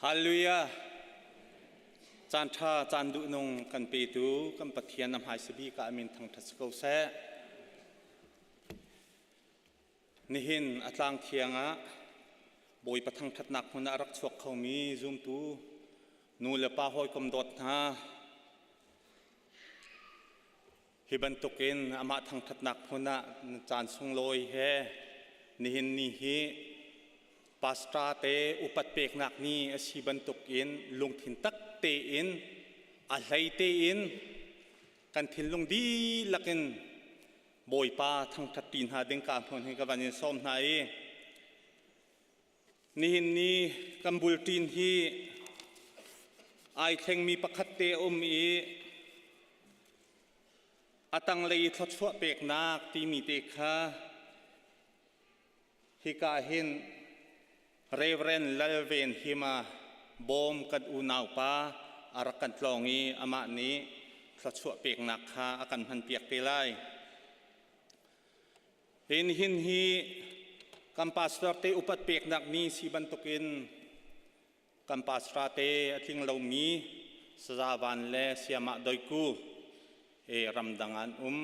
Hallelujah! Caan ṭha, caan duhnung kan petu kan Pathian a hmaisa bik ah a min thangṭhat si ko seh. Nihin a tlang thiang ah Bawipa thangṭhatnak hmun ah a rak chuak khomi zumtu nu le pa hawikom dawt hna, Hi bantukin amah thangṭhatnak hmun ah caan sunglawi he nihin ni hi pastor te upat peknak ni a si bantukin lungthin tak tein a hlei tein kan thinlung dihlak in Bawipa thangṭhat ti hna ding ka hmun hi ka van in sawm hna i Nihin ni kan bulṭin hi ai thlengmi pakhat te a um i a tanglei i thluachuah peknak timi te kha hika hin Reverend Lalven Hima Bawm kan unaupa a rak kan tlawng i amah nih thluachuah peknak kha a kan hmanpiak te lai. Hi nihin hi kan pastor te upat peknak ni si bantukin kan pastor te a tling lomi Sazavan le Siamah Doiku he ramdang an um.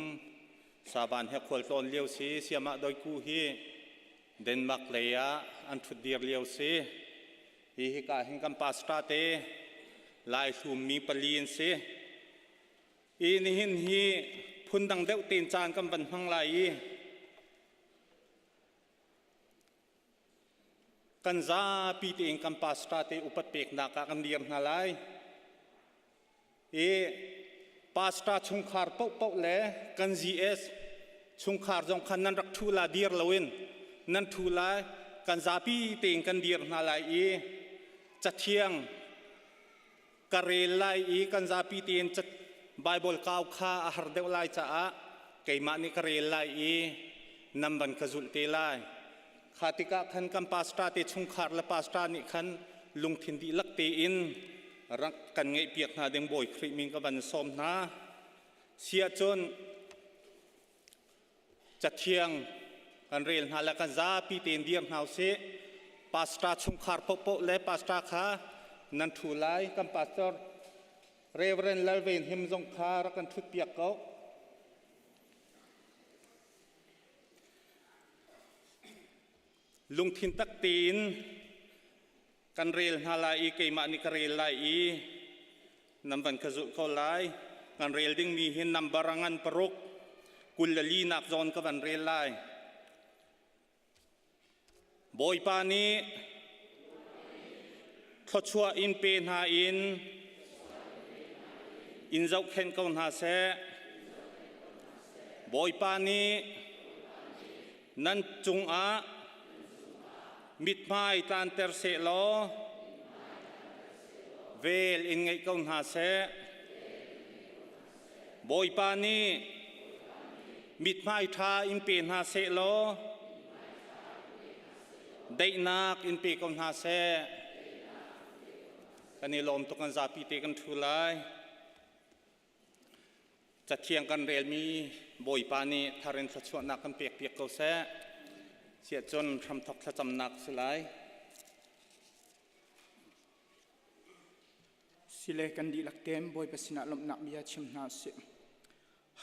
Savan he khualtlawn lio si, Siamah Doiku hi Denmark lei ah an ṭhutdir lio si. Hi hika hin kan pastor te Lai hlummi pali an si. I nihin hi phundang deuh tein caan kan van hmang lai i kan zapi tein kan pastor te upat peknak ah kan dir hna lai. I pastor chungkhar paohpaoh le kan GS chungkhar zong khan nan rak ṭhu la dir loin nan ṭhu lai kan zapi tein kan dir hna lai i cathiang ka rel lai i kan zapi tein Baibal kau kha a har deuh lai caah keimah nih ka rel lai i nan van ka zulh te lai. Kha tikah khan kan pastor te chungkhar le pastor nih khan lungthin dihlak tein rak kan ngeihpiak hna ding Bawi Khrih min ka van sawm hna. Siahcun Cathiang kan rel hna le kan zapi tein dir hna usih. Pastor chungkhar paohpaoh le pastor kha nan ṭhu lai. Kan pastor Reverend Lalven Him zong kha rak kan ṭhutpiak ko. Lungthin tak tein kan rel hna lai i keimah nih ka rel lai i nan van ka zulh ko lai. Kan rel dingmi hi number a ngan paruk 24 nak zawn ka van rel lai. Bawipa nih thluachuah in pe hna in in zohkhenh ko hna seh. Bawipa nih nan cungah mithmai tlanter sehlaw vel in ngeih ko hna seh. Bawipa nih mithmai ṭha in pe hna sehlaw daihnak in pe ko hna seh. Kan i lawm tuk kan zapi te kan ṭhu lai. Cathiang kan relmi Bawipa nih thar in thluachuahnak kan pekpiak ko seh. Siahcun hramthok thlacamnak si lai. Sile kan dihlak tein Bawipa sinah lawmhnak bia chim hna usih.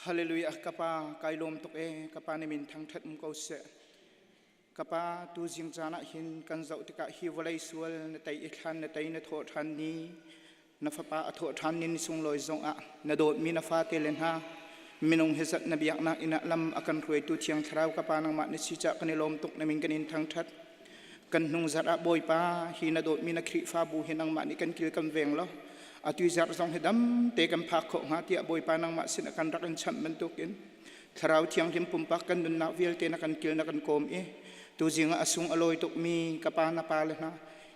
Hallelujah ka pa kai lawm tuk e ka pa na min thangthat um ko seh. Ka pa tu zing caan ah hin kan zoh tikah hi vawlei sual na tei i thlan na tei na thawh ṭhan ni na fapa a thawh ṭhan ni ni sunglawi zongah na dawtmi na fate le hna minung he zat na biaknak inn ah lam a kan hruaitu Thiang Thlarau ka pa nangmah na si cah kan i lawm tuk na min kan in thangṭhat kan hnung zarh ah Bawipa hi na dawtmi na Khrihfabu hi nangmah nih kan kil kan veng law atu zarh zong hi dam te kan phak khawh hnga tiah Bawipa nangmah sin a kan rak in chamh bantukin Thlarau Thianghlim pumpak kan nunnak vialte na kan kil na kan kawm i tuzing ah a sung a lawi tukmi ka pa na pa le hna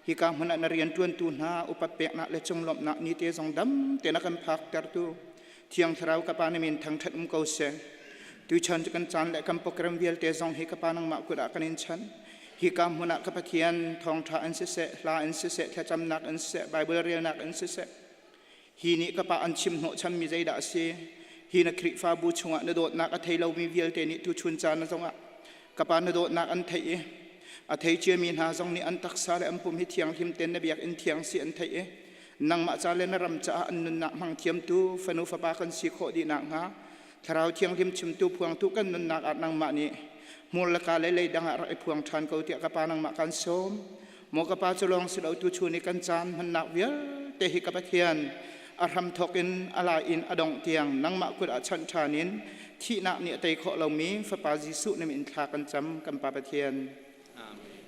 hika hmun ah na rianṭuantu hna upat peknak le cunglawmhnak ni te zong dam te na kan phaktertu Thiang Thlarau ka pa na min thangṭhat um ko seh. Tuchan cu kan caan le kan program vialte zong hi ka pa nangmah kut ah kan in chanh. Hika hmun ah ka Pathian thawngṭha in siseh, hla in siseh, thlacamnak in siseh, Baibal relnak in siseh, Hi nih ka pa an chim hnawhchanmi zeidah a si? Hi na Khrihfabu chungah na dawtnak a thei lomi vialte nih tuchun caan zongah ka pa na dawtnak an theih i A thei ciami hna zong nih an taksa le an pum hi thianghlim tein na biakinn thiang si an theih i nangmah ca le na ram caah an nunnak hmang thiamtu fanu fapa kan si khawh dih nakhnga Thlarau Thianghlim chimtu phuangtu kan nunnak ah nangmah nih hmur le ka le lei dang ah rak i phuang ṭhan ko tiah ka pa nangmah kan sawm. Maw ka pa cu lawng si lo tu chun i kan caan hmannak vialte hi ka Pathian a hramthawk in a lai in a dongh tiang nangmah kut ah chanh ṭhan in thihnak nih a tei khawh lomi Fapa Jesuh na min thla kan cam kan Pa Pathian. Amen.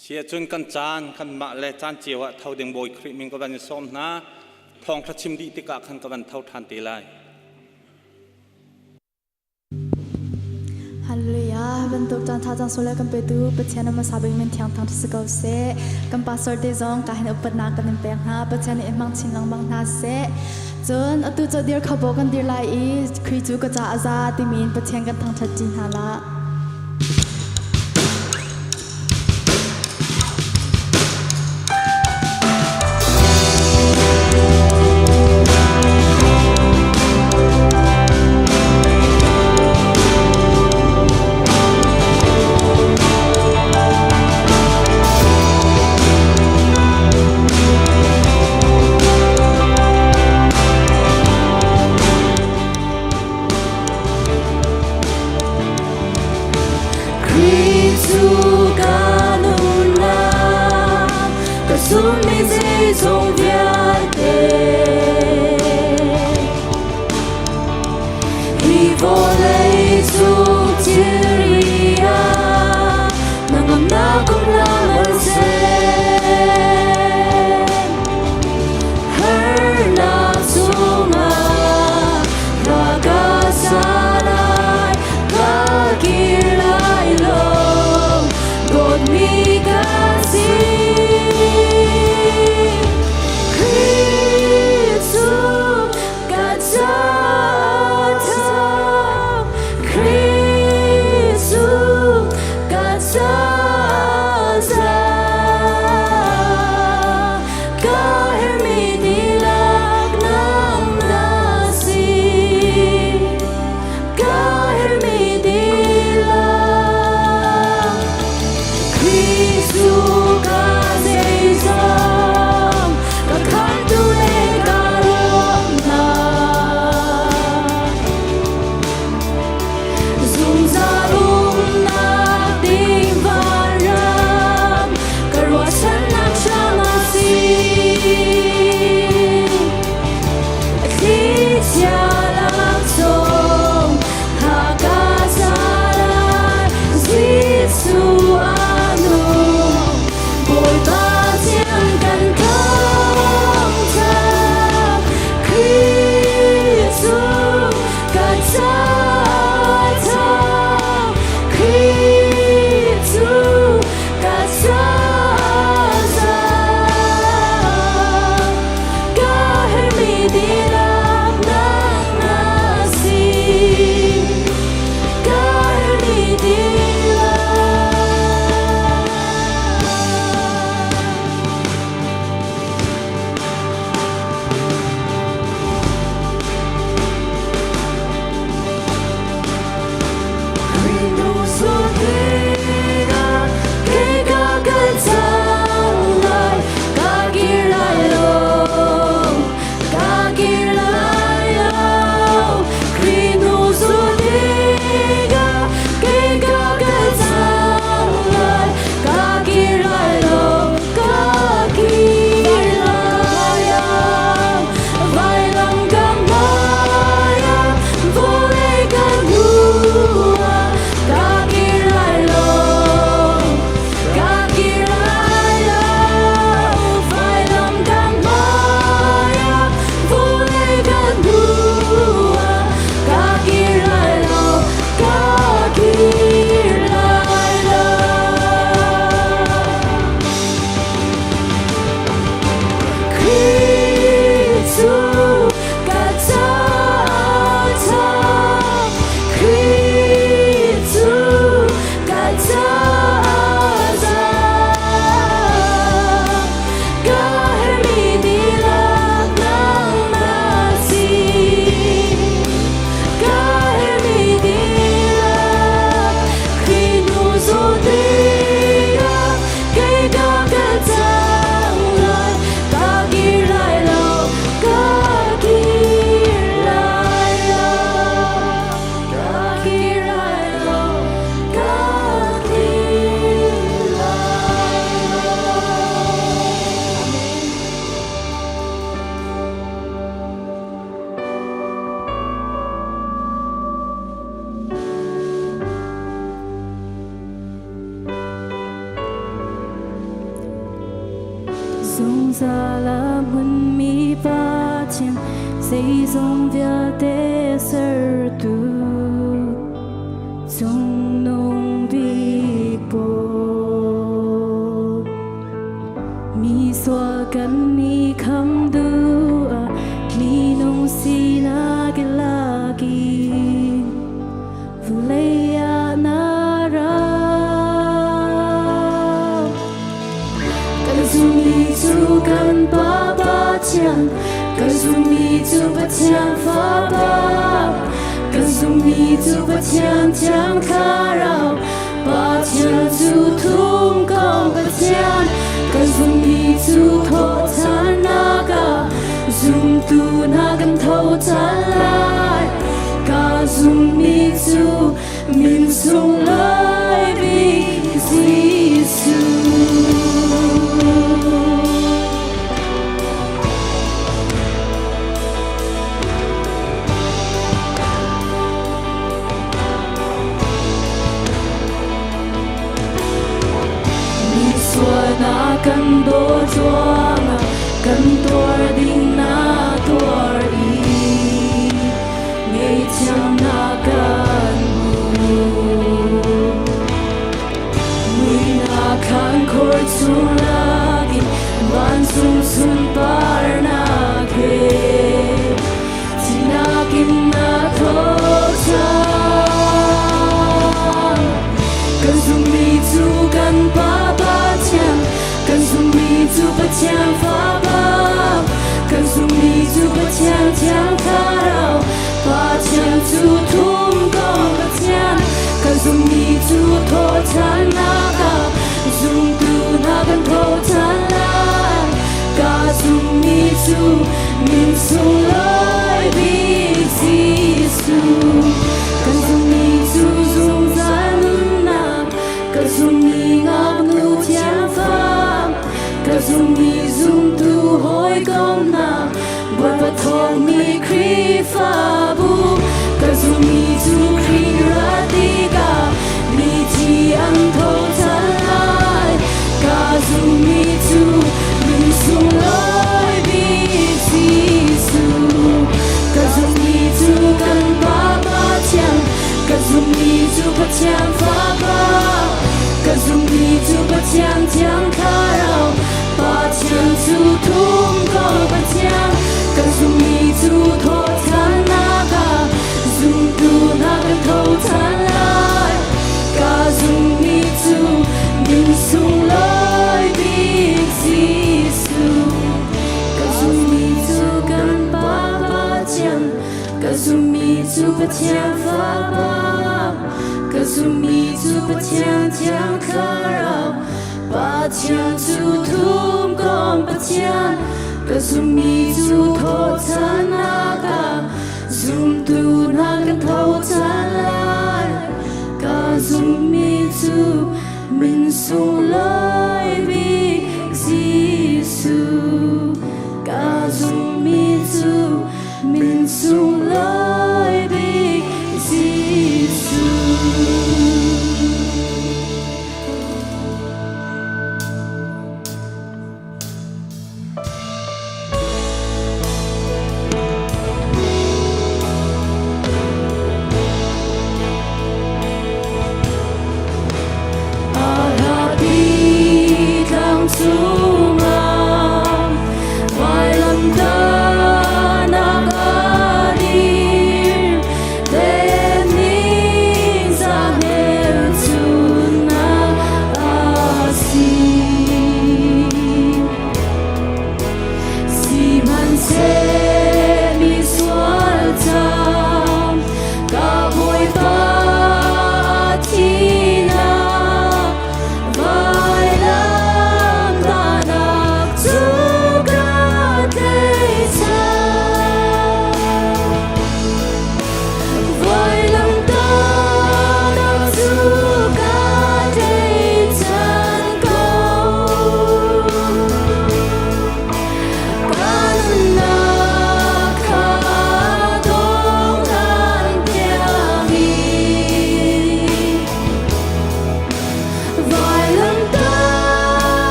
Siahcun kan caan kanmah le caan cio ah tho ding Bawi Khrih min ka van i sawm hna. Thawngṭha chim dih tikah khan ka van tho ṭhan te lai. Hallelujah bantuk caan tha cang sole kan petu Pathian na hmasa bik min thiang thang si ko seh. Kan pastor te zong ka hin upatnak kan in pek hna. Pathian nih i hmang chin lengmang hna seh. Cun atu cu dir kho bo kan dir lai i Khrih cu ka ca a za timi in Pathian kan thangṭhat ṭi hna la. Khrih cu ka nunnak, ka zumhmi zeizong vialte. Hi vawlei cung thilri ah hnangamnak um hlah hmanhseh. Harnak chungah hla ka sa lai, ka kir lai lo, dawtmi ka si. Khrih cu ka caah Khrih cu ka caah Ka herhmi dihlak nang na si. Ka herhmi dihlak. Khrih cu ka zeizong, ka khamtu le ka ruahnak. Zungzal umnak ding vanram, ka ruahchannak hram a si. Thlichia lak zong haka zalai, Jesuh a nung. Zungzal a hmunmi Pathian, zeizong vialte sertu, cungnung bik Bawi. Mi sual kan i kham duh ah minung sinak i lak i vawlei ah na ra. Kan zummi cu kan Pa Pathian, kan zummi cu Pathian Fapa, kan zummi cu Pathian Thiang Thlarau, Pathian cu thum kong Pathian, kan zummi cu thawhṭhannak ah zumtu hna kan tho ṭhan lai. Ka zummi cu min sunglawi bik Jesuh. Misualnak kan dawt ruangah kan tuar ding na tuar i ngaihthiamnak kan hmu. Muihnak khan khor chung lakin vancung sunparnak he thihnak in na tho ṭhan. Kan zummi cu kan Pa Pathian, kan zummi cu Pathian Fapa, kan zummi cu Pathian Thiang Thlarau, Pathian cu thum kong Pathian, kan zummi cu thawhṭhannak ah zumtu hna kan tho ṭhan lai. Ka zummi cu min sunglawi bik Jesuh. Kan zummi cu zungzal nunnak, ka zummi ngaknu thiangfam, ka zummi zumtu hawikomnak, Bawipa thawngmi Khrihfabu, ka zummi cu Khrih rat tikah mithi an tho ṭhan lai. Ka zummi cu min sunglawi bik Jesuh. Ka zummi cu kan Pa Pathian, ka zummi cu Pathian Fapa, ka zummi cu Pathian Thiang Thlarau, Pathian cu thum ko Pathian, kan zummi cu thawhṭhannak ah zumtu hna kan tho ṭhan lai. Ka zummi cu min sunglawi bik Jesuh. Ka zummi cu kan Pa Pathian, ka zummi cu Pathian Fapa, ka zummi cu Pathian Thiang Thlarau, Pathian cu thum kong Pathian, ka zummi cu thawhṭhannak ah zumtu hna kan tho ṭhan lai. Ka zummi cu min sunglawi bik Jesuh. Ka zummi cu min sunglawi bik Jesuh.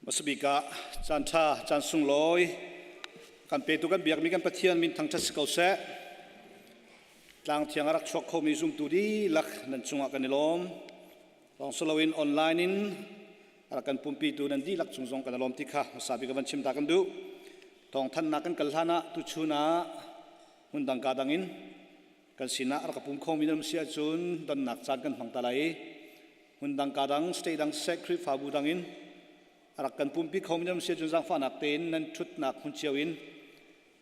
Hmasabik ah caan ṭha, caan sunglawi kan petu kan biakmi kan Pathian min thangṭhat si ko seh. Tlang thiang a rak chuak khomi zumtu dihlak nan cungah kan i lawm. Lawng si loin online in a rak kan pumpitu nan dihlak cung zong kan i lawm ti kha hmasa bik van chim ta kan duh. Thawngthanhnak kan kal hlan ah tuchun ah hmundang ka dang in kan sinah rak ka pum khomi nan um si ahcun donnak caan kan hmang ta lai i hmundang ka dang state dang seh Khrihfabu dang in a rak kan pumpi khomi nan um si ahcun zaangfahnak tein nan ṭhutnak hmun cio in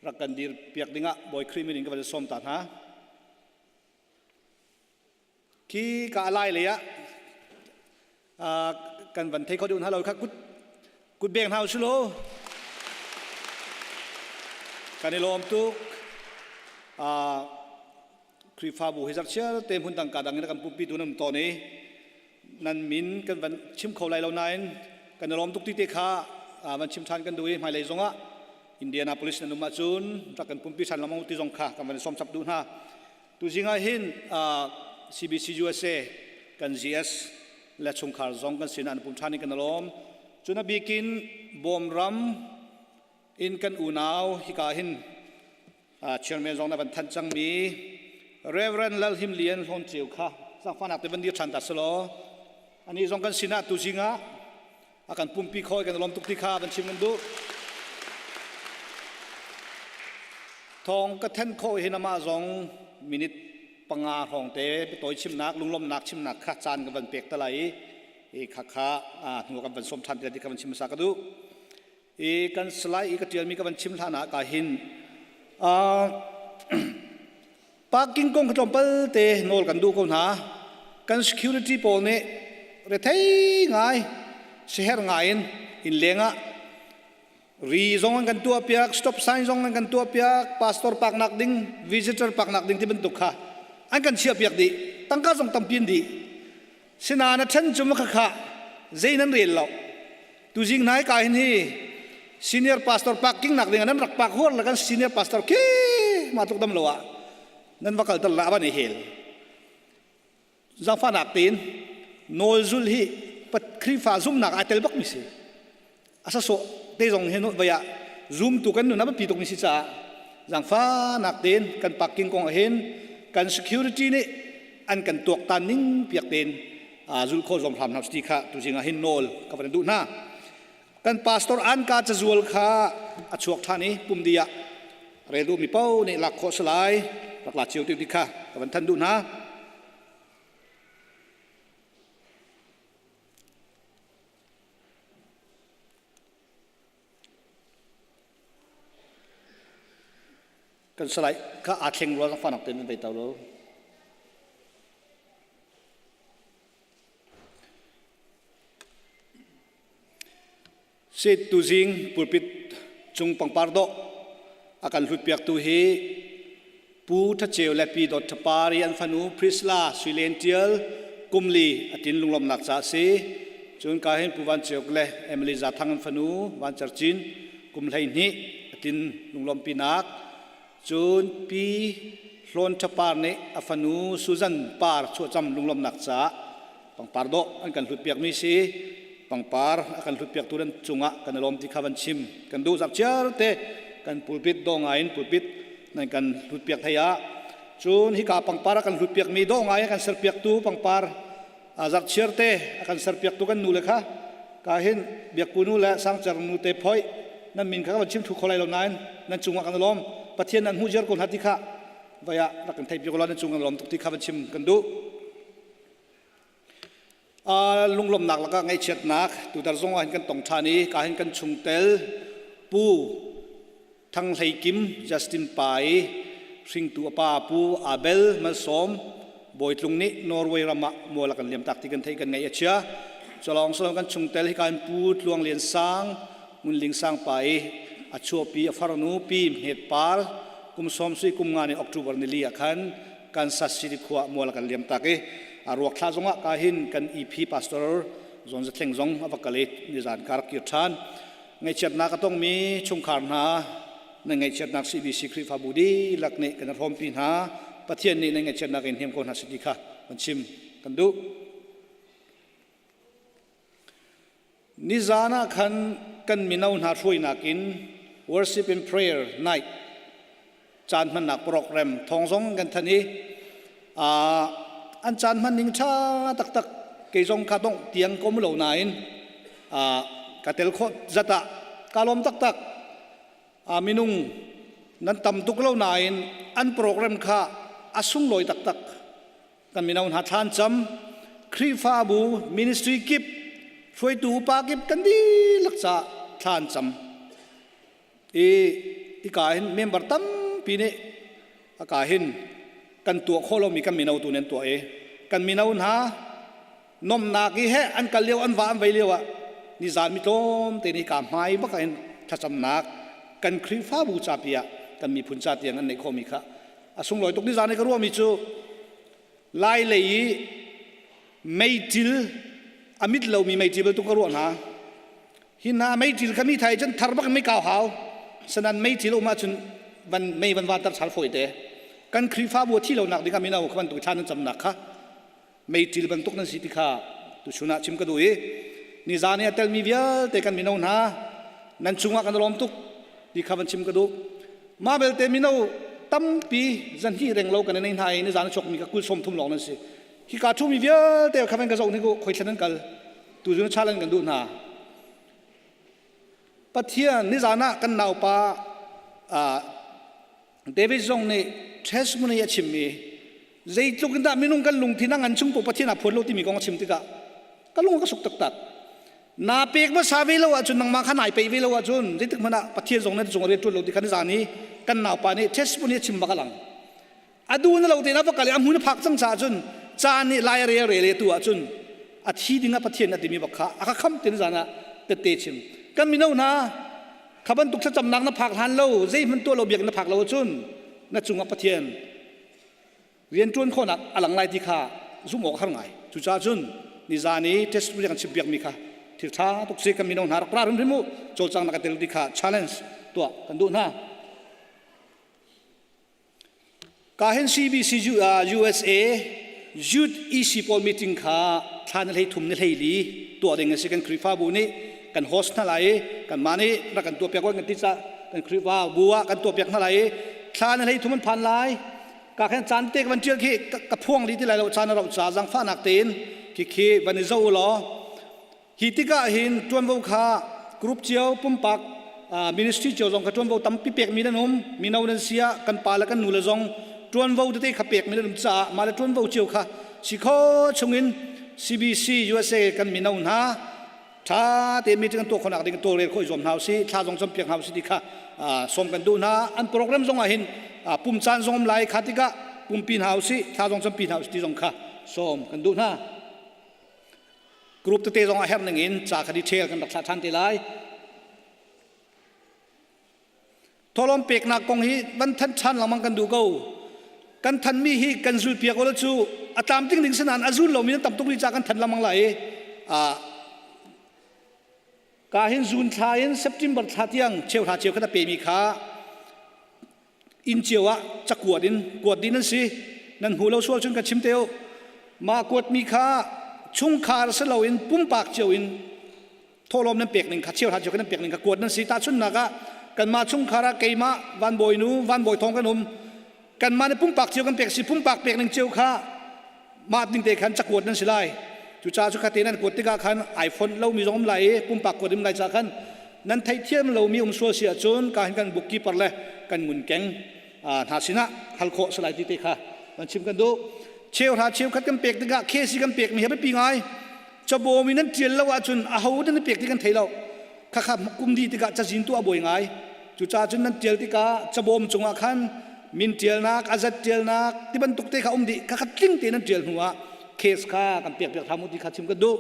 rak kan dir piak dingah Bawi Khrih min in ka van sawm ta hna. Khi ka lai lei ah kan van thei kho deuh hna lo kha kut kut beng hna usih law kan i lawm tuk. Khrihfabu hi zarhchiar te hmun dang ka dang in kan pumpi tu nan um tawn i nan min kan van chim kho lai lo nain kan i lawm tuk ti te kha van chim ṭhan kan duh i hmailei zongah Indianapolis nan um ahcun rak kan pumpi ṭhan lengmang ti zong kha kan van sawm chap duh hna. Tuzing ah hin CBC USA kan GS le chungkhar zong kan sin an pum ṭhan in kan lawm. Cun a bikin Bawmram in kan unau hika hin chairman zong na van thanh cangmi Reverend Lal Him Lian Hlawn Ceu kha zaangfahnak te van dir ṭhan ta selaw ani zong kan sinah tuzing ah a kan pumpi kho kan lawm tuk ti kha kan chim kan duh. Thawng ka then khawh hin amah zong minute panga hrawng te biatawi chimnak lunglawmnak chimnak kha caan ka van pek ta lai i kha kha hnu kan van sawm ṭhan ti ka van chim hmasa ka duh. I kan salai i ka ṭialmi ka van chim hlan ah ka hin Parking kong kha tlawmpal te nawl kan duh ko hna. Kan security pawl nih rethei ngai, siherh ngai in innleng ah ri zong an kan tuahpiak, stop sign zong an kan tuahpiak, pastor parknak ding, visitor parknak ding ti bantuk kha an kan chiahpiak dih. Tangka zong tampi an dih. Sinain a ṭhen cu makhakha zei nan rel lo. Tuzing nai ka hin hi senior pastor parking nak ding nan rak pak huar la kan senior pastor khi ma tluk dam lo ah nan va kal tal la ban i hel. Zangfa nak tin nawl zul hi pat Khrihfa zumnak ai tel bak mi si. Asa so te zong hi vaya zoom tu kan nun a pi tuk mi si caah zangfa nak tin kan parking kong hin kan security nih an kan tuak tan ning piak ten zul kho zong hram hna ti kha tu zing ah hin nawl ka van duh hna kan pastor an ka cazual kha a chuak than i pum di ah rel duh mi pau nih lak khawh salai rak la cio ti kha ka van than duh hna Kan salai kha aa thleng rua ka fanak ten nan bei to lo. Sit tuzing pulpit cung pangpar dawh a kan hlut piaktu hi Pu Tha Ceu le Pi Dawt Tha Par i an fanu Priscilla Suilen Tial kumli a tin lunglawmhnak ca a si. Cun ka hin Pu Van Ceuk le Emily Za Thang an fanu Van Cer Cin kum 12 a tin lunglawmhpinak. Cun Pi Hlawn Tha Par nih a fanu Susan Par chuahcam lunglawmhnak caah pangpar dawh an kan hlutpiakmi si. Pangpar a kan hlutpiaktu nan cungah kan i lawm ti kha van chim kan duh zap chiar te kan pulpit dawh ngai in pulpit nan kan hlutpiak hlei ah cun hika pangpar a kan hlutpiakmi dawh ngai a kan serpiaktu pangpar zarhchiar te a kan serpiaktu kan nu le kha ka hin biakpu nu le sangcer nu te phoi nan min kha ka van chim thu kho lai lo nain nan cungah kan lawm pathian nan hmuh ziar ko hna ti kha vaya rak kan thei piak lo nan cung kan lawm tuk ti kha van chim kan duh Lunglawmhnak lakah ngaihchiatnak tutar zong ah hin kan tong ṭhan i ka hin kan chungtel Pu Thang Hlei Kim Justin Pa i hringtu a pa Pu Abel Malsawm Bawitlung nih Norway ram ah mual a kan liamtak ti kan theih kan ngaih a chia. Culawng salawng kan chungtel hika in Pu Tluang Lian Sang Ngun Ling Sang pa i a chuahpi a farnu Pi Hmet Par kum sawm sui kum nga ni October nili ah khan Kansas City khua mual kan liam tak i a ruak thla zongah ka hin kan EP pastor Zon Zathleng zong a va kal i nizan kar kir ṭhan. Ngaihchiatnak a tongmi chungkhar hna nan ngaihchiatnak CBC Khrihfabu dihlak nih kan hrawmpi hna. Pathian nih nan ngaihchiatnak in hnem ko hna seh ti kha kan chim kan duh. Nizan ah khan kan mino hna hruainak in worship and prayer night caan hmannak program thawng zong kan thanh i an caan hman ning ṭha taktak kei zong kha dongh tiang ka um lo nain ka tel khawh zat ah ka lawm taktak. Minung nan tam tuk lo nain an program kha a sunglawi taktak. Kan mino hna thlan cam Khrihfabu ministry kip hruaitu upa kip kan dihlak ca thlan cam i ika hin member tampi nih aka hin kan tuah khawh lomi kan mino tu nan tuah i kan mino hna nomnak i he an kal lio an va an vei lio ah nizan mi tlawm te nih ka hmai bak in thlacamnak kan Khrihfabu ca pi ah kan miphun ca tiang an neih khawhmi kha a sunglawi tuk. Nizan i ka ruahmi cu lai lei i meiṭil a mit lomi meiṭil bantuk ka ruah hna. Hi hna meiṭil kha mi thai cun thar bak in mei kau hau sanan meiṭil um ahcun van mei van vantar chal fawi te. Kan Khrihfabu a thi lonak ding ah mino kha bantuk thla nan camnak kha meiṭil bantuk nan si ti kha tuchun ah chim ka duh i nizan i a telmi vialte kan mino hna nan cungah kan lawm tuk ti kha van chim ka duh. Mah belte mino tampi zanhnih reng lo kan i nei hna i nizan a chuakmi kha kul 30 lawng nan si. Hika ṭhumi vialte kha van ka zoh hnik u, khoi thlen an kal tuzun chalan kan duh hna. Pathian nizan ah kan naupa David zong nih testimony a chimmi zeitluk in dah minung kan lungthin a ngan chung po Pathian a phuan lo timi kong a chim tikah ka lung a ka suk taktak. Na pek hmasa ve lo ahcun, nangmah kha nai peih ve lo ahcun, zeitik hmanh ah Pathian zong na cung a rian ṭuan lo ti kha nizan i kan naupa nih testimony a chim bak a lang. A duh na lo te na va kal i a hmun a phak cang caah cun caan nih lai a rel rel tu ahcun a thi ding ah Pathian a timi bak kha a ka khamh ti nizan ah tette chim. Kan mino hna kha bantuk thlacamnak na phak hlan lo, zeihmanh tuah lo biak na phak lo ahcun na cungah Pathian rianṭuan khawhnak a lang lai ti kha zumh awk har ngai. Cucaah cun nizan i testimony kan chim piakmi kha thil ṭha tuk si. Kan mino hna rak ra hrimhrim u, cawlcangnak a tel ti kha challenge tuah kan duh hna. Ka hin CBC USA Youth EC pawl meeting kha thla ni hlei thum ni hlei li tuah ding a si. Kan Khrihfabu nih kan host hna lai i kanmah nih rak kan tuah piak kan ti ca kan Khrihfabu ah kan tuah piak hna lai i thla ni hlei thum an phan lai. Ka khan caan te ka van ṭial khi ka phuang li ti lai lo, caan a rauh ca zangfahnak tein khi khi van i zoh u law hi tikah hin ṭuanvo kha group cio, pumpak, ministry cio zong kha ṭuanvo tampi pekmi nan um. Mino nan si ah kan pa le kan nu le zong ṭuanvo tete kha pekmi nan um caah mah le ṭuanvo cio kha si kho chungin CBC USA kan mino hna ṭha tein meeting kan tuah khawhnak ding tawlrel khawh i zuam hna usih, thla zong campiak hna usih ti kha sawm kan duh hna. An program zong ah hin pum caan zong um lai kha tikah pumpi hna usih, thla zong campi hna usih ti zong kha sawm kan duh hna. Group tete zong a herh ning in ca kha detail kan rak thlah ṭhan te lai. Thawhlawm peknak kong hi van thanh ṭhan lengmang kan duh ko. Kan thanmi hi kan zul piak ula cu a tlamtling ding si nain a zul lomi nan tam tuk rih ca kan thanh lengmang lai i ka hin June thla in September thla tiang cheuhra cheu khat a pemi kha inn cio ah cakuat in kuat ding nan si. Nan hmu lo sual cun ka chim te u. Mah kuatmi kha chungkhar si loin pumpak cio in thawhlawm nan pek ning kha, cheuhra cheu nan pek ning kha kuat nan si. Tahchunhnak ah kanmah chungkhar ah keimah, Van Bawi nu, Van Bawi Thawng kan um. Kanmah nih pumpak cio kan pek si. Pumpak pek ning cio kha mah ding te khan cakuat nan si lai. Cucaah cu khate nan kuat tikah khan iPhone lomi zong um lai i pumpak kuat um lai ca khan nan theihthiam lomi um sual si ahcun ka hin kan bookkeeper le kan ngunkeng hna sinah hal khawh si lai ti te kha kan chim kan duh. Cheuhra cheukhat kan pek tikah KC kan pekmi hi a biapi ngai. Cabawm in nan ṭial lo ahcun aho nan pek ti kan thei lo. Khakha kum dih tikah cazin tu a buai ngai. Cucaah cun nan ṭial tikah cabawm cungah khan min ṭialnak, a zat ṭialnak ti bantuk te kha um dih. Khakha tling tein nan ṭial hnu ah case kha kan pek piak hram u ti kha chim kan duh.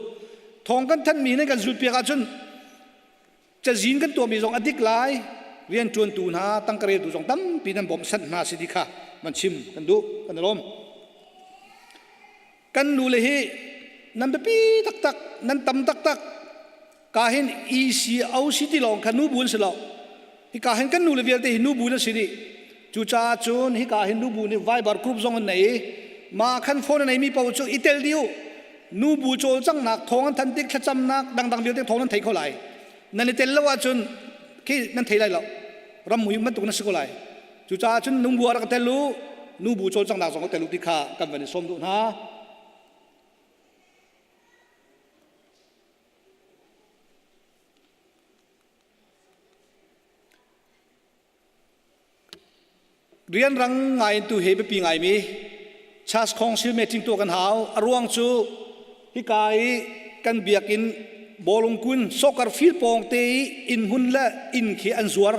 Thawng kan thanhmi nan kan zulh piak ahcun cazin kan tuahmi zong a dik lai. Rianṭuantu hna, tangkareltu zong tampi nan bawmhsanh hna si ti kha van chim kan duh. Kan i lawm. Kan nule hi nan biapi taktak, nan tam taktak. Ka hin ECOC ti lawng kha nubu an si lo. Hika hin kan nule vialte hi nubu nan si dih. Cucaah cun hika hin nubu nih Viber group zong an nei i mah khan phone a neimi paoh cu i tel dih u. Nubu cawlcanghnak thawng an than tik thlacamnak dangdang vialte thawng nan thei kho lai. Nan i tel lo ahcun khi nan thei lai lo. Ram mui bantuk na si ko lai. Cucaah cun nungbu ah rak tel u, nubu cawlcanghnak zong tel u ti kha kan van i sawm duh hna. Rianrang ngai in tu hi biapi ngaimi Church Council meeting tuah kan hau. A ruang cu hika i kan biakinn bawlung kun soccer field pawng te i inn hmun le inn khi an zuar.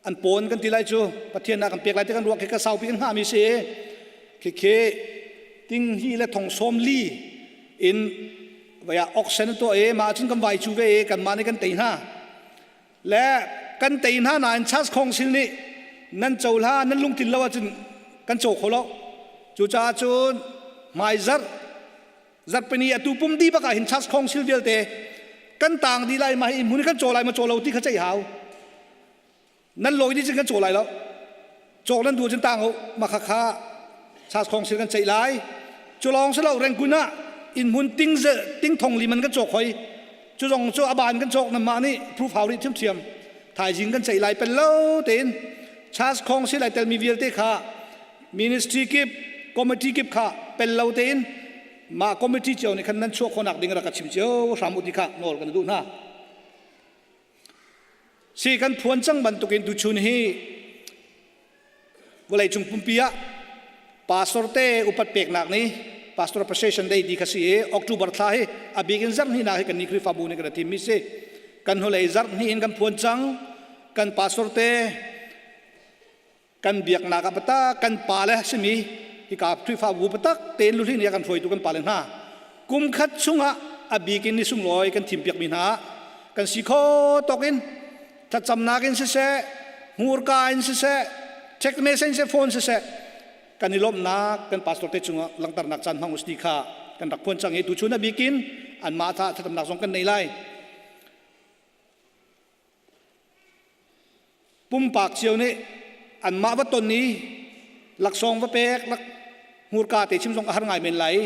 An pawn kan ti lai cu Pathian ah kan pek lai ti kan ruah khi ka saupi kan hngahmi si. Khikhi ting hi le thong sawm li in vaya auction tuah i mah cun kan vai cu ve i kanmah nih kan tei hna. Le kan tei hna nain Church Council nih nan cohla nan lungtlin lo ahcun kan caw kho lo. Cucaah cun hmaizarh zarhpini atu pum di bak ah hin Church Council vialte kan tang dih lai ma hi hmun kan caw lai ma caw lo ti kha ceih hau. Nan lawi dih cun kan caw lai lo. Cawk nan duh cun tang u ma kha kha Church Council kan ceih lai. Cu lawng si lo Rangoon ah inn hmun ting ting thong li man kan cawk hoi. Cu zong cu a ban kan cawk nan mah nih proof hau rih thiamthiam. Thaizing kan ceih lai pen lo tein Church Council ai telmi vialte kha ministry kip committee kip kha pel lo tein mah committee cio nih khan nan chuah khawhnak ding rak ka chim cio hram u ti kha nawl kan duh hna. Si kan phuan cang bantukin tuchun hi vawleicung pumpi ah pastor te upat peknak ni pastor appreciation day ti kha si i October thla hi a bik in zarh hnihnak hi kan ni Khrihfabu nih kan thim mi si kan hnulei zarh hnih in kan phuan cang kan pastor te kan biaknak ah patak kan pale simi hika Khrihfabu patak tein luhlin i a kan hruaitu kan pale hna kum khat chungah a bik in ni sunglawi kan thimpiak mi hna kan si kho tawk in thlacamnak in siseh hmurka in siseh text message siseh phone siseh kan i lawmhnak kan pastor te cungah langhternak caan hmang us ti kha kan rak phuan cang i tuchun a bik in anmah tha thlacamnak zong kan nei lai. Pumpak cio nih anmah va ton i laksawng va pek lak hmurka te chim zong a har ngai men lai.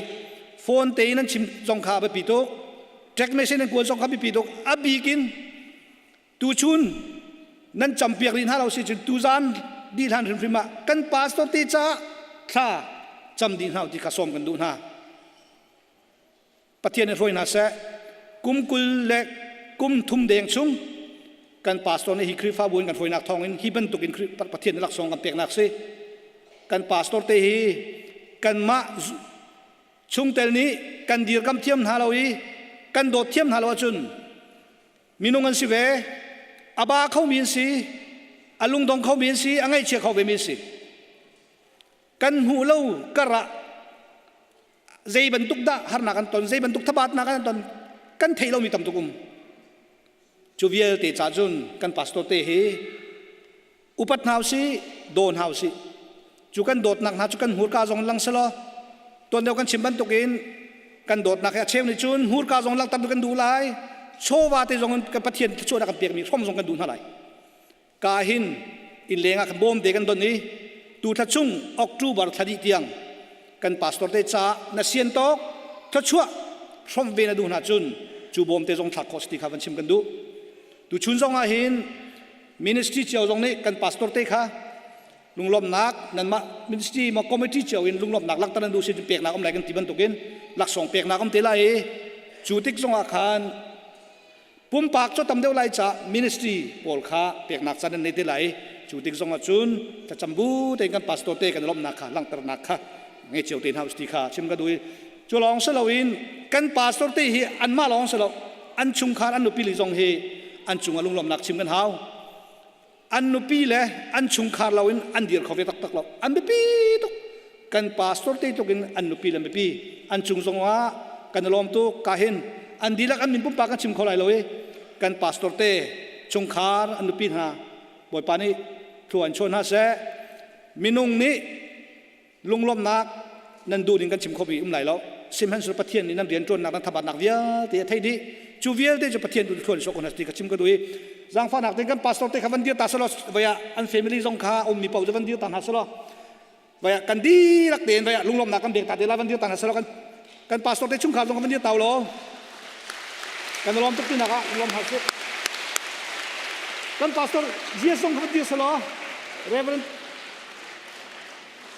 Phone te in an chim zong kha a biapi tuk. Text message an kuat zong kha biapi tuk. A bik in tuchun nan campiak rih hna lo si cun tuzan dih hlan hrimhrim ah kan pastor te caah thla cam dih hna ti kha sawm kan duh hna. Pathian nih hruai hna seh. Kum 20 le kum thum deng chung kan pastor nih hi Khrihfabu in kan hruainak thawngin hi bantuk in Pathian nih laksawng kan peknak si. Kan pastor te hi kanmah chungtel nih kan dirkam thiam hna lo i kan dawt thiam hna lo ahcun minung an si ve, a ba khomi an si, a lungdong khomi an si, a ngaihchia kho vemi an si. Kan hmuh lo kar ah zei bantuk dah harnak an ton zei bantuk thabatnak an ton kan theih lomi tam tuk um cu vialte ca cun kan pastor te hi upat hna usih daw hna usih cu kan dawtnak hna cu kan hmurka zong lang selaw tuan deuh kan chim bantukin kan dawtnak hi a cheu nih cun hmurka zong langhter kan duh lai chawva te zong kan Pathian thluachuah kan pekmi hrom zong kan duh hna lai Ka hin inn leng ah kan bawm te kan don i tu thla chung October thla dih tiang kan pastor te caah na sian tawk thluachuah hrawmh ve na duh hna cun cu bawm te zong thlak khawh si ti kha van chim kan duh. Tu chun zong ah hin ministry cio zong nih kan pastor te kha lunglawmhnak nanmah ministry ma committee cio in lunglawmhnak langhter nan duh si peknak um lai kan ti bantukin laksawng peknak um te lai i cu tik zong ah khan Pumpak cu tam deuh lai ca ministry pawl kha peknak caan an nei te lai. Cu tik zong ah cun thlacam bu tein kan pastor te kan lawmhnak kha langhternak kha ngei cio te hna usih ti kha chim ka duh i cu lawng si loin kan pastor te hi anmah lawng si lo an chungkhar an nupi li zong hi an cungah lunglawmhnak chim kan hau. An nupi le an chungkhar loin an dir kho ve taktak lo. An biapi tuk. Kan pastor te tluk in an nupi le mipi an cung zongah kan i lawm tuk ka hin an dihlak an min pumpak kan chim kho lai lo i kan pastor te chungkhar an nupi hna Bawipa nih thlua in chuah hna seh. Minung nih lunglawmhnak nan duh ding kan chim khomi um lai lo sihmanhsehlaw Pathian nih nan rianṭuannak nan thabatnak vialte a theih dih cu vialte cu Pathian tu thluan sawk ti ka chim ka duh i zaangfahnak tein kan pastor te kha van dir ta selaw vaya an family zong kha ummi paoh cu van dir ta hna selaw vaya kan dihlak tein vaya lunglawmhnak kan bek ta te lai van dir ta hna selaw kan. Kan pastor te chungkhar zong kan dir tau lo. Kan lawm tuk tinak ah lawm hau sih. Kan pastor GS zong kan dir selo. Reverend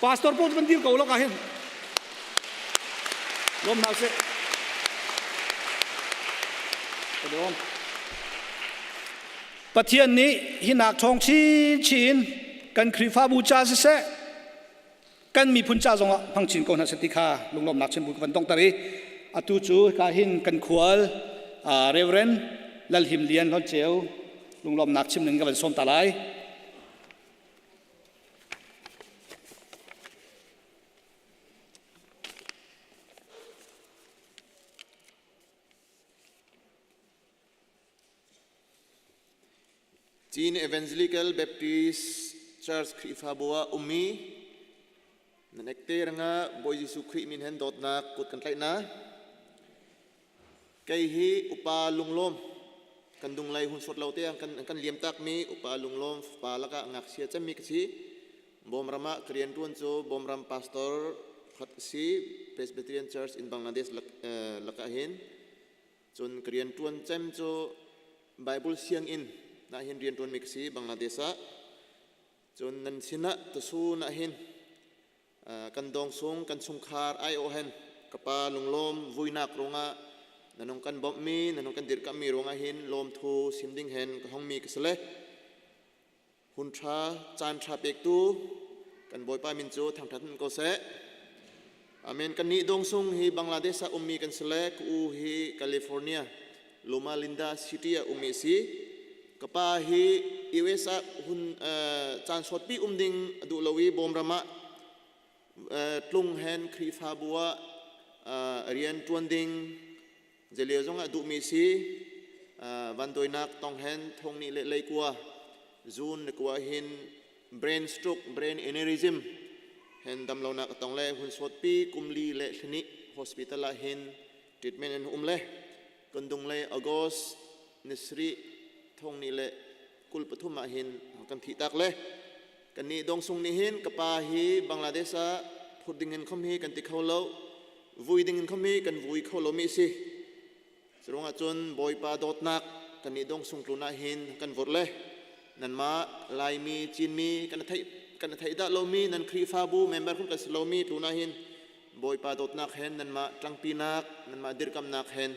Pastor po kan dir ko lo ka hin. Lawm hau sih. Ka Pathian nih hinak ṭhawng chinchin kan Khrihfabu ca siseh kan miphun ca zongah hmang chin ko hna seh ti kha lunglawmhnak chim bu ka van dongter i atu cu ka hin kan khual Reverend Lal Him Lian Hlawn Ceu lunglawmhnak chim ning ka van sawm ta lai. Chin Evangelical Baptist Church Khrihfabu ah ummi nan ekte ranga Bawi Jesuh Khrih min hen dawtnak kut kan tlaih na. Kei hi upa lunglawm kan dung lei hun sot lo te kan kan liam tak mi upa lunglawm pa laka ngakchia cemmi ka si. Bawmram ah ka rian tuan cu Bawmram pastor khat si Presbyterian Church in Bangladesh lakah hin Cun ka rianṭuan cem cu Bible sianginn ah hin rianṭuanmi ka si Bangladesh ah. Cun nan sinah tusun ah hin kan dawngsung kan chungkhar aiawh hen ka pa lunglawm vuinak ruangah nanung kan bawmhmi nanung kan dirkamhmi ruangah hin lawmthu sim ding hen ka hongmi ka si le Hun ṭha caan ṭha pektu kan Bawipa min cu thangṭhat in ko seh. Amen. Kannih dawngsung hi Bangladesh ah ummi kan si le ka u hi California Loma Linda City ah ummi a si. Ka pa hi US ah hun caan sawtpi um ding a duh lo i Bawmram ah tlung hen Khrihfabu ah rian ṭuan ding Zelio zong ah duhmi si vanduainak tong hen thong nih le leikua zun le kua hin brain stroke brain aneurysm hen damlonak a tong le hun sawtpi kumli le thlani hospital ah hin treatment an um le kondung le August nisri thong ni le 23 ah hin kan thi tak le kan nih dongsung nih hin ka pa hi Bangladesh ah phur ding in khom hi kan ti kho lo vui ding in khom hi kan vui kho lomi si Curuang ahcun Bawipa dawtnak kan nih dongsung tlun ah hin kan vur le nanmah Laimi Chinmi kan theih kan theih dah lomi nan Khrihfabu member kun kan si lomi tlun ah hin Bawipa dawtnak hen nanmah tlangpinak nanmah dirkamnak hen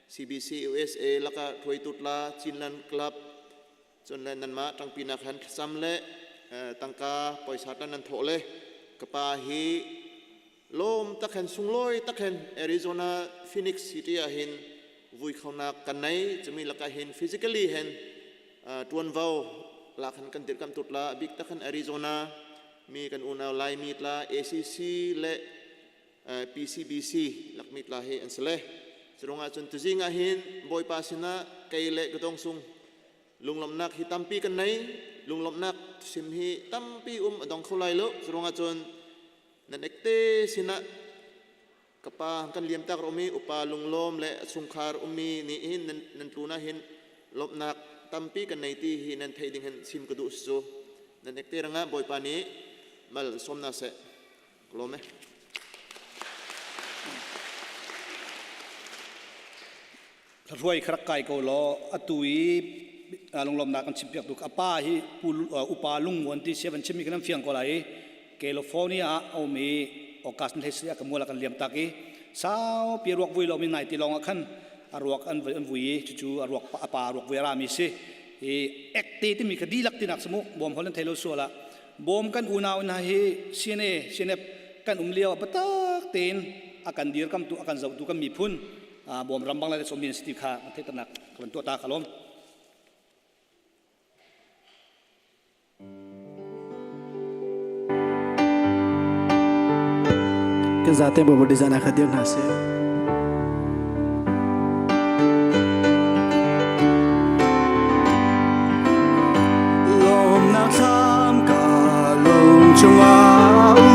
CBC USA laka hruaitu tla Chinland Club cun le nanmah ṭangpinak han thlacam le tangka poisa tan nan thawh le ka pa hi lawm tak hen sunglawi tak hen Arizona Phoenix City ah hin vui khonak kan nei cumi lakah hin physically hen tuanvo lak han kan dirkam tut la bik tak han Arizona mi kan unau Laimi tla ACC le PCBC lakmi tla hi an si le curung ahcun tuzing ah hin Bawipa sinah kei le ka dong sung lunglawmhnak hi tampi kan nei lunglawmhnak sim hi tampi um a dong kho lai lo curung ahcun nan ekte sinah ka pa kan liam tak romi upa lunglawm le chungkhar ummi nih hin nan nan tlun ah hin lawmhnak tampi kan nei ti hi nan theih ding hin chim ka duh cu nan ekte rangah Bawipa nih mal sawm na seh Lawm e. Hruai kha rak kai ko law atu i lunglawmnak kan chimpiak tuk a pa hi upa lungmuan ti sia van chimmi kan fiang ko lai i California ah a um i August ni hlei ka mual kan liam tak i sau pi ruak vui lomi nai ti lawng ah khan a ruak an an vui i cucu a ruak a pa ruak vui a rami si i ekte timi kha dihlak tinak samu bawm hol an thei lo sual ah Bawm kan unau hna hi CNA, CNF kan um lio ah biatak tein a kan dirkamtu, a kan zohtu kan miphun Bawm ram Bangladesh ummi an si ti kha kan theihternak ka van tuah ta ka lawm. Kan zaten Baibal design ah kha dir hna sih. Lawmnak thlam ka lung chungah u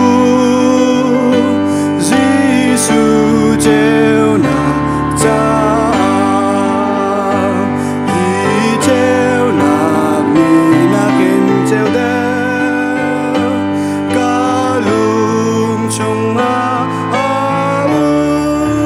Jesuh ceunak caah hi ceunak ni nakin ceu deuh ka lung chungah a um.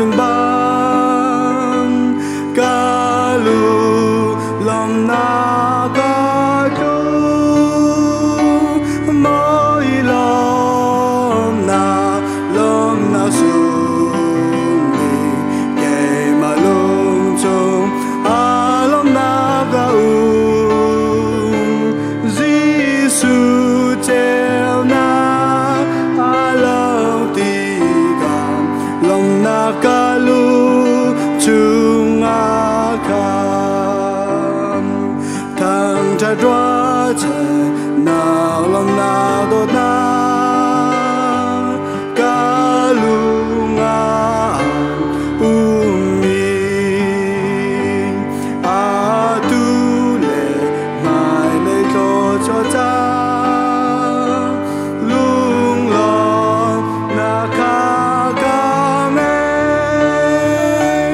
lung bang ka lu lawmnak ka tlu mawi lawmnak lawmnak sung bik keimah lung chung ah lawmnak a um Jesuh ceunak a lo tikah lawmnak ka lu chungah khan thangṭhat ruahchannak lawmnak dawtnak ka lung ah ummi atu le hmailei thluachuah ca lunglawmnak kha ka ngei.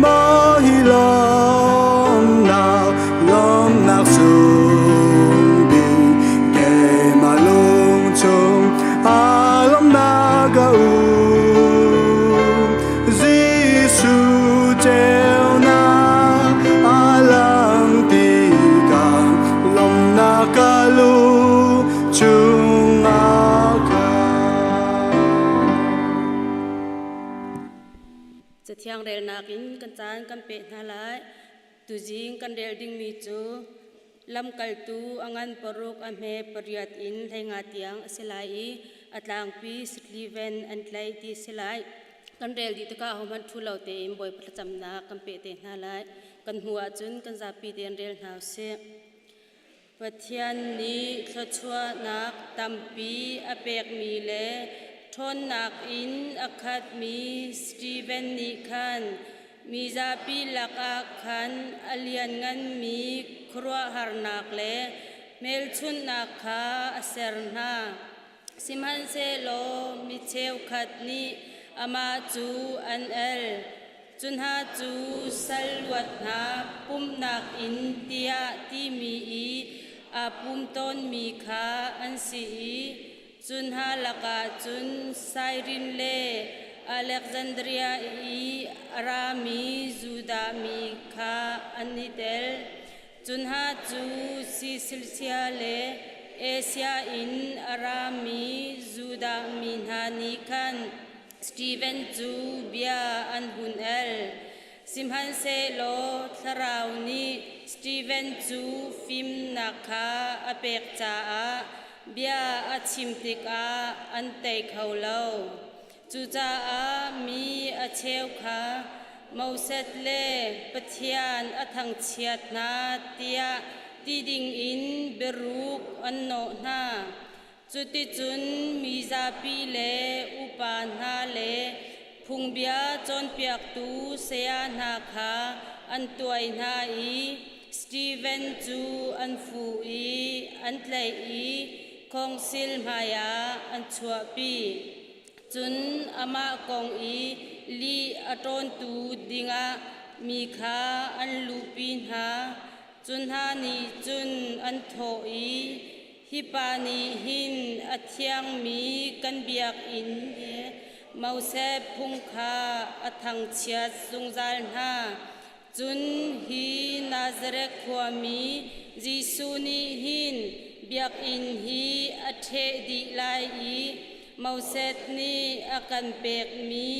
Mah hi lawmnak, lawmnak sung bik keimah lung chung ah lawmnak a um. Jesuh ceunak a lang tikah lawmnak ka lu chungah khan. Cathiang relnak in kan caan kan peh hna lai. Tuzing kan rel dingmi cu lamkaltu a ngan paruk a hme pariat in 15 tiang a si lai i a tlangpi Stephen an tlaih ti a si lai. Kan rel dih tikah hohmanh ṭhu lo tein Bawipa thlacamnak kan peh te hna lai. Kan hmu ahcun kan zapi tein rel hna usih. Pathian nih thluachuahnak tampi a pekmi le ṭhawnnak in a khatmi Steven nih khan mizapi lakah khan a liannganmi khuaruahharnak le hmelchunhnak kha a ser hna. Sihmanhsehlaw mi cheukhat nih amah cu an el. Cu hna cu sal luat hna pumhnak inn tiah timi i aa pum tawnmi kha an si i cu hna lakah cun Sairin le Alexandria i a rami Judah mi kha an i tel. Cu hna cu Silisia le Asia in a rami Judah mi hna nih khan Steven cu bia an hun el. Sihmanhsehlaw Thlarau nih Steven cu fimnak kha a pek caah bia a chim tikah an tei kho lo. Cucaah mi a cheu kha Moses le Pathian a thangchiat hna tiah ti dingin biaruk an nawh hna. Cuticun mi zapi le upa hna le phungbia cawnpiaktu saya hna kha an tuai hna i Steven cu an fuh i an tlaih i khawngsil hmaiah an chuahpi. Cun amah kong i lih a ṭawntu dingah mi kha an luhpi hna. Cu hna nih cun an thawh i, Hi pa nih hin a thiangmi kan biakinn hi Moses phung kha a thangchiat zungzal hna. Cun hi Nazareth khuami Jesuh nih hin biakinn hi a ṭheh dih lai i Moses nih a kan pekmi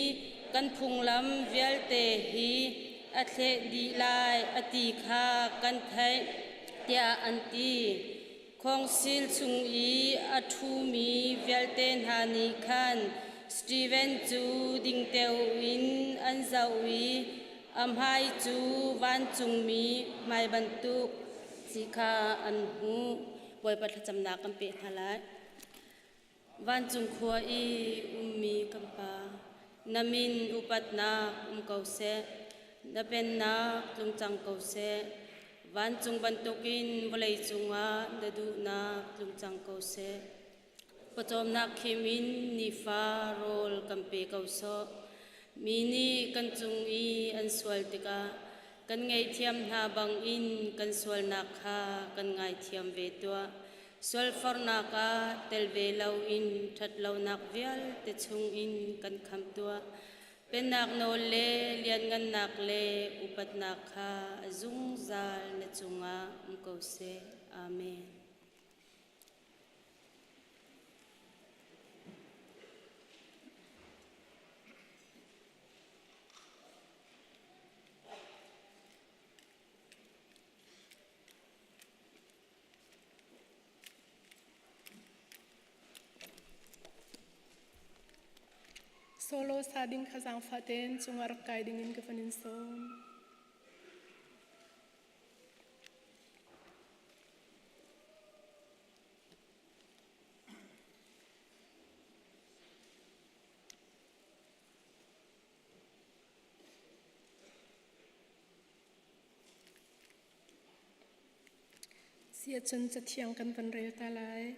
kan phunglam vialte hi a thleh dih lai a ti kha kan theih, tiah an ti. Khawngsil chung i a ṭhumi vialte hna nih khan Steven cu dingteo in an zoh i a hmai cu vancungmi hmai bantuk si kha an hmuh. Bawipa thlacamnak kan peh hna lai. Vancung khua i ummi kan Pa, na min upatnak um ko seh, na pennak tlung cang ko seh. Vancung bantukin vawlei cungah na duhnak tlung cang ko seh. Pawcawmnak khim in nifa rawl kan pe ko sawh. Mi nih kan cung i an sual tikah kan ngaihthiam hna bangin kan sualnak kha kan ngaithiam ve tuah. Sualfornak ah tel ve loin ṭhatlonak vialte chungin kan khamh tuah. Pennak nawl le lianngannak le upatnak kha a zungzal na cungah um ko seh. Amen. Solo sa ding kha zaangfah tein cungah rak kai ding in ka van in sawm. Siacun cathiang kan van rel ta lai.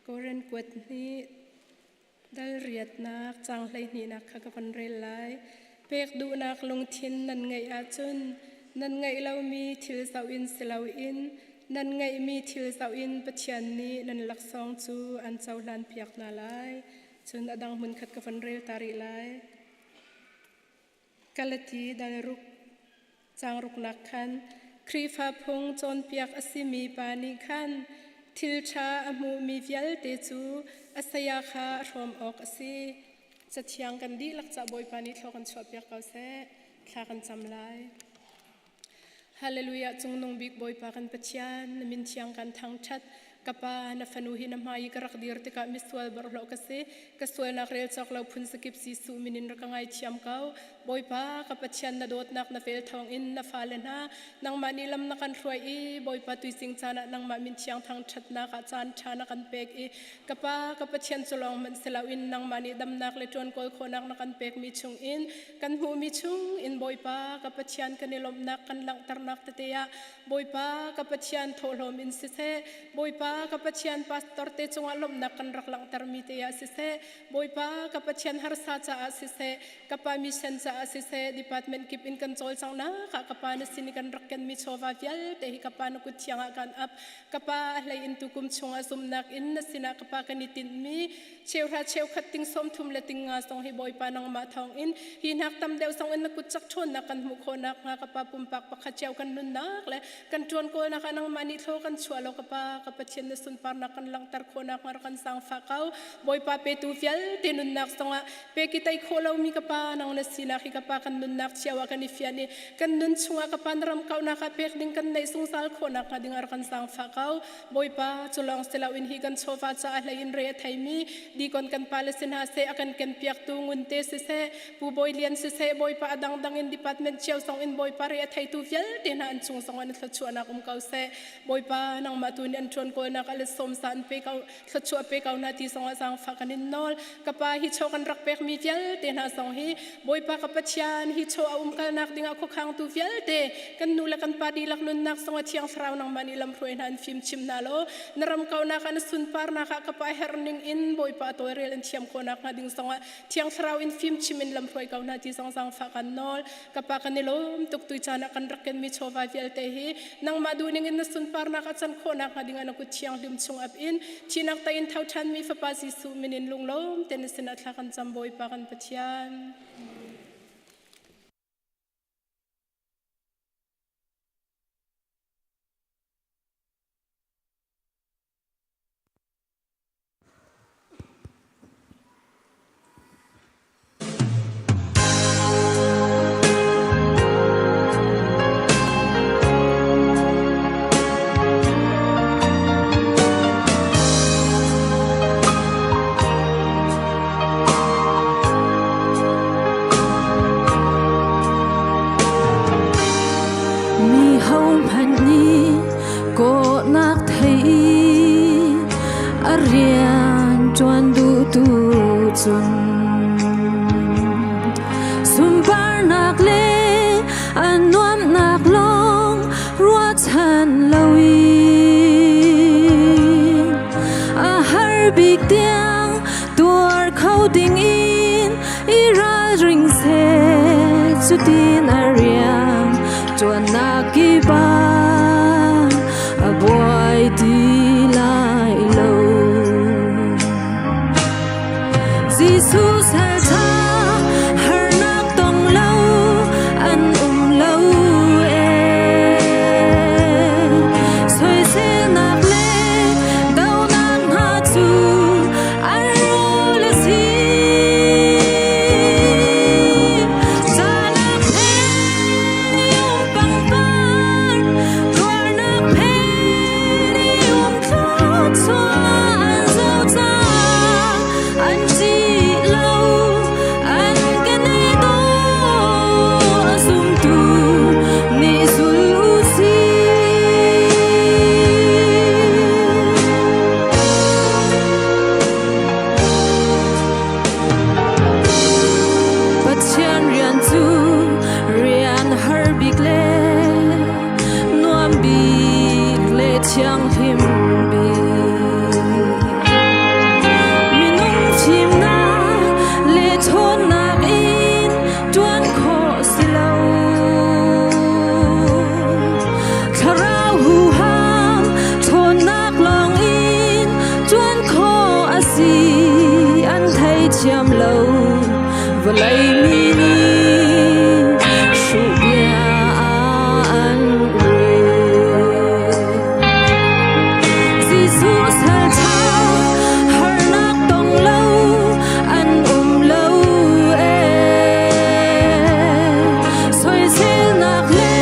Korin kuat hnih dal riatnak caang 12nak kha ka van rel lai. Pek duhnak lungthin nan ngeih ahcun nan ngeih lomi thil zoh in si loin nan ngeihmi thil zoh in Pathian nih nan laksawng cu an cohlan piak hna lai. Cun a dang hmunkhat ka van rel ta rih lai. Galati dal ruk caang ruknak khan Khrihfa phung cawnpiak a simi pa nih khan thil ṭha a hmuhmi vialte cu a saya kha a hrawm awk a si. Cathiang kan dihlak ca Bawipa nih thlaw kan chuahpiak ko seh. Thla kan cam lai. Hallelujah cungnung bik Bawipa kan Pathian na min thiang kan thangṭhat ka pa na fanu hi na hmai i ka rak dir tikah misual borhlo ka si ka sualnak rel cawk lo phun sakip Jesuh min in rak ka ngaithiam ko Bawipa ka Pathian na dawtnak na vel thawng in na fale hna nangmah nih lam na kan hruai i Bawipa tuising caan ah nangmah min thiang thangṭhatnak ah caan ṭha na kan pek i ka pa ka Pathian cu lawng hmanh si loin nangmah nih damnak le ṭuan kawl khawhnak na kan pekmi chung in kan hmuhmi chung in Bawipa ka Pathian kan i lawmhnak kan langhternak tete ah Bawipa ka Pathian thawhlawm in siseh Bawipa ka Pathian pastor te cungah lawmhnak kan rak langhtermi te ah siseh Bawipa ka Pathian harsa caah siseh ka pa mission caah siseh department kip in kan cawlcanghnak ah ka pa na sin i kan rak kenmi chawva vialte hi ka pa na kut thiang ah kan ap ka pa a hlei in tukum chungah zumnak in na sinah ka pa kan i tinhmi cheuhra cheukhat ting 30 le ting nga zong hi Bawipa nangmah thawng in hi hnak tam deuh zong in na kut cak ṭhawnnak kan hmuh khawhnak hnga ka pa pumpak pakhat cio kan nunnak le kan ṭuan kawlnak ah nangmah nih thlaw kan chuah lo ka pa ka Pathian na sunparnak kan langhter khawhnak hnga kan zaangfah ko Bawipa petu vialte nunnak zongah peki tei khawh lomi ka pa nang na sinak hi ka pa kan nunnak cio ah kan i fian i kan nun chungah ka pa na ram kauhnak ah pek ding kan neih zungzal khawhnak hnga ding ah kan zaangfah ko Bawipa cu lawng si loin hi kan chawva caah hlei in re a theimi dikon kan pale si hna seh a kan kenpiaktu ngunte siseh Pu Bawi Lian siseh Bawipa a dangdang in department cio zong in Bawipa re a theitu vialte hna an chung zong an thluachuahnak um ko seh Bawipa nangmah tu nih an ṭuan kawlnak a let sawm sa an pe ko thluachuah pe ko hna ti zong ah zaangfah kan in nawl ka pa hi chaw kan rak pekmi vialte hna zong hi Bawipa ka Pathian hi chaw a umkalnak dingah khuakhangtu vialte kan nu le kan pa dihlak nunnak zong a thiang thlarau nangmah nih lamhruai hna an fim chim hna law na ram kaunak ah na sunparnak ah ka pa herh ning in Bawipa tawlrel an thiam khawhnak hnga ding zongah thiang thlarau in fim chim in lamhruai ko hna ti zong zaangfah kan nawl ka pa kan i lawm tuk tu caan ah kan rak kenmi chawva vialte hi nangmah duhning in na sunparnak a can khawhnak hnga ding ah na kut thianghlim chung ap in thinak ta in tho ṭhanmi fapa Jesuh min in lunglawm te na sinah thla kan cam Bawipa kan Pathian. Mi hohmanh nih kawhnak thei a rian ṭuan duhtu cun sunparnak le a nuamhnak lawng ruahchan loin a har bik tiang tuar kho dingin i ralring seh cutin a rian ṭuannak kip ah a buai ti lai lo. Jesuh sal ṭha harnak tong. Vawlei mi nih hruh bia an rel. Jesuh salṭha harnak tong lo an um lo ee. Soiselnak le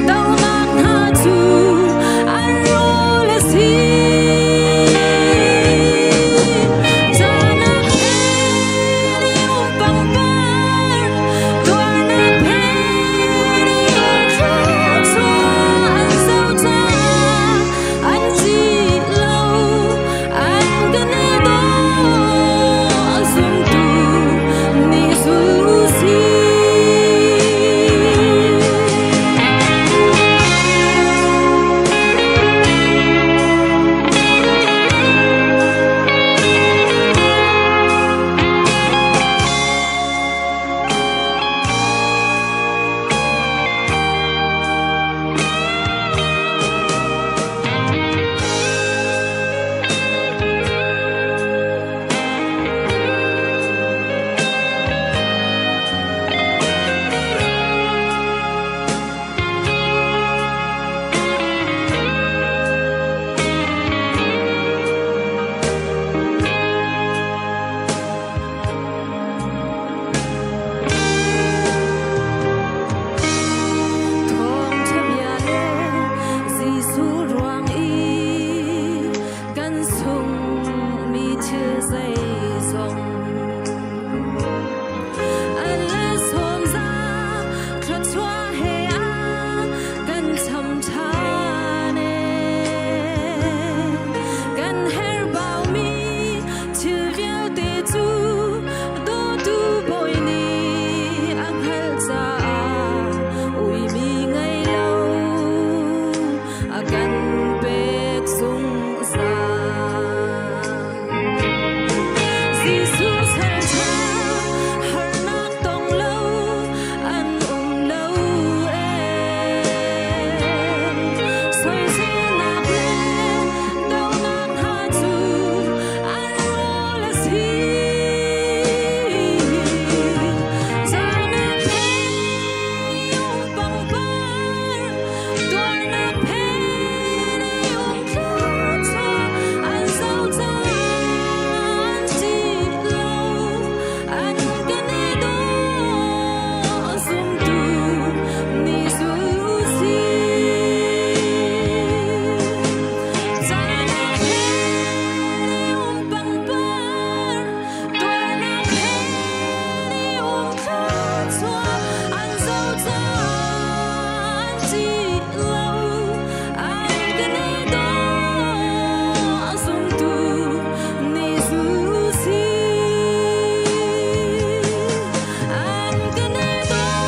dohnak hna cu an rawl a si. Canak he um pangpar, tuarnak he thluachuah an zoh caah an ṭih lo, an kan i daw zumtu nih zul u sih. Thawngṭha bia le Jesuh ruang i kan sungmi thil zeizong an le sawmza thluachuah he a kan cham ṭhan ee. Kan herhbaumi thil vialte cu dawtu Bawi nih a hngalh caah uimi ngei lo a kan pek zungzal. Jesuh salṭha harnak tong lo an um lo ee. Soiselnak le dohnak hna cu an rawl a si. Zanak he um pangpar, tuarnak he um thluachuah an zoh caah an ṭih lo, an kan i daw zumtu nih zul u sih. Zanak he um pangpar, tuarnak he um thluachuah an zoh caah an ṭih lo, an kan i daw zumtu nih zul u sih. An kan i daw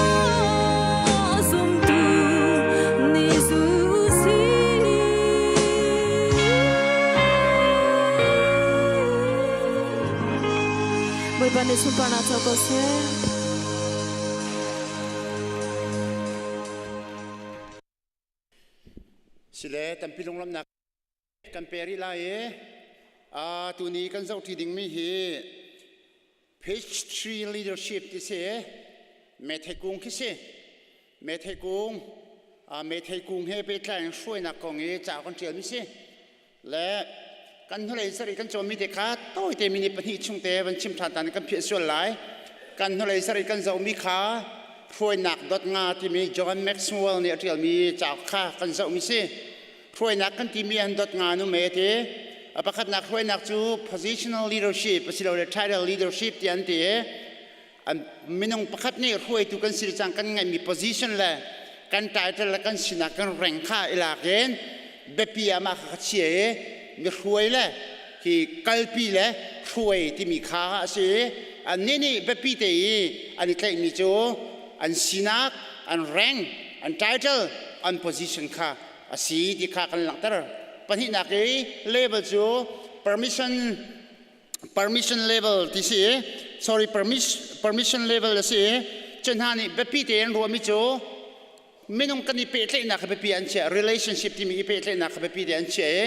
zumtu nih zul u sih. Bawipa nih sunparnak co ko seh. Sile tampi lunglawmhnak kan pe rih lai i uh, tuni kan zohṭi dingmi hi page 3 leadership ti si methei kung khi si methei kung uh, methei kung he pehtlai in hruainak kong i ca kan ṭialmi si le kan hnulei sari kan cawmmi te kha tawite minute pahnih chung te van chim ṭhan tan kan phiah sual lai kan hnulei sari kan zohmi kha hruainak dot nga timi John Maxwell nih a ṭialmi cauk kha kan zohmi si hruainak kan timi an dot nga nu me ti a pakhatnak hruainak cu positional leadership asilole title leadership ti an ti an minung pakhat nih hruaitu kan si cang kan ngeihmi position le kan title le kan sinak kan rank kha i lak in biapi ah mah kha ka chia i mi hruai le hi kalpi le hruai timi kha a si i annih nih biapi te i an i tlaihmi cu an sinak an rank an title an position kha a si ti kha kan langhter pahnihnak i label cu permission permission level ti si i sorry permission level a si i cu hna nih biapi tein ruahmi cu minung kan i pehtlaihnak kha biapi an chiah relationship timi i pehtlaihnak kha biapi te an chiah i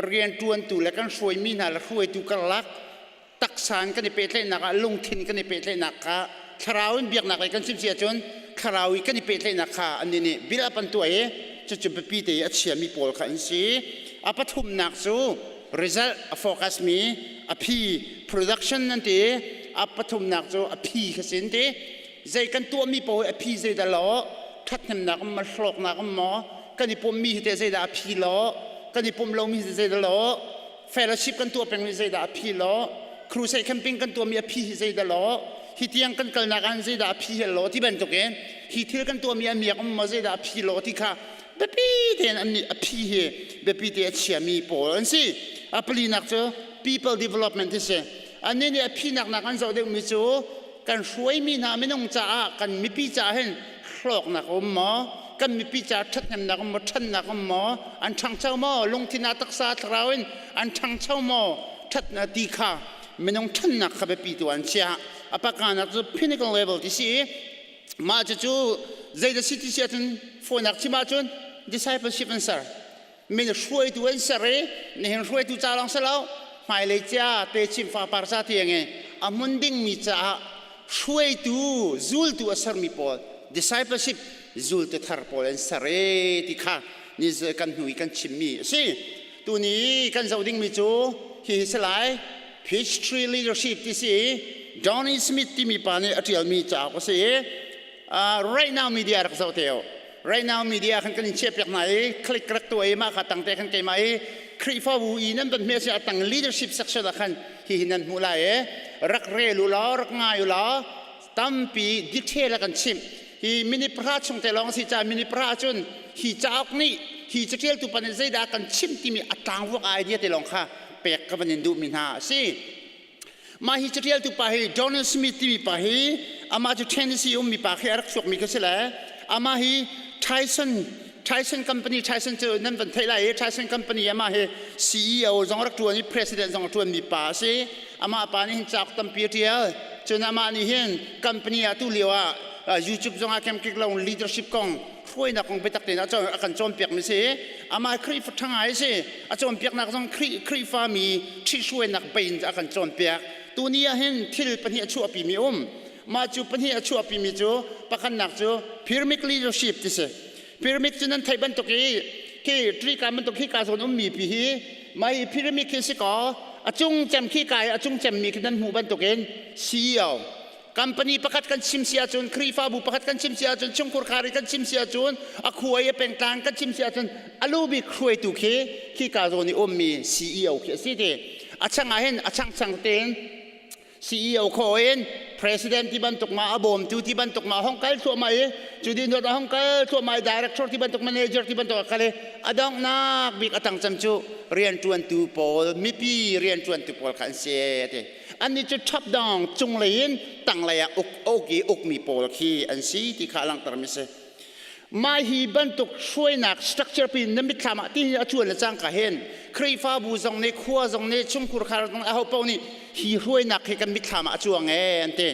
rianṭuantu le kan hruaimi hna le hruaitu karlak. Taksa in kan i pehtlaihnak ah lungthin kan i pehtlaihnak kha thlarau in biaknak lei kan chim si ahcun thlarau i kan i pehtlaihnak kha annih nih build up an tuah i cucu biapi te i a chiami pawl kha an si. A pathumnak cu result a focus mi a phi production an ti i a pathumnak cu a phi kha si an ti. Zei kan tuahmi paoh hi a phi zeidah law ṭhathnemnak um maw hlawknak um maw kan i pummi hi teh zeidah a phi law kan i pum lomi hi zeidah law fellowship kan tuah pengmi zeidah a phi law crusade camping kan tuahmi a phi hi zeidah law hi tiang kan kalnak ah zeidah a phi hi law ti bantukin hi thil kan tuahmi a miak um maw zeidah a phi law ti kha biapi tein an nih a phi hi biapi te a chiami pawl an si. A palinak cu people development hi si. Annih nih a phinak nak an zoh deuhmi cu kan hruaimi hna minung caah kan mipi caah hin hlawknak a um maw, kan mipi caah ṭhathnemnak um maw, ṭhannak um maw, an ṭhangcho maw, lungthin ah taksa thlarau in an ṭhangcho maw, ṭhatnak ti kha minung ṭhannak kha biapi tu an chiah. A pakanak cu pinnacle level ti si i mah cucu zeidah si ti si ahcun fawinak chim ahcun discipleship an ser. Min hruaitu an ser i nihin hruaitu ca lawng si lo hmailei cia techin fapar ca tiang i a hmun dingmi caah hruaitu zultu a sermi pawl discipleship zultu thar pawl an ser i ti kha ni kan hnu i kan chimmi a si. Tuni kan zoh dingmi cu hihi si lai. Peachtree Leadership ti si i Donny Smith timi pa nih a ṭialmi cauk a si i right now media rak zoh te u. Right now media khan kan in chiah piak hna i click rak tuah i mah kha tang te khan keimah i Khrihfabu i nan van hme si a tang leadership section ah khan hihi nan hmuh lai i rak rel u law rak ngai u law tampi detail a kan chimh. Hi minute pahra chung te lawng a si caah minute pahra ahcun hi cauk nih hi caṭialtu pa nih zeidah a kan chimh timi a tlangvuak idea te lawng kha pek ka van in duhmi hna a si. Mah hi caṭialtu pa hi Donald Smith timi pa hi amah cu Tennessee ummi pa khi a rak chuakmi kha si le amah hi Tyson Tyson Company Tyson cu nan van theih lai i Tyson Company amah hi CEO zong rak ṭuan i president zong a ṭuanmi pa a si. Amah pa nih hin cauk tampi a ṭial. Cun amah nih hin company ah tu lio ah YouTube zong ah kemkik lo leadership kong hruainak kong biatak tein a kan cawnpiakmi si. Amah Khrihfa ṭha ngai a si. A cawnpiaknak zong Khrihfami ṭhihruainak bei in a kan cawnpiak. Tuni ah hin thil pahnih a chuahpimi um. Mah cu pahnih a chuahpimi cu pakhatnak cu pyramid leadership ti si. Pyramid cu nan theih bantuk i khi trika bantuk khi ka zawn ummi pi hi mai pyramid khi si kaw a cung cem khi kai a cung cemmi khi nan hmuh bantukin CEO company pakhat kan chim si ahcun Khrihfabu pakhat kan chim si ahcun chungkhur khari kan chim si ahcun a khua i a pengtlang kan chim si ahcun a lu bik hruaitu khi khi ka zawn i ummi CEO khi a si ti a chang ah hin a chang chang tein CEO kho in president ti bantuk ma a bawmtu ti bantuk ma hong kal thluahmah i cu din a hong kal thluahmah i director ti bantuk manager ti bantuk a kal i a donghnak bik a tang cem cu rianṭuantu pawl mipi rianṭuantu pawl kha an si ti annih cu top down cunglei in tanglei ah uk uk i ukmi pawl khi an si ti kha a langhtermi si. Mah hi bantuk hruainak structure pin na mitthlam ah ti a cuan le cangka hin Khrihfabu zong nih khua zong nih chungkhur khar zong aho paoh nih hi hruainak hi kan mitthlam ah a cuang ee an ti.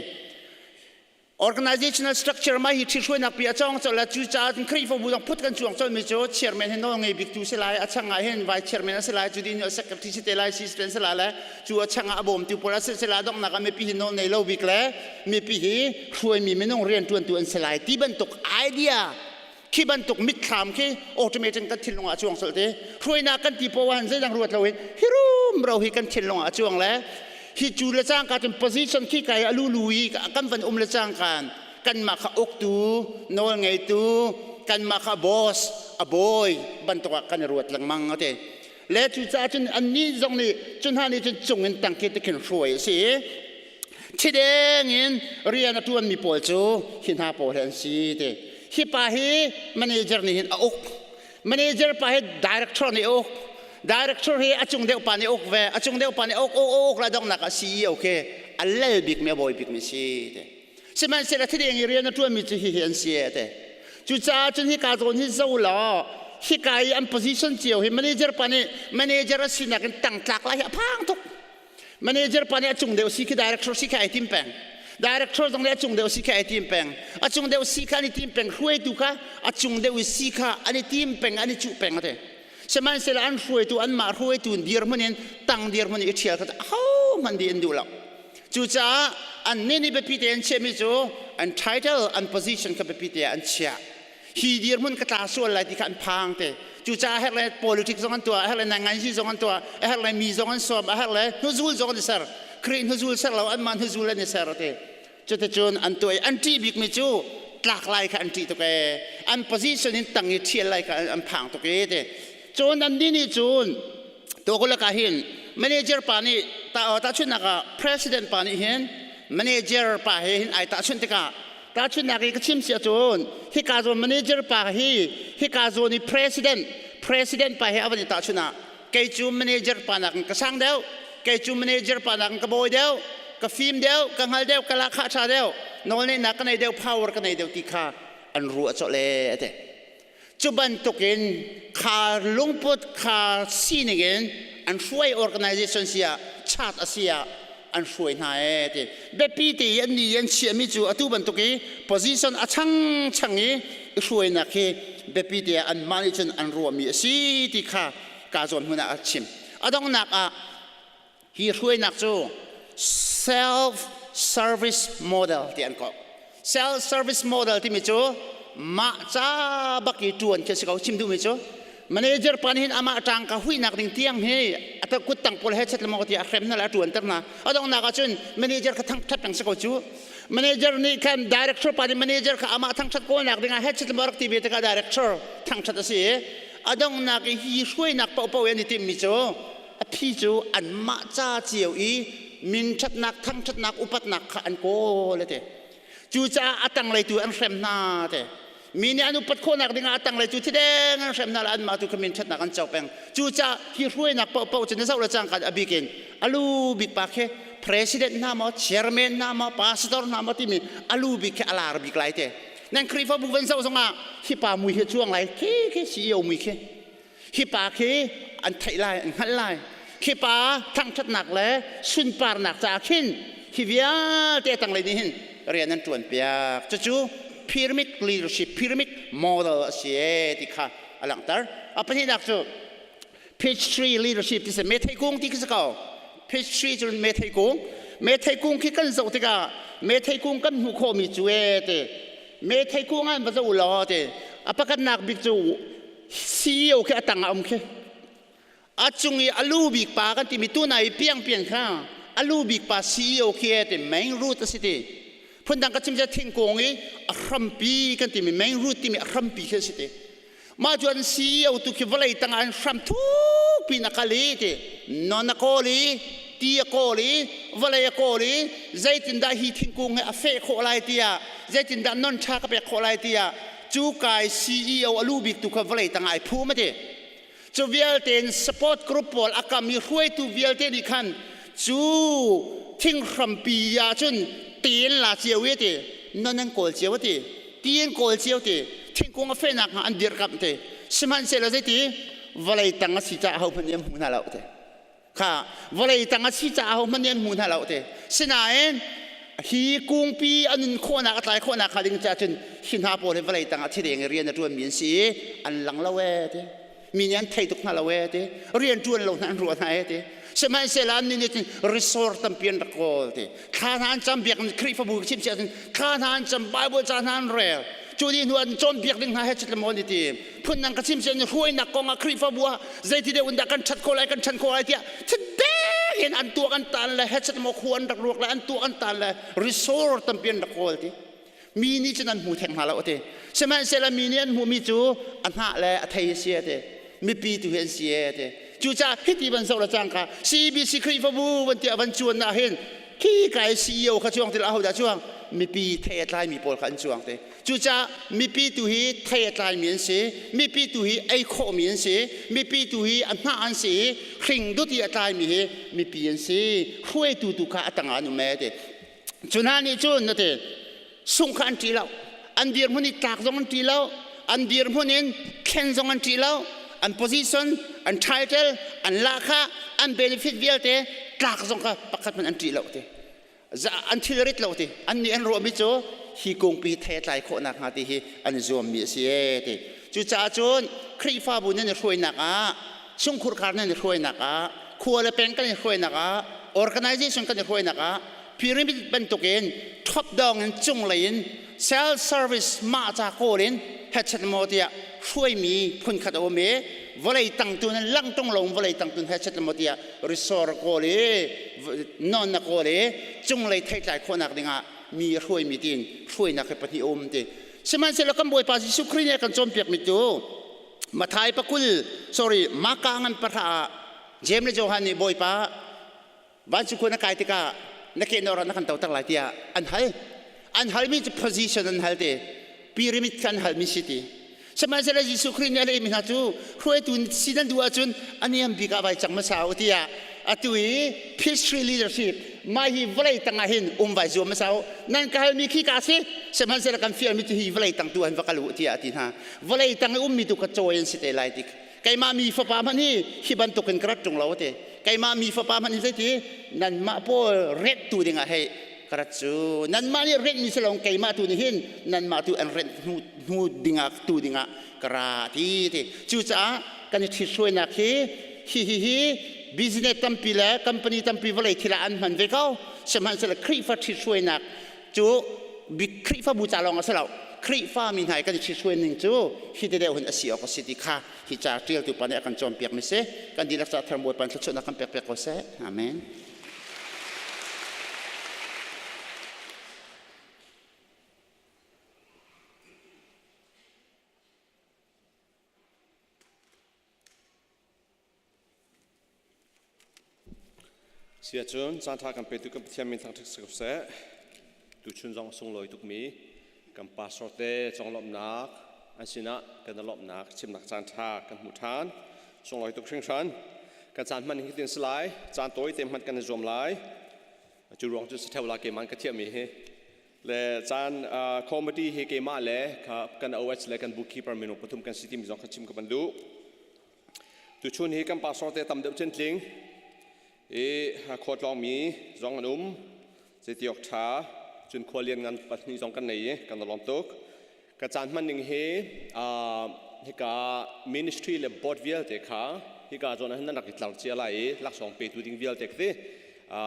Organizational structure mah hi ṭhihruainak pi a cawng colh la cucaah cun Khrihfabu zong phut kan cuang colhmi cu chairman hi nawl ngei bik tu si lai a chang ah hin vice chairman a si lai cu din secretary si te lai assistant si lai le cu a chang ah a bawmtu pawl a si si lai donghnak ah mipi hi nawl nei lo bik le mipi hi hruaimi minung rianṭuantu an si lai ti bantuk idea khi bantuk mitthlam khi automatic kan thinlung ah a cuang colh te. Hruainak kan ti poah han zeidang ruat loin hirum ro hi kan thinlung ah a cuang le hi cu le cangka cun position khi kai a lulu i kan van um le cangkan kanmah kha uktu nawl ngeitu kanmah kha boss a bawi bantuk ah kan i ruat lengmang ate le cucaah cun annih zong nih cu hna nih cun cung in tang khi tikhin hruai a si. Thideng in rian a ṭuanmi pawl cu hi hna pawl hi an si ti. Hi pa hi manager nih hin a uk. Manager pa hi director nih a uk. Director hi a cung deuh pa nih a uk ve. A cung deuh pa nih a uk uk uk la donghnak ah CEO khi a lal bikmi a bawi bikmi si ti. Sihmanhsehlaw thideng i rian a ṭuanmi cu hihi an si e ti. Cucaah cun hika zawn hi zo law hika i an position cio hi manager pa nih manager a sinak in tangtlak lai hi a phang tuk. Manager pa nih a cung deuh si khi director si kha ai tim peng. Director zong nih a cung deuh si kha ai tim peng. A cung deuh si kha an i tim peng. Hruaitu kha a cung deuh i si kha an i tim peng, an i cuh peng ate. Sihmanhsehlaw an hruaitu anmah hruaitu dirhmun in tang dirhmun i ṭhial kha aho. hmanh di an duh lo. Cucaah an nih nih biapi te an chiahmi cu an title, an position kha biapi te ah an chiah. Hi dirhmun ka tla sual lai ti kha an phang te. Cucaah a herh le politics zong an tuah, a herh le nanganzi zong an tuah, a herh le mi zong an sawm, a herh le hnuzul zong an i ser. Khrih hnuzul ser lo, anmah hnuzul an i ser te. Cuticun an tuah i an ṭih bikmi cu tlak lai kha an ṭih tuk ee. An position in tang i ṭhial lai kha an phang tuk ee ti. Cun annih nih cun Tawkulak ah hin manager pa nih tahchunhnak ah president pa nih hin manager pa he hin ai tahchunh tikah tahchunhnak i ka chim si ahcun hika zawn manager pa hi hika zawn i president president pa he a van i tahchunh ah kei cu manager pa nakin ka sang deuh kei cu manager pa nakin ka bawi deuh ka fim deuh ka hngal deuh ka lahkhah ṭha deuh nawlneihnak ka nei deuh power ka nei deuh ti kha an ruah colh ee a ti. Cu bantukin kha lungput kha sining in an hruai organization si ah chart a si ah an hruai hna ee ti. Biapi te i an ni an chiahmi cu atu bantuk i position a chang chang i i hruainak hi biapi te ah anmah nih cun an ruahmi a si ti kha ka zawn hmun ah a chim. A donghnak ah Hi hruainak cu self service model ti an kawh. Self service model timi cu mah ca bak i ṭuan khi a si ko chim duhmi cu manager pa nih hin amah ṭangka huihnak ding tiang hi a kuttang pawl he chet le maw tiah a hrem hna le a ṭuanter hna. A donghnak ahcun manager kha thangṭhat peng si ko cu. Manager nih khan director pa nih manager kha amah thangṭhat kawlnak dingah he chet le maw rak ti ve tikah director thangṭhat a si i a donghnak i hi hruainak paohpaoh i an i timhmi cu a phi cu anmah ca cio i min ṭhatnak thangṭhatnak upatnak kha an kawl a ti. Cucaah a tanglei tu an hrem hna te. Mi nih an upat khawhnak dingah a tanglei tu thideng an hrem hna le anmah tu kha min ṭhatnak an co peng. Cucaah hi hruainak paohpaoh cu na zoh le cangka a bik in a lu bik pa khi president hna maw chairman hna maw pastor hna maw timi a lu bik khi a lar bik lai te. Nan Khrihfabu van zoh zongah hi pa mui hi cuang lai khi khi CEO mui khi Hi pa khi an theih lai, an hngalh lai. Khi pa thangṭhatnak le sunparnak caah khin hi vialte a tanglei nih hin rian an ṭuan piak. Cucu pyramid leadership, pyramid model a si ee ti kha a langhter. A pahnihnak cu peach tree leadership ti si methei kung ti khi si ko. Peach tree cu methei kung. Methei kung khi kan zoh tikah methei kung kan hmuh khawhmi cu ee ti. Methei kung ah an va zoh u law ti. A pakhatnak bik cu CEO khi a tang ah um khi a cung i a lu bik pa kan timi tuna i piang piang kha a lu bik pa CEO khi e ti main root a si ti phundang ka chim thingkung i a hrampi kan timi main root timi a hrampi khi a si ti mah cu an CEO tu khi vawlei tang ah an hram thuk pin a kal i ti non a kawl i ti a kawl i vawlei a kawl i zeitindah hi thingkung hi a feh khawh lai tiah zeitindah non ṭha ka pek khawh lai tiah cu kai CEO a lu bik tu kha vawlei tang ai phum a ti. Cu vialte in support group pawl a kam i hruaitu vialte nih khan cu thinghrampi ah cun teen la cio i ti non an kawl cio a ti ti an kawl cio ti thingkung a fehnak hnga an dirkamh ti sihmanhsehlaw zeiti vawlei tang a si caah ahohmanh nih an hmu hna lo ti Kha vawlei tang a si caah ahohmanh nih an hmu hna lo ti. Sinain hi kungpi a nun khawhnak a tlai khawhnak hnga ding caah cun hi hna pawl hi vawlei tang ah thideng i rian a ṭuanmi an si i an lang lo ee ti. Mi nih an thei tuk hna lo ee ti. Rian ṭuan lo hna an ruah hna ee ti. Sihmanhsehlaw annih nih cun resort tampi an rak kawl ti. Thla hna an cam biakinn Khrihfabu chim si ahcun thla hna an cam Bible ca hna an rel. Cu dih hnu an cawnpiak ding hna he cit le maw an i tim. Phundang ka chim sian hruainak kong ah Khrihfabu ah zeiti deuh in dah kan ṭhat khawh lai kan ṭhan khawh lai tiah thideng in an tuak an tan le hechet maw khu an rak ruak le an tuak an tan le resort tampi an rak kawl ti mi nih cun an hmu theng hna lo ti sihmanhsehlaw mi nih an hmuhmi cu a hnah le a thei a si ti mipi tu hi an si e ti cucaah hiti van zoh le cangka CBC Khrihfabu van tiah van cuan ah hin khi kai CEO kha cuang ti lo ahodah cuang mipi thei a tlaimi pawl kha an cuang te Cucaah mipi tu hi thei a tlaimi an si, mipi tu hi ei khawhmi an si, mipi tu hi a hnah an si i hring dut i a tlaimi hi mipi an si. Hruaitu tu kha a tangah an um ee ti. Cu hna nih cun na ti sungh kha an ṭih lo. An dirhmun i tlak zong an ṭih lo. An dirhmun in thlen zong an ṭih lo. An position, an title, an lahkhah, an benefit vialte tlak zong kha pakhat hmanh an ṭih lo ti. An thil rit lo ti. An nih an ruahmi cu hi kungpi hi thei a tlai khawh nakhnga ti hi an zuammi a si ee ti. Cucaah cun Khrihfabu nan i hruainak ah, chungkhurkhar nan i hruainak ah, khua le peng kan i hruainak ah. Organization kan i hruainak ah pyramid bantukin top down in cunglei in self service mah ca kawl in hechet maw tiah hruaimi phunkhat a um i vawlei tangtu nan lang tung lo vawlei tangtu hechet maw tiah resor kawl i non na kawl i cunglei theitlai khawhnak dingah mi a hruaimi tiin hruainak hi pahnih a um ti. Sihmanhsehlaw kan Bawipa Jesuh Khrih nih a kan cawnpiakmi cu Mathai pakul sorry Maka ngan pahra ah Jeim le Johan nih Bawipa vancung khua na kai tikah na ke nawr ah na kan toter lai tiah an hal. An halmi cu position an hal te. Pyramid kha an halmi si ti. Sihmanhsehlaw Jesuh Khrih nih a lehmi hna cu hruaitu si nan duh ahcun a niam bik ah vai cang hmasa u tiah atu i history leadership mah hi vawlei tangah hin um vai zuam hmasa u. Nan ka halmi khi ka si sihmanhsehlaw kan fialmi cu hi vawlei tang tu an va kal u tiah a ti hna. Vawlei tang i ummi tu kha cawi an si te lai ti keimah mi fapa hmanh hi hi bantukin ka rat ṭung lo ti. Keimah mi fapa hmanh hi zeiti nanmah pawl rettu dingah hei ka rat cu nanmah nih renhmi si lo keimah tu nih hin nanmah tu an renh hnu, hnu dingah tu dingah ka ra ti ti. Cucaah kan i ṭhithruainak hi hi hi hi business tampi le company tampi vawlei thil ah an hman ve ko. Sihmanhsehlaw Khrihfa ṭhithruainak cu Khrihfabu ca lawng a si lo. Khrihfa mi hna i kan i ṭhithruai ning cu hi te deuh hin a si awk a si ti kha hi ca ṭialtu pa nih a kan cawnpiakmi si. Kan dihlak caah thar Bawipa thluachuahnak kan pek piak ko seh. Amen. Siacun caanṭha kan petu kan Pathian min thangṭhat si ko seh. Tuchun zong sunglawi tukmi kan pastor te conglawmhnak an sinah kan i lawmhnak chimnak caanṭha kan hmuh ṭhan. Sunglawi tuk hringhran. Kan caan hman hi tin si lai. Caan tawi te hmanh kan i zuam lai. Cu ruang cu si theu la keimah ka thiahmi hi. Le caan committee hi keimah le kan OH le kan bookkeeper minung pathum kan si timi zong kha chim ka van duh. Tuchun hi kan pastor te tam deuh cintling i khuatlawngmi zong an um. Zeitiawk ṭha cun khua lian ngan pahnih zong kan nei i kan i lawm tuk. Ka caan hman ning hi hika ministry le board vialte kha hika zawn ah hin nan rak i tlar cia lai i laksawng petu ding vialte khi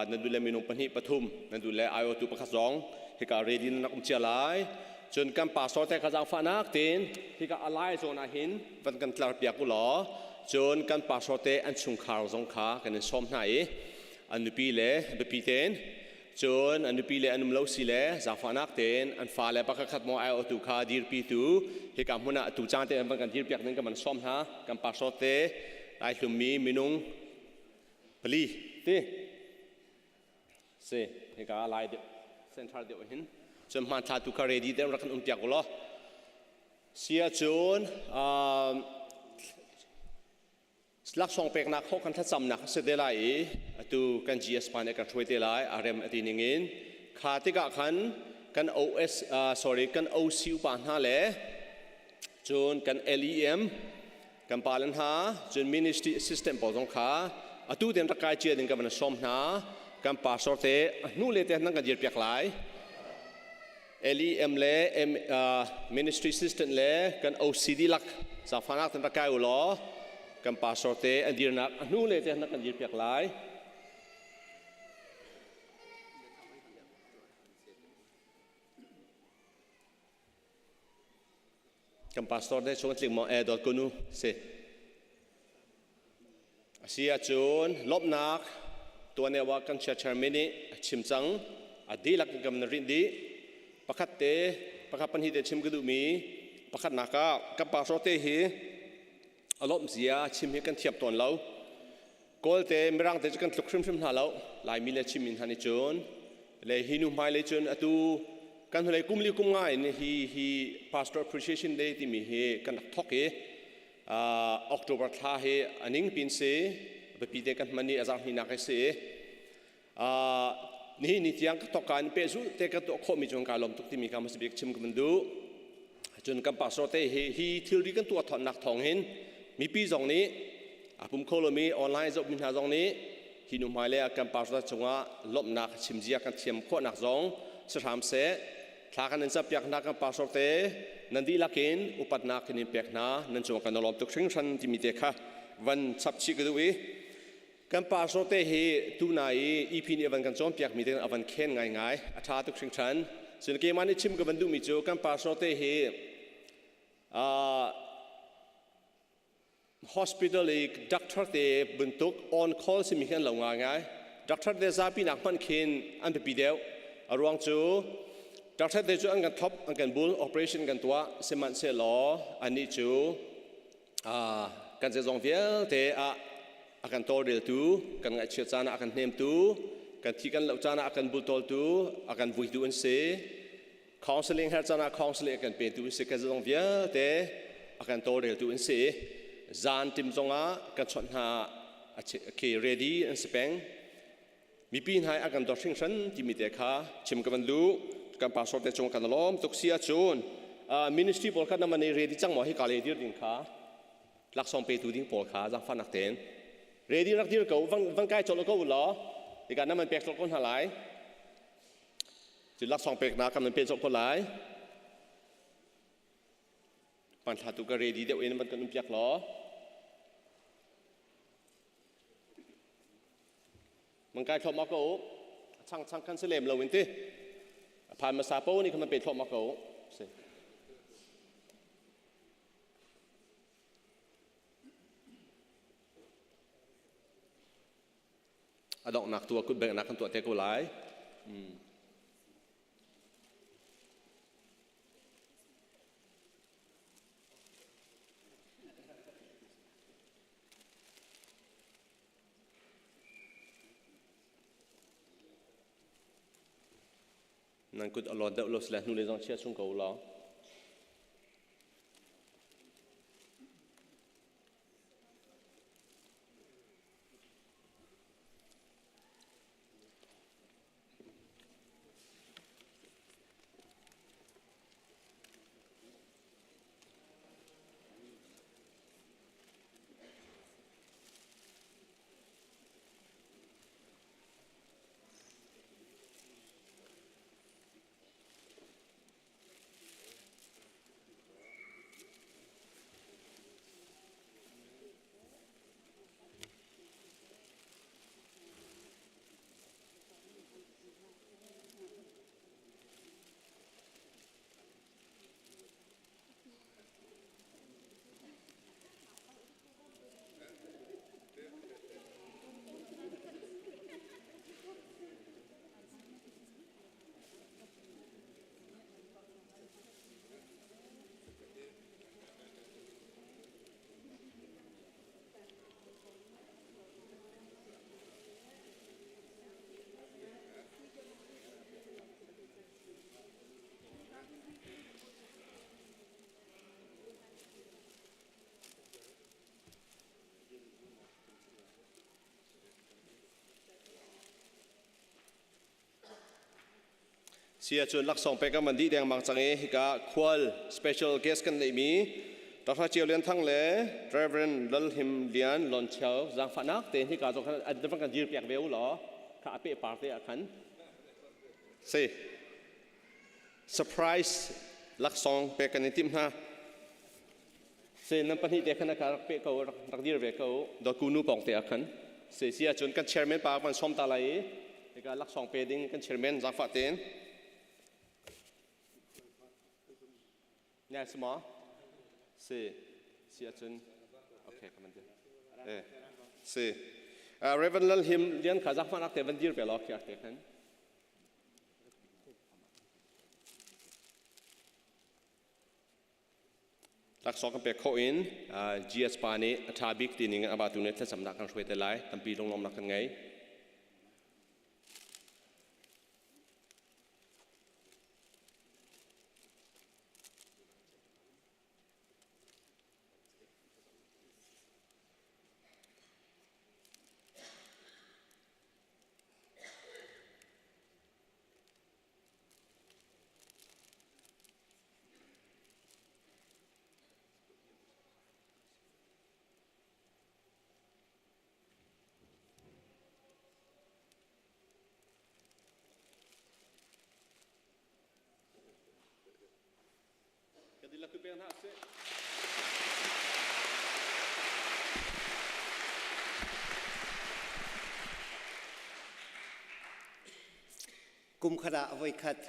nan duh le minung pahnih pathum nan duh le aiawtu pakhat zong hika ready nan rak um cia lai. Cun kan pastor te kha zaangfahnak tein hika a lai zawn ah hin van kan tlar piak u law cun kan pastor te an chungkhar zong kha kan in sawm hna i an nupi le biapi tein cun an nupi le an um lo si le zaangfahnak tein an fale pakhat khat maw aiawhtu kha dirpitu hika hmun ah atu caan te an van kan dirpiak ding kan van sawm hna. Kan pastor te lai hlummi minung pali ti si hika lai deuh central deuh hin cun hmanthlatu tu kha ready te rak kan um piak u law. Si ahcun laksawng peknak khawh kan thlacamnak a si te lai i atu kan GS pa nih kan hruai te lai a rem a ti ningin. Kha tikah khan kan OS sorry kan OC upa hna le cun kan LEM kan pa le hna cun ministry assistant pawl zong kha atu ten rak kai cia ding kan van sawm hna. Kan pastor te a hnu le te nan kan dir piak lai. LEM le M, ministry assistant le kan OCD lak zaangfahnak ten rak kai u law kan pastor te an dirnak a hnu le te nan kan dir piak lai. Kan pastor te chung tling maw e dot kunu si. Asi ahcun lawmhnak tuan wa kan chia chairman nih a chim cang. A dihlak kan na rinh dih. Pakhat te pakhat pahnih te chim ka duhmi pakhatnak ah kan pastor te hi a lawmh zia chim hi kan thiam tawn lo. Kawlte Mirang te cu kan tluk hrimhrim hna lo. Laimi le Chinmi hna nih cun le hi nu hmai lei cun atu kan hnulei kum li kum nga in hi hi Pastor Appreciation Day timi hi kan rak thok i October thla hi a ning pin si biapi te kan hman i a zarh hninak hi si. Nihin ni tiang ka thok in pehzul te ka tuah khawhmi cu ka lawm tuk timi ka mas bik chim ka van duh. Cun kan pastor te hi hi thilri kan tuah thonnak thawng hin mipi zong nih a pum kho lomi online zohmi hna zong nih hi nu hmai le kan pastor cungah lawmhnak chimzia kan thiam khawhnak zong si hram seh. Thla kan in capiak hna kan pastor te nan dihlak in upatnak kan in pek hna nan cung kan lawm tuk hringhran timi te kha van chap chih ka duh i. Kan pastor te hi tuna i EP nih a van kan cawnpiakmi te a van khen ngaingai. A ṭha tuk hringhran. Cun keimah nih chim ka van duhmi cu kan pastor te hi hospital i doctor te bantuk on call simi khi an lo ngaingai. Doctor te zapi nak hmanh khin an biapi deuh. A ruang cu doctor te cu an kan thlop, an kan bul, operation kan tuah, sihmanhsehlaw annih cu kan zeizong vialte ah a kan tawlreltu, kan ngaihchiat caan ah a kan hnemtu, kan thi kan loh caan ah a kan bultawltu, a kan vuitu an si. Counseling her caan ah counseling a kan petu an si. Kan zeizong vialte a kan tawlreltu an si. Zan tim zongah kan chawnh hna khi ready an si peng. Mipi hna a kan dawt hringhran timi te kha chim ka van duh. Kan pastor te cung kan lawm tuk si ahcun ministry pawl kha na man i ready cang maw hi ka le dir ding kha laksawng petu ding pawl kha zaangfahnak tein ready rak dir ko van kai colh ko law tikah na man pek colh ko hna lai cu laksawng peknak kan man pe colh ko lai panthla tu ka ready deuh in van kan um piak law Man kai thluahmah ko chang chang kan si lem lo in ti a phan hmasa po nih khan man pe thluahmah ko si a donghnak tu ah kutbengnak kan tuah te ko lai. Nan kut a lawt deuh lo sile hnulei zong chia chung ko law. Si ahcun laksawng pek kan van dih dengmang cang i hika khual special guest kan neihmi Dr. Cio Lian Thang le Reverend Lal Him Lian Lon Cheu zaangfahnak tein hika zong khan an van kan dir piak ve u law kha a peh par te ah khan si surprise laksawng pek kan i timh hna. Se nan pahnih te khan rak pe ko rak dir ve ko dawtku nu pawng te ah khan se si ahcun kan chairman pa kan som ta lai i hika laksawng pe ding kan chairman zaangfah tein Ngai si maw? Si. Si ahcun okay ka man dir. Eh. Si. Reverend Lal Him Lian kha zaangfahnak te van dir ve law khiar te khan. Laksawng kan pek khawh in GS pa nih a ṭha bik ti ning in amah tu nih thlacamnak kan hruai te lai. Tampi lunglawmnak kan ngei. Kan dihlak tu pek hna sih. Kum khat ah voikhat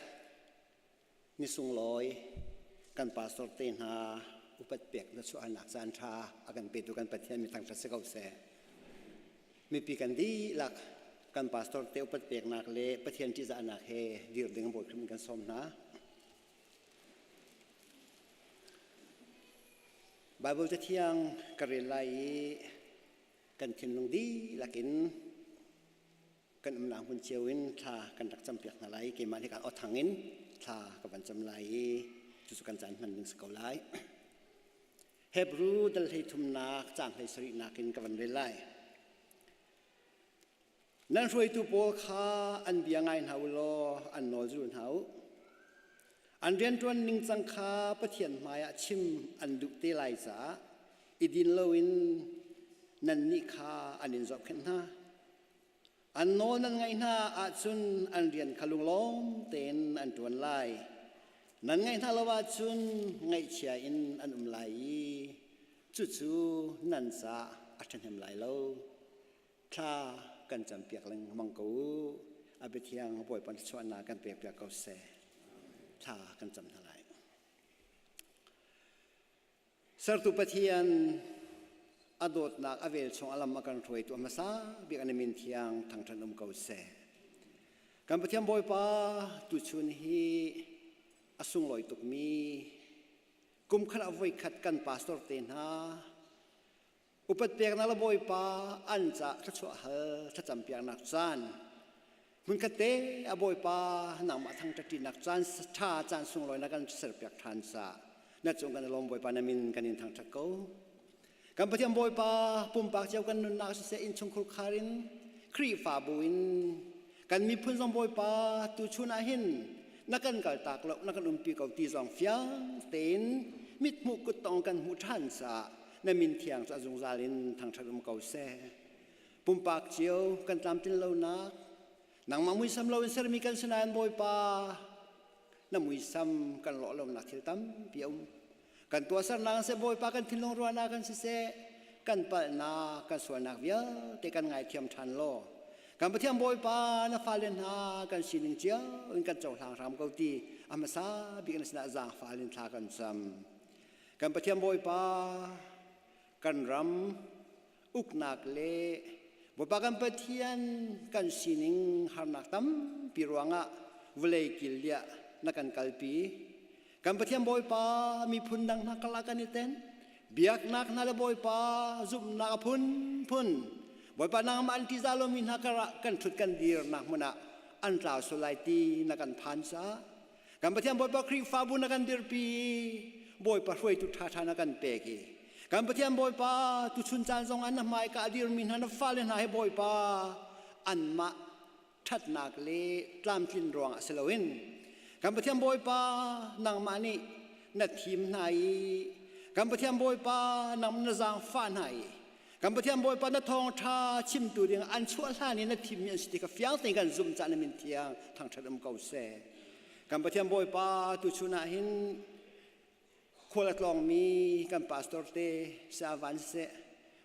ni sunglawi kan pastor te hna upat pek na chuahnak caan ṭha a kan petu kan Pathian mi thangṭhat si ko seh. Mipi kan dihlak kan pastor te upat peknak le Pathian ṭihzahnak he dir ding Bawi Khrih kan sawm hna. Bible cathiang ka rel lai i kan thinlung dihlak in kan umnak hmun cio in thla kan rak campiak hna lai. Keimah nih kaan awthang in thla ka van cam lai i cucu kan caan hman ding si ko lai. Hebrew dal hlei thumnak caang hlei sarihnak in ka van rel lai. Nan hruaitu pawl kha an bia ngai hna u law an nawl zul hna u. An rianṭuan ningcang kha Pathian hmaiah chim an duh te lai caah i din loin nannih kha an in zohkhenh hna. An nawl nan ngaih hna ahcun an rian kha lunglawm tein an ṭuan lai. Nan ngaih hna lo ahcun ngaihchia in an um lai i cucu nan caah a ṭhahnem lai lo. Thla kan campiak lengmang ko u. A biathiang Bawipa thluachuahnak kan pekpiak ko seh. Thla kan cam hna lai. Sertu Pathian a dawtnak a vel chung a lam a kan hruaitu a hmasa bik an min thiang thangṭhat um ko seh. Kan Pathian Bawipa tuchun hi a sunglawi tukmi kum khat ah voikhat kan pastor te hna upat peknak le Bawipa an ca thluachuah hal thlacam piaknak caan hmunkhat te a Bawipa nangmah thangṭhatṭinak caan ṭha caan sunglawi na kan serpiak ṭhan ca na cung kan i lawm Bawipa na min kan in thangṭhat ko. Kan Pathian Bawipa pumpak cio kan nunnak siseh innchungkhur khar in Khrihfabu in kan miphun zong Bawipa tuchun ah hin na kan kaltak lo na kan umpi ko ti zong fiang tein mithmuh kuttong kan hmuh ṭhan caah na min thiang cu a zungzal in thangṭhat um ko seh. Pumpak cio kan tlamtlin lonak nangmah muisam lo in sermi kan si nain Bawipa na muisam kan lawh lonak thil tampi a um. Kan tuahsernak seh Bawipa kan thinlung ruahnak kan siseh kan palhnak kan sualnak vialte kan ngaithiam ṭhan law kan Pathian Bawipa na fale hna kan sining cio in kan cohlang hram ko ti a hmasa bik na sinah zaangfah in thla kan cam. Kan Pathian Bawipa kan ram uknak le Bawipa kan Pathian kan sining harnak tampi ruangah vawlei kil liah na kan kalpi. Kan Pathian Bawipa miphun dang hna karlak kan i ten. Biaknak hna le Bawipa zumhnak a phunphun. Bawipa nangmah an ṭihzah lomi hna karah kan ṭhut kan dirnak hmun ah an tlau sual lai ti na kan phan caah Kan Pathian Bawipa Khrihfabu na kan dirpi Bawipa hruaitu ṭhaṭha na kan pek i kan Pathian Bawipa tuchun caan zong ah na hmaika a dirmi hna na fale hna he Bawipa anmah ṭhatnak le tlamtlin ruangah si loin kan Pathian Bawipa nangmah nih na thim hna i kan Pathian Bawipa nang na zaangfah hna i Kan Pathian Bawipa na thawngṭha chimtu ding an chuah hlan i na thimmi an si ti kha fiang tein kan zumh caah na min thiang thangṭhat um ko seh. Kan Pathian Bawipa tuchun ah hin khual a tlawngmi kan pastor te sa van seh.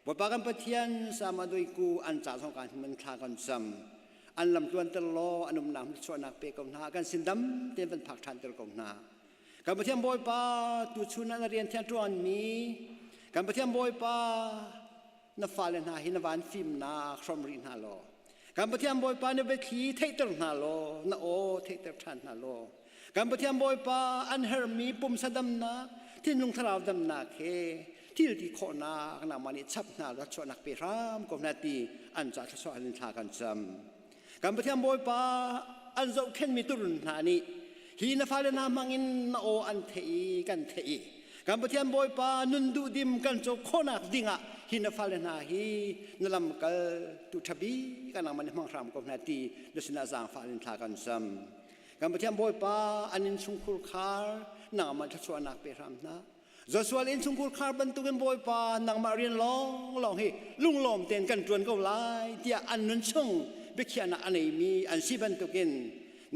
Bawipa kan Pathian sama doiku an ca zong kan hman thla kan cam. An lam tluanter law an umnak chuahnak pe ko hna. Kan sin dam tein van phak ṭhan ter ko hna. Kan Pathian Bawipa tuchun ah na rian thiang ṭuanmi kan Pathian Bawipa na fale hna hi na van fimnak hrom rih hna law kan Pathian Bawipa na biathli theihter hna law na aw theihter ṭhan hna law kan Pathian Bawipa an hermi pumsa damnak thinlung thlarau damnak he thil ti khawhnak nangmah nih chap hna law chuahnak pe hram ko hna ti an ca thluachuah in thla kan cam. Kan Pathian Bawipa an zohkhenhmi turun hna nih hi na fale hna hmangin na aw an theih i kan theih i kan Pathian Bawipa nun duhdim kan co khawhnak dingah hi na fale hna hi na lamkal tu ṭha bik ah nangmah nih hmang hram ko hna ti na sinah zaangfah in thla kan cam. Kan Pathian Bawipa an innchungkhur khar nangmah thluachuahnak pe hram hna. Joshua innchungkhur khar bantukin Bawipa nangmah rian lawnglawng hi lunglawm tein kan ṭuan ko lai tiah an nun chung biakhiahnak a neimi an si bantukin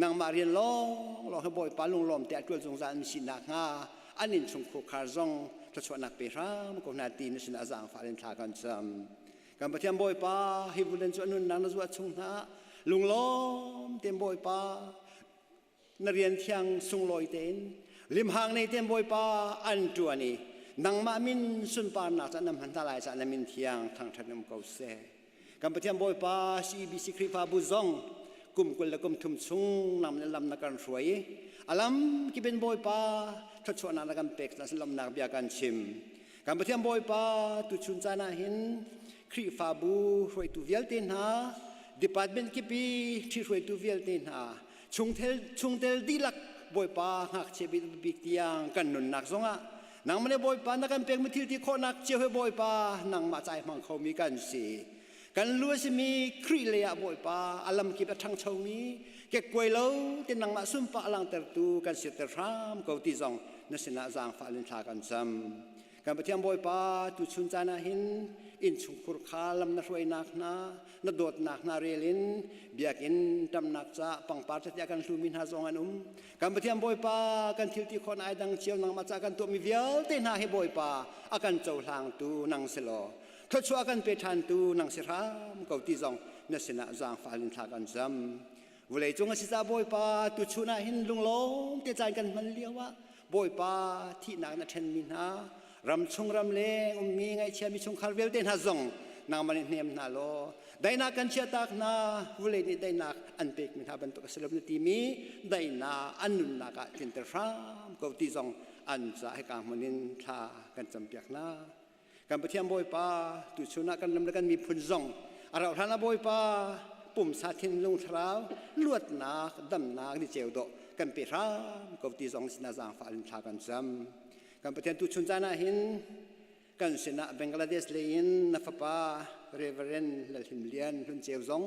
nangmah rian lawnglawng hi Bawipa lunglawm te a ṭuan zungzal an si nakhnga an innchungkhur khar zong thluachuahnak pe hram ko hna ti na sinah zaangfah in thla kan cam. Kan Pathian Bawipa hi vulen cu a nunnak na zuah chung hna lunglawm tein Bawipa. Na rian thiang sunglawi tein limhang nei tein Bawipa an ṭuan i nangmah min sunparnak ca na hman hna lai caah na min thiang thangṭhat um ko seh. Kan Pathian Bawipa CBC Khrihfabu zong kum 20 le kum thum chung lam le lam na kan hruai i a lam kipin Bawipa thluachuahnak na kan pek caah lawmhnak bia kan chim. Kan Pathian Bawipa tuchun caan ah hin Khrihfabu hruaitu vialte hna, department kip i ṭhihruaitu vialte hna, chungtel chungtel dihlak Bawipa ngakchia bik tiang kan nunnak zongah nangmah le Bawipa na kan pekmi thil ti khawhnak cio he Bawipa nangmah ca i hmang khomi kan si. Kan lu a simi Khrih lei ah Bawipa a lamkip a ṭhangchomi kekkuai lo te nangmah sunpar a langhtertu kan sirter hram ko ti zong na sinah zaangfah in thla kan cam. Kan Pathian Bawipa tuchun caan ah hin innchungkhur kha lam na hruainak hna na dawtnak hna rel in biakinn ṭamnak ca pangpar tatiah kan hlumi hna zong an um. Kan Pathian Bawipa kan thil ti khawh ai dang cio nangmah ca kan tuahmi vialte hna hi Bawipa a kan cohlangtu nang si law thluachuah kan pe ṭhantu nang si hram ko ti zong na sinah zaangfah in thla kan cam. Vawlei cung a si ca Bawipa tuchun ah hin lunglawm te caan kan hman lio ah Bawipa thihnak na ṭhenmi hna ram chung ram leng ummi ngaihchiami chungkhar vialte hna zong nangmah nih hnem hna law daihnak kan chiahtak hna vulei nih daihnak an pekmi hna bantuk a si lo na timi daihnak an nunnak ah tlinter hram ko ti zong an ca hika hmun in thla kan campiak hna. Kan Pathian Bawipa tuchun ah kan ram le kan miphun zong a rauh hlan ah Bawipa pumsa thinlung thlarau luatnak damnak ni ceu dawh kan pe hram ko ti zong sinah zaangfah in thla kan cam. Kan Pathian tuchun caan ah hin kan sinah Bangladesh lei in na fapa Reverend Lalhim Lian Hlun Ceu zong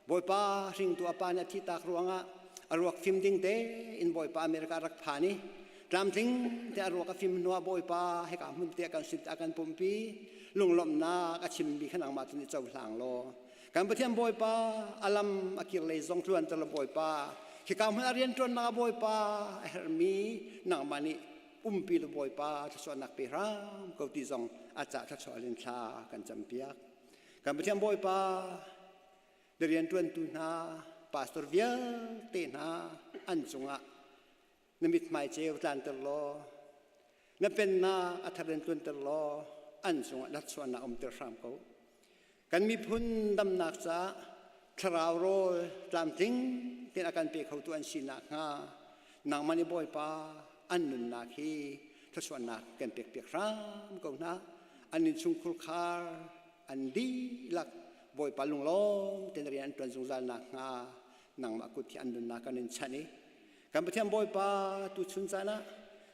Bawipa hringtu a pa nih a thihtak ruangah a ruak fim ding tein Bawipa America rak phan i tlamtling te a ruak a fim hnuah Bawipa hika hmun te kan sin a kan pumpi lunglawmhnak a chimmi kha nangmah tu nih cohlang law kan Pathian Bawipa a lam a kir lei zong tluan ter Bawipa hika hmun a rianṭuannak a Bawipa a herhmi nangmah nih umpi le Bawipa thluachuahnak pe hram ko ti zong a cah thluachuah in thla kan campiak kan Pathian Bawipa na rianṭuantu hna pastor vialte hna an cungah na mithmai ceu tlanter law na pennak a thar in tlunter law an cungah latchuahnak umter hram ko kan miphun damnak caah thlarau rawl tlamtling tein a kan pe khotu an si nakhnga nangmah nih Bawipa an nunnak hi thluachuahnak kan pekpiak hram ko hna an innchungkhur khar an dihlak Bawipa lunglawm tein rian an ṭuan zungzal nakhnga nangmah kut hi an nunnak kan in chanh i kan Pathian Bawipa tuchun caan ah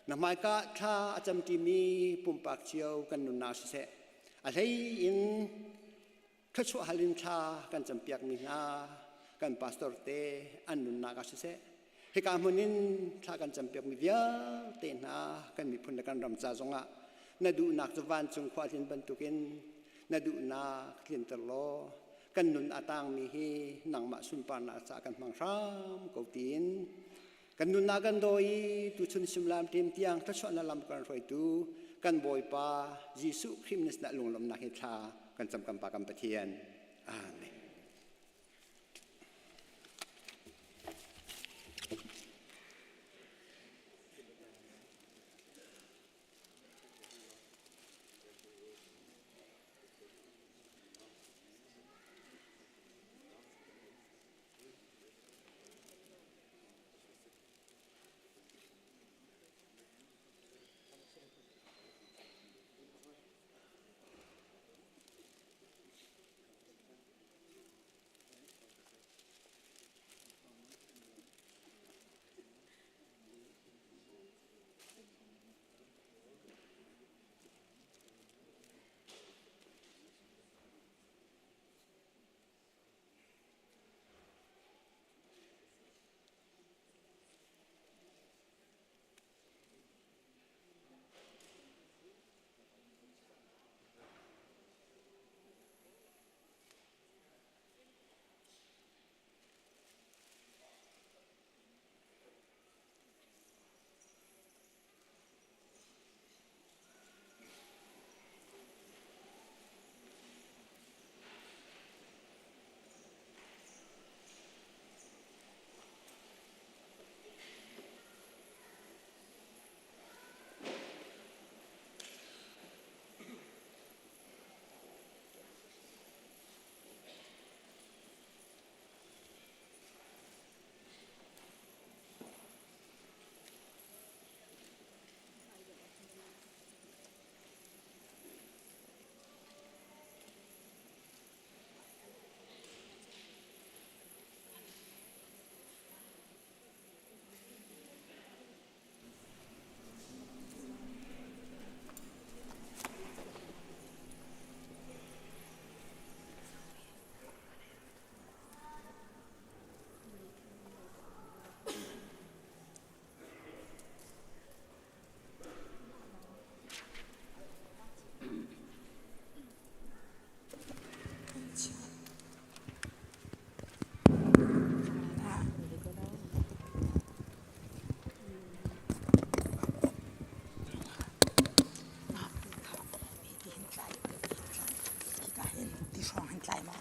na hmaika thla a camṭimi pumpak cio kan nunnak siseh a hlei in thluachuah hal in thla kan campiakmi hna kan pastor te an nunnak ah siseh hika hmun in thla kan campiakmi vialte hna kan miphun le kan ram ca zongah na duhnak cu vancung khua tlin bantukin na duhnak tlinter law kan nun a tangmi hi nangmah sunparnak ca kan hmang hram ko tiin kan nunnak kan daw i tuchun simlam tim tiang thluachuahnak lam kan hruaitu kan Bawipa Jesuh Khrih min sinah lunglawmhnak hi thla kan cam kan Pa kan Pathian. Amen.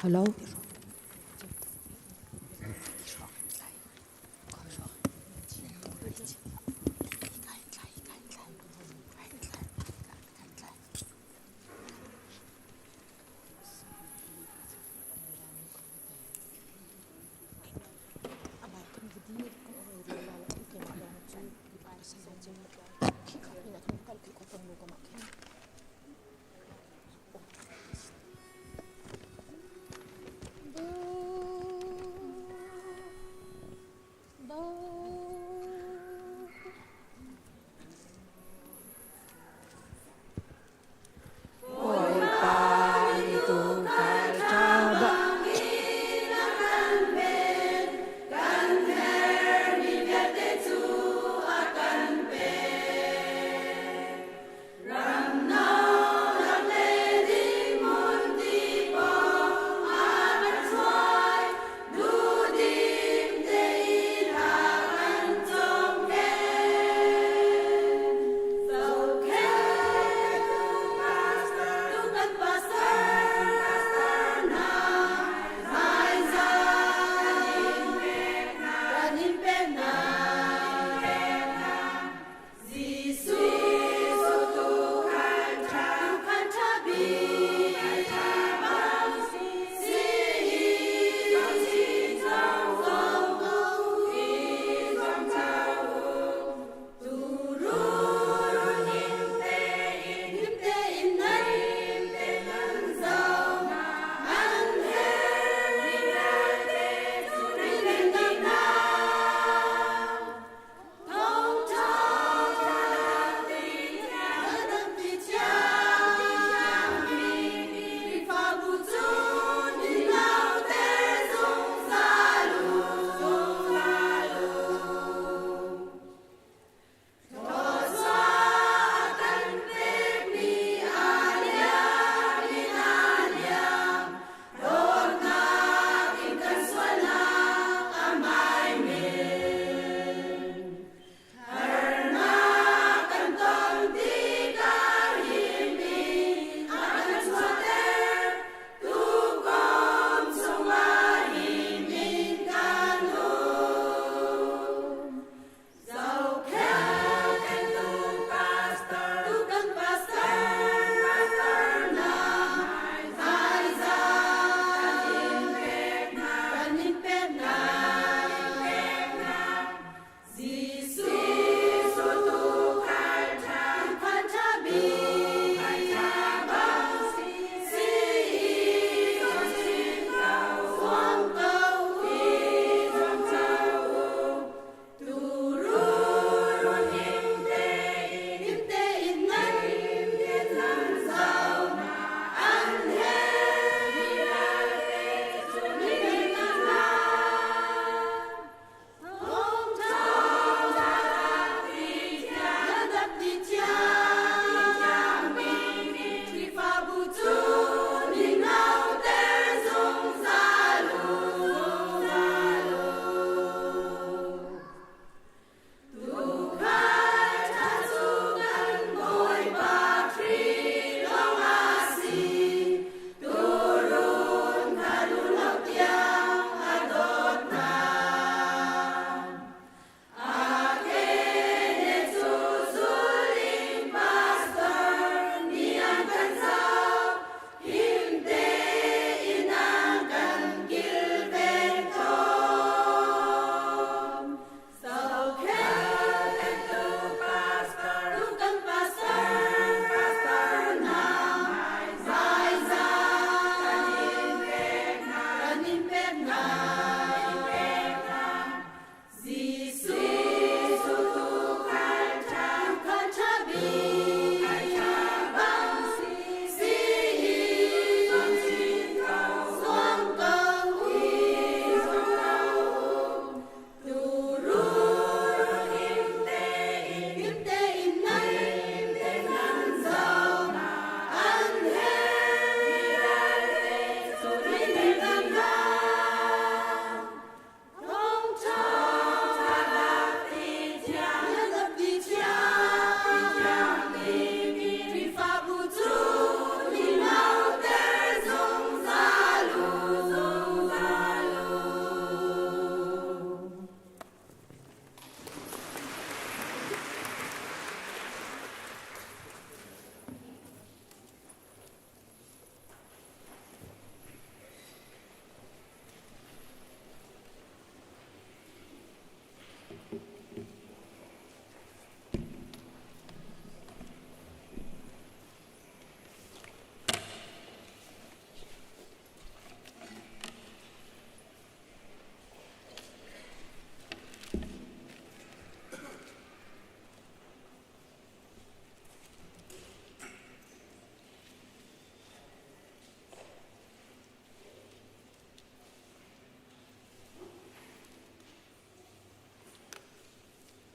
Hello.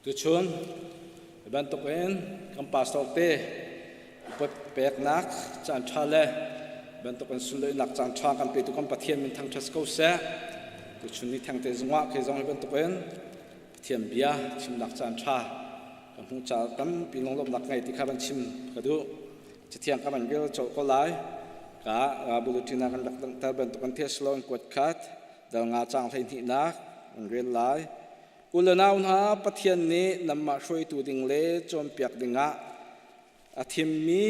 Tuchun hi bantukin kan pastor te upat peknak caan ṭha le bantukin sunlawinak caan ṭha kan petu kan Pathian min thangṭhat ko seh. Tuchun ni thengte zongah kei zong hi bantukin Pathian bia chimnak caan ṭha kan hmuh caah tampi lunglawmhnak ngei ti kha van chim ka duh. Cathiang ka van rel colh ko lai. Ka bulletin ah kan rak langhter bantukin Thessalon kuat khat dal nga caang 12nak an rel lai. U le nau hna, Pathian nih nanmah hruaitu ding le cawnpiak dingah a thimmi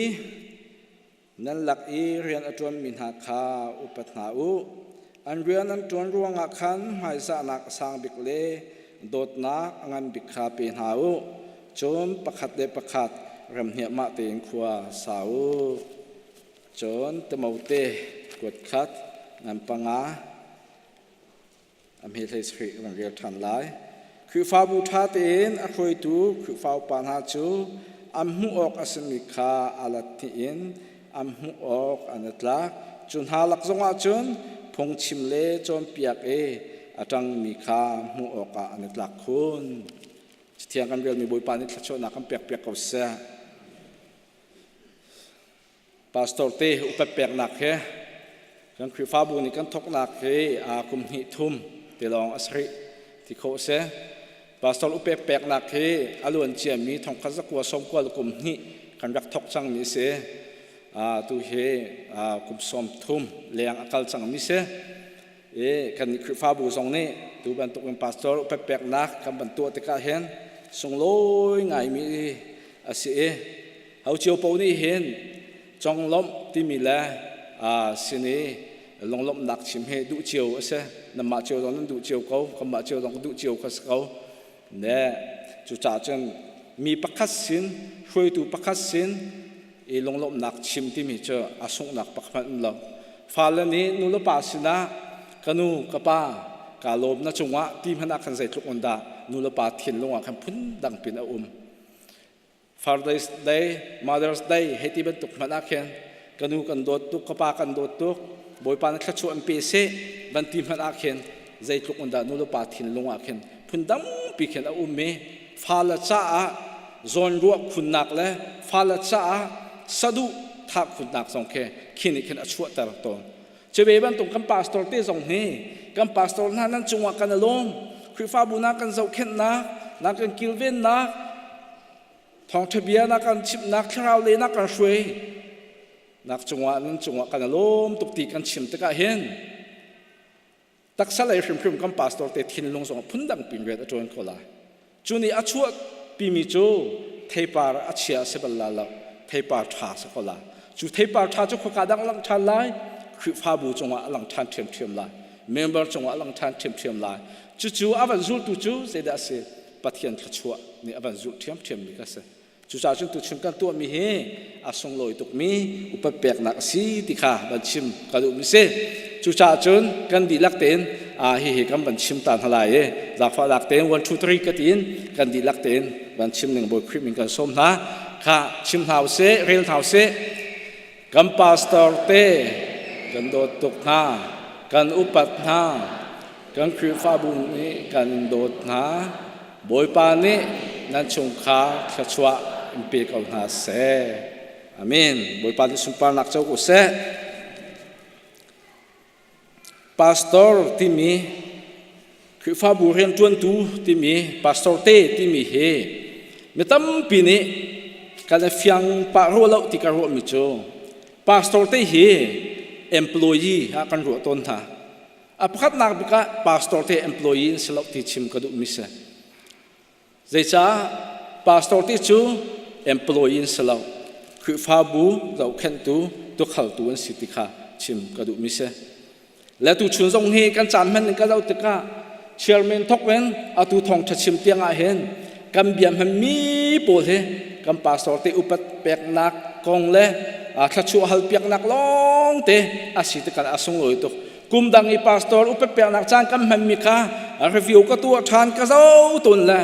nan lak i rian a ṭuanmi hna kha upat hna u. An rian an ṭuan ruangah khan hmaizahnak a sang bik le dawtnak a ngan bik kha pe hna u. Cun pakhat le pakhat remhniahmah tein khua sa u. Cun Timote kuat khat ngan panga a hme hlei sarih kan rel ṭhan lai. Khrihfabu ṭha tein a hruaitu Khrihfa upa hna cu an hmuh awk a simi kha a lat hnih in an hmuh awk an i tlak. Cu hna lak zongah cun phungchim le cawnpiak i a ṭangmi kha hmuh awkah an i tlak khun. Cathiang kan relmi Bawipa nih thluachuahnak kan pekpiak ko seh. Pastor te upat peknak he kan Khrihfabu nih kan thawknak hi kum hnih thum te lawng a si rih ti khawh a si. Pastor upek peknak hi a luan ciami thongkhat zakua sawmkua le kum hnih kan rak thawk cangmi a si. Tu hi kum 30 leng a kal cangmi si. I kan Khrihfabu zong nih tu bantuk in pastor upat peknak kan van tuah tikah hin sunglawi ngaimi a si i Ho cio paoh nih hin conglawmh timi le sin i lunglawmhnak chim hi duh cio a si. Nanmah cio zong nan duh cio ko, kanmah cio zong duh cio kha si ko. Ne cucaah cun mi pakhat sin, hruaitu pakhat sin i lunglawmhnak chim timi cu a sunghnak pakhat um lo. Fale nih nu le pa sinah ka nu, ka pa, kaa lawm na cungah ti hmanh ah khan zeitluk in dah nu le pa thinlung ah khan phundang pin a um. Father's Day, Mother's Day hei ti bantuk hmanh ah khin ka nu kan dawt tuk, ka pa kan dawt tuk, Bawipa na thluachuah in pe seh van ti hmanh ah khin zeitluk in dah nu le pa thinlung ah khin phun tampi khin a um i fale caah zawnruah khunnak le fale caah saduh thah khunnak zong khi khi nih khin a chuahter tawn. Cuve bantuk kan pastor te zong hi kan pastor hna nan cungah kan i lawm. Khrihfabu na kan zohkhenhnak, na kan kilvennak, thawngṭha bia na kan chimhnak, thlarau le na kan hruai nak cungah nan cungah kan i lawm tuk ti kan chim tikah hin taksa lei hrimhrim kan pastor te thinlung zong phundang pin rian a ṭuan ko lai. Cu nih a chuah pimi cu theipar a chia si bal la lo, theipar ṭha si ko lai. Cu theipar ṭha cu khuaka dang lang ṭhan lai, Khrihfabu cungah a lang ṭhan ṭhiamṭhiam lai, member cungah a lang ṭhan ṭhiamṭhiam lai. Cucu a van zultu cu zeidah a si? Pathian thluachuah nih a van zulh ṭhiamṭhiammi kha a si. Cucaah cun tuchun kan tuahmi hi a sunglawi tukmi upat peknak a si ti kha van chim ka duhmi si. Cucaah cun kan dihlak tein hihi kan van chim ta hna lai i zaangfahnak tein 1 2 3 ka tiin kan dihlak tein van chim ning Bawi Khrih min kan sawm hna. Kha chim hna usih, rel hna usih. Kan pastor te kan dawt tuk hna, kan upat hna, kan Khrihfabu nih kan dawt hna. Bawipa nih nan chungkhar thluachuah in pe ko hna seh. Amen. Bawipa nih sunparnak co ko seh. Pastor timi Khrihfabu rianṭuantu timi pastor te timi hi mi tampi nih kan i fiang pah rua lo ti ka ruahmi cu pastor te hi employee ah kan ruah tawn hna. A pakhatnak bik ah pastor te employee in si lo ti chim ka duhmi si. Zeicah pastor te cu employee in si lo Khrihfabu zohkhenhtu tukhaltu an si ti kha chim ka duhmi si. Le tu chun zong hi kan caan hman in ka zoh tikah chairman thok in atu thawngṭha chim tiang ah hin kan bia hmanmi pawl hi kan pastor te upat peknak kong le thluachuah hal piaknak lawng te a si tikah a sunglawi tuk. Kum dang i pastor upat peknak caan kan hmanmi kha review ka tuah ṭhan ka zo tawn le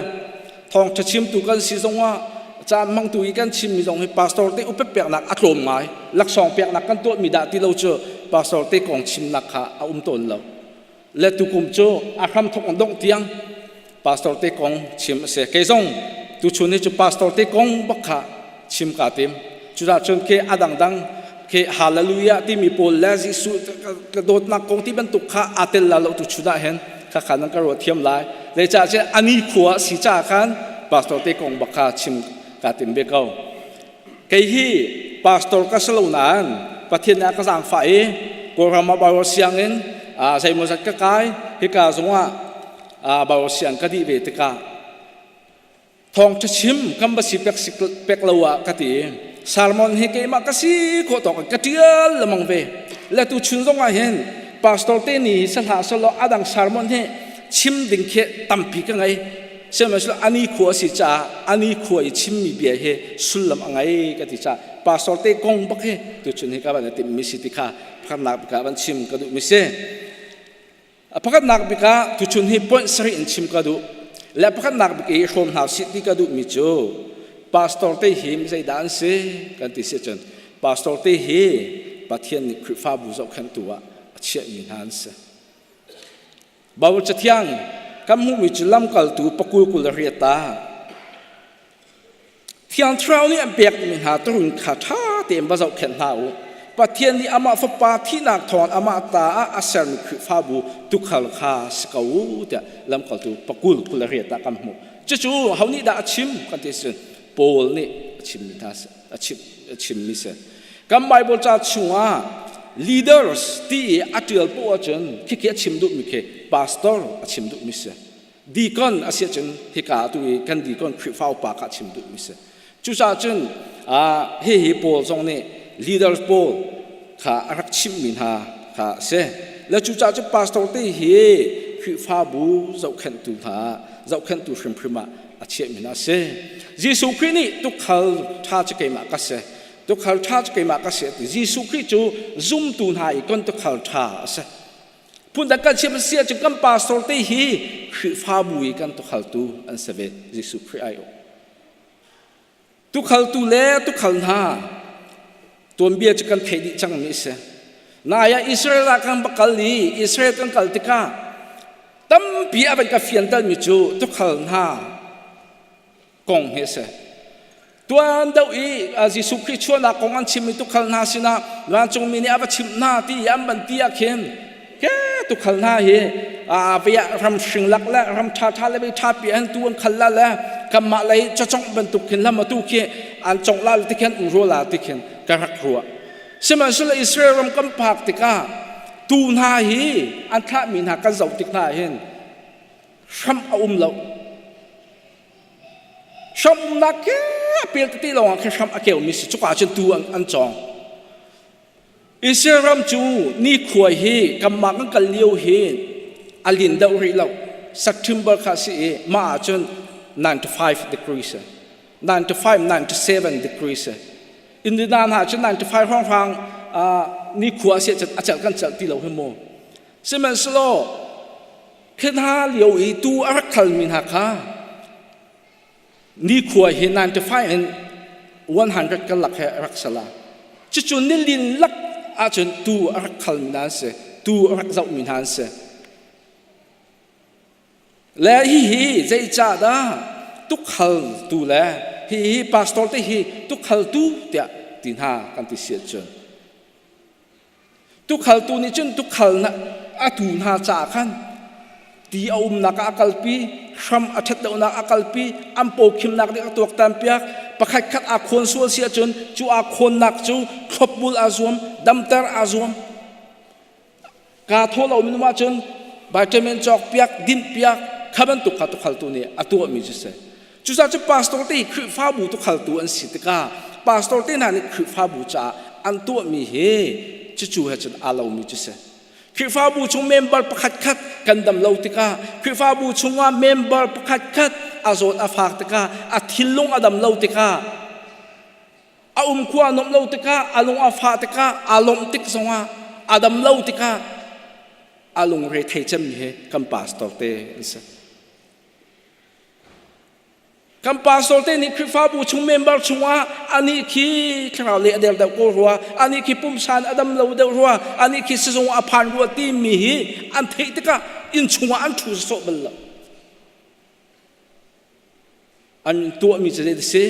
thawngṭha chimtu kan si zongah caan hmangtu i kan chimmi zong hi pastor te upat peknak a tlawm ngai laksawng peknak kan tuahmi dah ti lo cu pastor te kong chimnak kha a um tawn lo le tukum cu a hram thok dongh tiang. Pastor te kong chim a si. Kei zong tuchun hi cu pastor te kong bak kha chim kaa tim. Cudah cun ke a dangdang ke hallelujah timi pawl le Jesuh ka dawtnak kong ti bantuk kha aa tel la lo tu chun ah hin kha kha nan ka ruat thiam lai. Zeicah cun ani khua si caah khan pastor te kong bak kha chim kaa tim ve ko. Kei hi pastor ka si lo nain Pathian nih a ka zaangfah i Kawlram ah Bible sianginn zeimawzat ka kai hika zongah Bible siang ka dih ve tikah thawngṭha chim kan va si pek, pek lo ah ka ti sermon hi keimah ka si khawh tawk in ka ṭial lemang ve le tu chun zongah hin pastor te ni sahlah selaw adang sermon hi chim ding khi tampi ka ngei Sihmanhsehlaw ani khua a si caah ani khua i chimmi bia hi sullam a ngei ka ti caah pastor te kong bak hi tuchun hi ka van i timhmi si ti kha pakhatnak bik ah van chim ka duhmi si. Pakhatnak bik ah tuchun hi point sarih in chim ka duh. Le pakhatnak bik i hrawm hna sih ti ka duhmi cu pastor te hi zeidah an si kan ti si cun pastor te hi Pathian nih Khrihfabu zohkhenhtu ah a chiahmi hna an si. Baibal Cathiang kan hmuhmi cu lamkaltu pakul 28 ah Thiang Thlarau nih an pekmi hna turun kha ṭha tein va zohkhenh hna u. Pathian nih amah Fapa thihnak thawngin amah ta ah a sermi Khrihfabu tuukhal kha si ko u tiah lamkaltu pakul 28 ah kan hmuh. Cucu ho nih dah a chim kan ti si Paul nih a chimmi hna a chim a chimmi si. Kan Bible ca chungah leaders ti i a ṭial poah ahcun khikhi a chim duhmi khi pastor a chim duhmi si. Deacon a si ahcun hika atu i kan deacon Khrihfa upa kha a chim duhmi si. Cucaah cun hihi Paul zong nih leaders pawl kha a rak chimhmi hna kha a si. Le cucaah cun pastor te hi Khrihfabu zohkhenhtu hna zohkhenhtu hrimhrim ah a chiahmi hna a si. Jesuh Khrih nih tukhal ṭha cu keimah ka si. Tukhal ṭha cu keimah ka si a ti. Jesuh Khrih cu zumtu hna i kan tukhal ṭha a si. Phundang kan chim a si ahcun kan pastor te hi Khrihfabu i kan tukhaltu an si ve. Jesuh Khrih ai awh. Tukhaltu le tukhal hna tuanbia cu kan theih dih cangmi a si. Nai ah Israel ah kan va kal i Israel kan kal tikah tampi a van ka fiantermi cu tukhal hna kong hi a si. Tuan deuh i Jesuh Khrih chuahnak kong an chimmi tukhal hna sinah vancungmi nih a va chimh hna ti i an van ti ah khin ke tukhal hna hi vei ram hring lak le ram ṭha ṭha le vei ṭha pi an tu an khal la le kanmah lei cawcongh bantuk khin lam atu khi an congh la ti khin um rua la ti khin ka rak ruah. Sihmanhsehlaw Israel ram kan phak tikah tu hna hi an thlahmi hna kan zoh tik hna hin hram a um lo. Hram umnak ke a pel tete lawngah khin hram a keumi si cuka cun tu an cawng. Israel ram cu nikhua hi kanmah kan kal lio hi a lin deuh rih lo. September kha si i mah ahcun 95 degrees 95 97 degrees Indiana hna cun 95 hrawnghrang nikhua a si a celh kan celh ti lo hi mu. Sihmanhsehlaw khi hna lio i tu a rak khalmi hna kha nikhua hi 95 in 100 kan lak he rak sala cucu nilin lak ahcun tu a rak khalmi hna an si tu a rak zohmi hna an si le hihi zeicahdah tukhal tu le hihi pastor te hi tukhal tu tiah ti hna kan ti si ahcun Tukhaltu nih cun tukhal a tu hna caah khan ti a umnak ah a kalpi, hram a ṭhat lonak a kalpi, an pawkhimnak ding a tuaktan piak, pakhat khat aa khawn sual si ahcun cu aa khawnnak cu thlopbul aa zuam, damter aa zuam. Kaa thaw lo minung ahcun vitamin cawk piak, dinh piak, kha bantuk kha tukhaltu nih a tuahmi cu si. Cucaah cu pastor te hi Khrihfabu tukhaltu an si tikah pastor te hna nih Khrihfabu caah an tuahmi hi cucu he cun aa lomi cu si. Khrihfabu chung member pakhat khat kan dam lo tikah Khrihfabu chungah member pakhat khat a zawt a fak tikah a thinlung a dam lo tikah a um khua a nuamh lo tikah a lung a fah tikah aa lawmh tik zongah a dam lo tikah a lungre thei cemmi hi kan pastor te an si. Kan pastor te nih Khrihfabu chung member chungah anih khi thlarau lei a der deuh ko rua, anih khi pumsan a dam lo deuh rua, anih khi sizung a phan rua timi hi an theih tikah inn chungah an ṭhu sawh bal lo. An tuahmi cu zei si?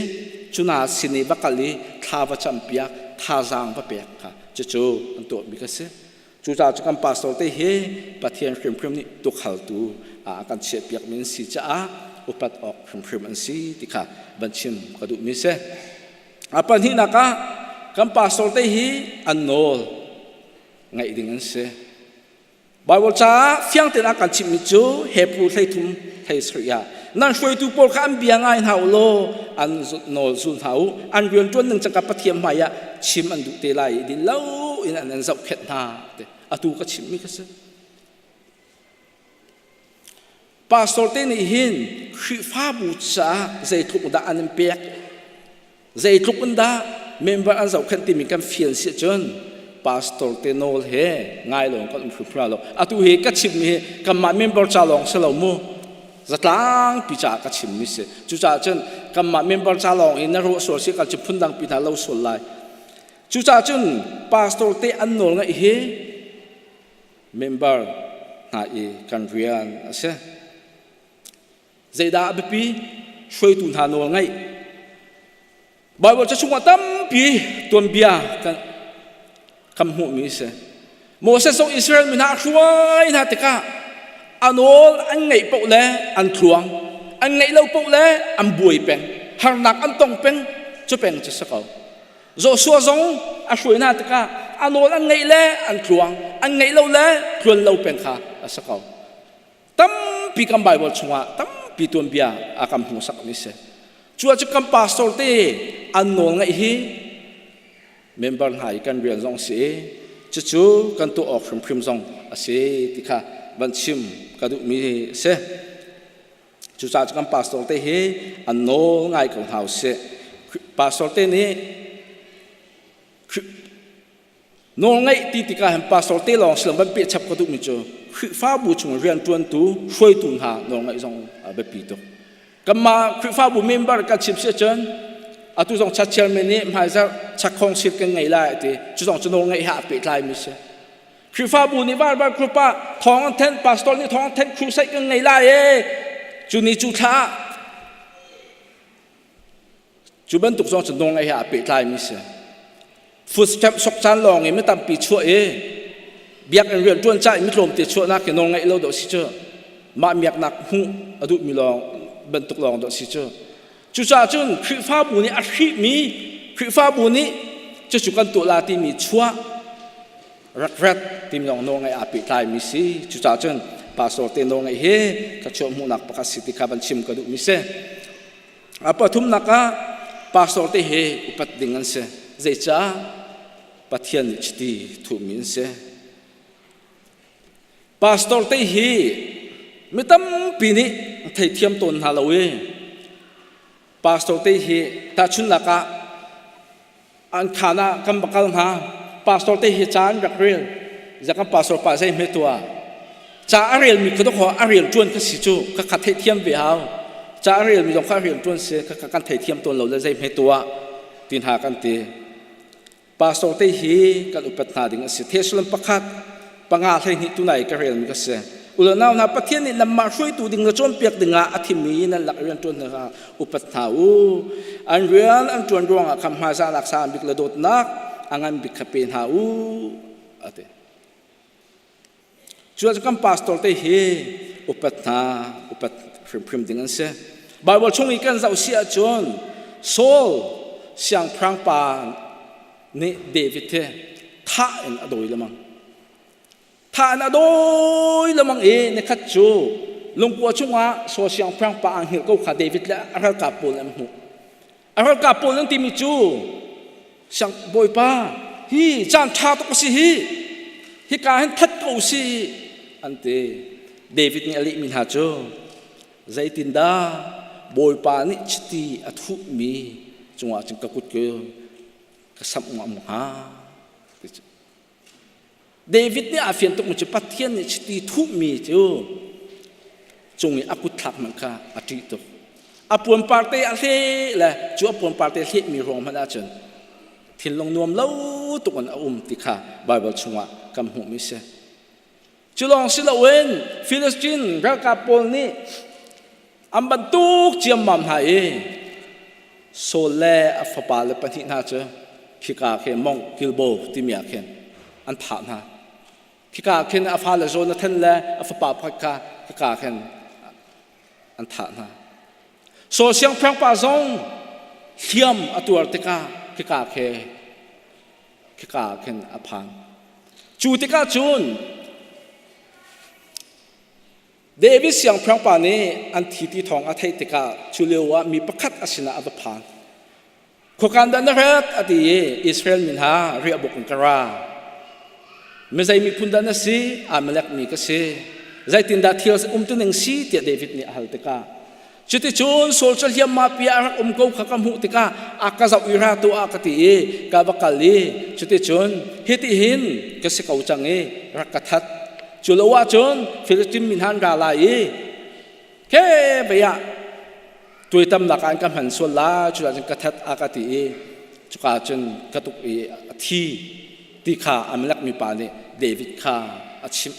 Cuna sin i va kal i thla va campiak, thazaang va pek kha cucu an tuahmi kha si. Cucaah cu kan pastor te hi Pathian hrimhrim nih tukhaltu ah a kan chiahpiakmi an si caah upat awk hrimhrim an si ti kha van chim ka duhmi si. A pahnihnak ah kan pastor te hi an nawl ngaih ding an si. Baibal caah fiang tein a kan chimhmi cu Hebru 13 hlei ah nan hruaitu pawl kha an bia ngai hna u law an nawl zul hna u an rian ṭuan ning cangka Pathian hmai ah chim an duh te lai i din lo in an an zohkhenh hna te atu ka chimmi kha si Pastor te nih hin Khrihfabu caah zeitluk dah an in pek Zeitluk in dah member an zohkhenh timi kan fian si cun pastor te nawl he ngai lawng kan um hrimhrim lo. Atu hi ka chimmi hi kanmah member ca lawng si lo mu. Zatlang pi caah ka chimmi si. Cucaah cun kanmah member ca lawng in na ruah sual si kan cu phundang pi hna lo sual lai. Cucaah cun pastor te an nawl ngaih hi member hna i kan rian a si. Zeidah a biapi? Hruaitu hna nawl ngaih. Baibal ca chungah tampi tuanbia kan, kan hmuhmi a si. Moses zong Israel mi hna a hruai hna tikah a nawl an ngaih paoh le an thluang, an ngaih lo paoh le an buai peng, harnak an tong peng, cu peng cu si ko. Joshua zong a hruai hna tikah a nawl an ngaih le an tluang, an ngaih lo le tluan lo peng kha a si ko. Tampi kan Bible chungah tampi tuanbia a kan hmuhsakmi si. Cu ah cu kan pastor te an nawl ngaih hi member hna i kan rian zong si i cucu kan tuah awk hrimhrim zong a si ti kha van chim ka duhmi a si. Cucaah cu kan pastor te hi an nawl ngai ko hna usih. Pastor te nih Nawlngaih ti tikah hin pastor te lawng si lo van peh chap ka duhmi cu Khrihfabu chung rianṭuantu hruaitu hna nawlngaih zong a biapi tuk. Kanmah Khrihfabu member kan chim si ahcun atu zong church chairman nih hmaizarh chakhong sir kan ngei lai ti cu zong cu nawlngaih he aa pehtlaimi si. Khrihfabu nih barbar group ah thawng an thanh pastor nih thawng an thanh crusade kan ngei lai ee cu ni cu thla ah Cu bantuk zong cu nawlngaih he aa pehtlaimi si. Food stamp sok caan lawng i mi tampi chuah i biakinn rian ṭuan ca i mi tlawmte chuahnak hi nawlngaih lo dawh si cu. Mah miaknak hmuh a duhmi lawng bantuk lawng dawh si cu. Cucaah cun Khrihfabu nih a hrihmi Khrihfabu nih cucu kan tuah la timi chuah rak rat timi lawng nawlngaih aa pehtlaimi si. Cucaah cun pastor te nawlngaih hi thluachuah hmuhnak pakhat si ti kha van chim ka duhmi si. A pathumnak ah pastor te he upat ding an si. Zeicah? Pathian nih chiti thuhmi an si. Pastor te hi mi tampi nih theithiam tawn hna lo i pastor te hi tahchunhnak ah an khaan ah kan va kal hnga pastor te hi ca an rak rel za kan pastor pa zei hme tua ca a rel mi kha kho a rel tuan ka si cu ka kha theithiam ve hau ca a rel mi zong kha a rel tuan si ka kan theithiam tawn lo le zei hme tua tin ha kan ti pastor te hi kan upat hna ding a si Thessalon pakhat panga hlei hnih tunai ka rel mi ka si Ulanau hna Pathian nih nanmah hruaitu ding le cawnpiak dingah a thimmi nan lak rian ṭuan hna upat hna u. An rian an ṭuan ruangah khan hmaizahnak sang bik le dawtnak a ngan bik kha pe hna u a ti. Cu kan pastor te hi upat hna upat hrimhrim ding an si. Bible chung i kan zoh si ahcun Saul siangpahrang pa nih David hi thah in a dawi lemang. Tha na dawi lemang i nikhat cu lungkua chungah Saul siangpahrang pa aa hngilh ko kha David le a ralkap pawl an hmuh. A ralkap pawl an timi cu siang bawipa hi caan ṭha tuk a si hi hika hin that ko si an ti. David nih a lehmi hna cu zeitindah bawipa nih chiti a thuhmi cungah cun ka kut cu ka samh ngam hnga ti cu. David nih aa fian tukmi cu Pathian nih chiti thuhmi cu cung i a kut thlak hmanh kha a ṭih tuk. A puanpar te a hleh le cu a puanpar te hlehmi ruang hmanh ahcun thinlung nuam lo tuk in a um ti kha Baibal chungah kan hmuhmi si. Cu lawng si loin Philistine ralkap pawl nih An bantuk ciammam hna i Saul le a fapa le pahnih hna cu khika khi Mount Gilbo timi ah khin an thah hna. Khika khin a fale Jonathan le a fapa pakhat kha khika khin an thah hna. Saul siangpahrang pa zong hliam a tuar tikah khika khi khika ah khin a phan. Cu tikah cun David siangpahrang pa nih an thi ti thawng a theih tikah cu lio ah mi pakhat a sinah a va phan. Khuakan dah na rat a ti i Israel mi hna riahbuk in ka ra. Mizei miphun dah na si? Amalek mi ka si. Zeitindah thil umtuning si tiah David nih a hal tikah Cuticun Saul cu hliamhma pi ah a rak um ko kha ka hmuh tikah a ka zoh i ra tuah ka ti i ka va kal i cuticun hitihin ka si ko cang i rak ka that. Cu lo ahcun Filistin mi hna an ra lai i ke vei ah tuaitamnak ah an ka hman sual lai cuah cun ka that a ka ti i cuka cun ka tuk i a thi ti kha Amalek mipa nih David kha a chimh.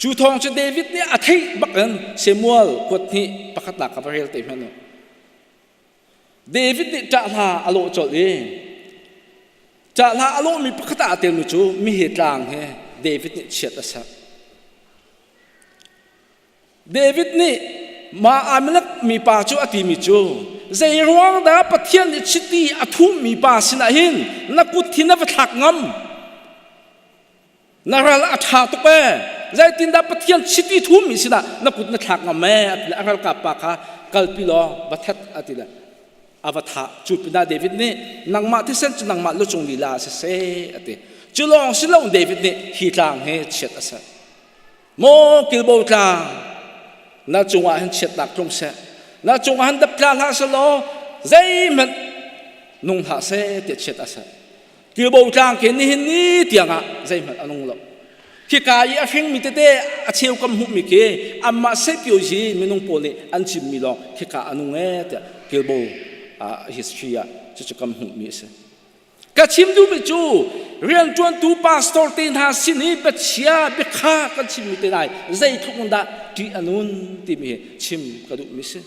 Cu thawng cu David nih a theih bak in Samuel kuat hnih pakhatnak kha va rel te hmanh u. David nih ṭah hla a lawh colh i ṭah hla a lawhmi pakhat ah a telmi cu mihe tlang he David nih chiat a serh. David nih mah Amalek mipa cu a timi cu zei ruang dah Pathian nih chiti a thummi pa sinah hin na kut hi na va thlak ngam? Na ral a ṭha tuk ee. Zeitindah Pathian chiti thummi sinah na kut na thlak ngam ee? A ti le a ralkap pa kha kalpi law va that a ti le a va thah. Cu pinah David nih nangmah thisen cu nangmah lucung lila ah siseh a ti. Cu lawng si lo David nih hi tlang hi chiat a ser. Maw Kilbo tlang na cungah hin chiatnak tlung seh. Na cungah hin dap tla hlah selaw zeihmanh nung hlah seh tiah chiat a ser. Kilbo tlang khi nihin ni tiangah zeihmanh a nung lo. Khika i a hringmi tete a cheu kam hmuhmi khi anmah sepiozi minung pawl nih an chimmi lawng khika a nung ee tiah Kilbo history ah cucu kam hmuhmi a si. Ka chim duhmi cu rianṭuantu pastor te hna sin i biachia biakha kan chimmi te lai zeitluk in dah ṭih a nun timi hi chim ka duhmi si.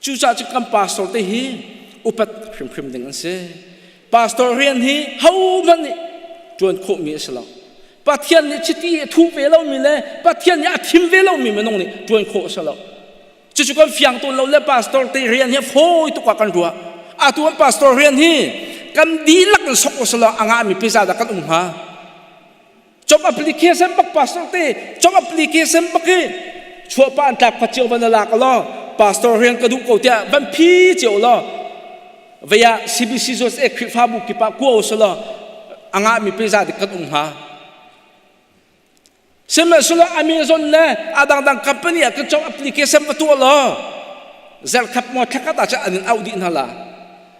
Cucaah cu kan pastor te hi upat hrimhrim ding an si. Pastor rian hi hohmanh nih ṭuan khawhmi a si lo. Pathian nih chiti a thuh ve lomi le Pathian nih a thim ve lomi minung nih ṭuan khawh a si lo. Cucu kan fiang tawn lo le pastor te rian hi fawi tuk ah kan ruah. Atu an pastor rian hi kan dihlak in sok usalaw a ngahmi pizza dah kan um hnga. Job application bak pastor te job application bak hi chuahpa an tlak khat cio van lak law pastor rian ka duh ko tiah van phi cio law vaya CBC Jos e Khrihfabu kip ah kuo selaw anga mi pe za dik kan um hnga sihmanhsehlaw Amazon le adang dang company ah kan job application va tuah law zerkhat maw thlakhat ah cun an in auh dih hna la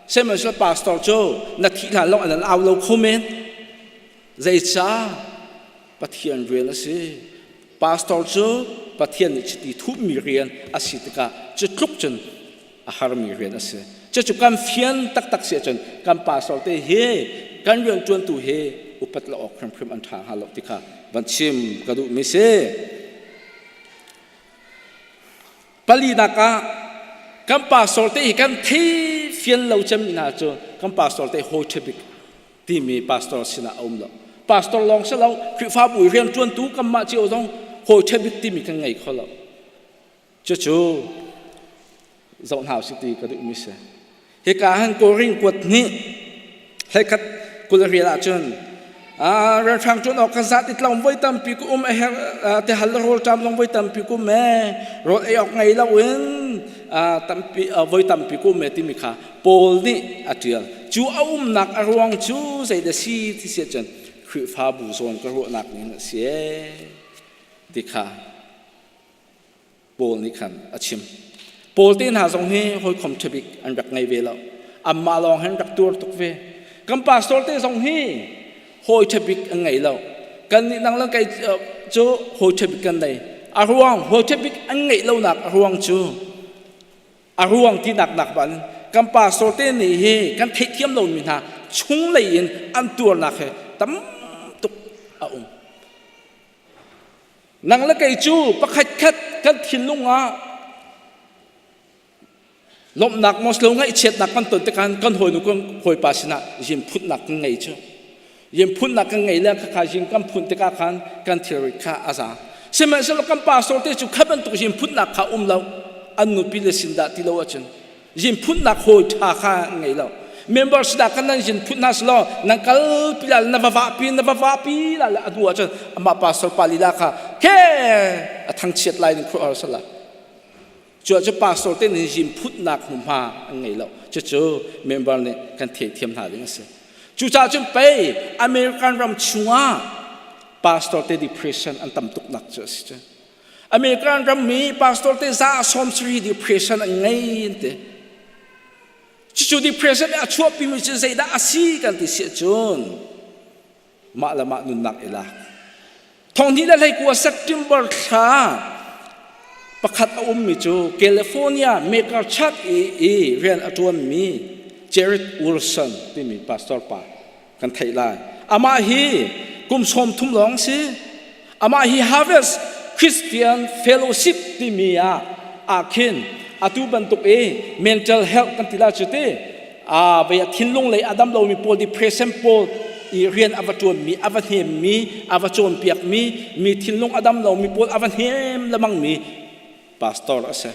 sihmanhsehlaw pastor cu na thih hlan long an an au lo kho men Zeicah? Pathian rian a si. Pastor cu Pathian nih chiti thuhmi rian a si tikah cu tluk cun a harmi rian a si. Cucu kan fian taktak si ahcun kan pastor te hi kan rianṭuantu hi upat lo awk hrimhrim an ṭha hnga lo ti kha van chim ka duhmi si. Palinak ah kan pastor te hi kan thei fian lo cemmi hna cu kan pastor te hawi ṭha bik timi pastor sinah a um lo pastor lawng si lo Khrihfabu i rianṭuantu kanmah cio zong hawi ṭha bik timi kan ngei kho lo cucu zoh hna usih ti ka duhmi si hika han Korin kuat hnih hlekhat kul rial ahcun ralhrang ṭuan awk kan zat i tlawm voi tampi ku um a her te hal rawl ṭam zong voi tampi ku um e rawl ei awk ngei lo in tampi voi tampi ku um e timi kha Paul nih a ṭial. Cu a umnak a ruang cu zeidah si ti si ahcun Khrihfabu zawn ka ruahnak ning a si ee ti kha Paul nih khan a chim. Paul te hna zong hi hawikom ṭhabik an rak ngei ve lo. Anmah lawng hin rak tuar tuk ve. Kan pastor te zong hi hawi ṭhabik an ngei lo. Kan nih nang le kei cu hawi ṭhabik kan nei. A ruang hawi ṭhabik an ngeih lonak a ruang cu a ruang tinak nak ban kan pastor te nih hi kan theihthiam lomi hna chunglei in an tuarnak he tam tuk a um. Nang le kei cu pakhat khat kan thinlung ah lawmhnak maw silo ngaihchiatnak kan ton tikah kan hawinu kan hawipa sinah zinphunnak kan ngei cu. Zinphunnak kan ngei le khakha zin kan phun tikah khan kan thilrit kha a za. Sihmanhsehlaw kan pastor te cu kha bantuk zinphunnak kha um lo an nupi le sin dah ti lo ahcun zinphunnak hawi ṭha kha an ngei lo. Member si dah kan nan zinphun hna selaw nan kal pi la na va vah pi na va vah pi la le a hnu ahcun amah pastor pa lila kha ke a thangchiat lai ning khuah sala. Cu cu pastor te nih zinphunnak hmunhma an ngei lo. Cucu member nih kan theihthiam hna ding a si. Cucaah cun pei American ram chungah pastor te depression an tam tuk nak cu a si cu. American rammi pastor te za 70 depression an ngei an ti. Cucu depression nih a chuahpimi cu zeidah a si kan ti si ahcun mah le mah nunnak i lak. Thong hnih le hleikua September thla pakhat a ummi cu California Maker Church i, i rian a ṭuanmi Jared Wilson timi pastor pa kan theih lai. Amah hi kum 30 lawng si. Amah hi Harvest Christian Fellowship timi ah ah khin atu bantuk i mental health kan ti la cu ti a vei thinlung lei a dam lomi pawl depression pawl i rian a va ṭuanmi a va hnemmi a va cawnpiakmi mi thinlung a dam lomi pawl a va hnem lemangmi pastor a si.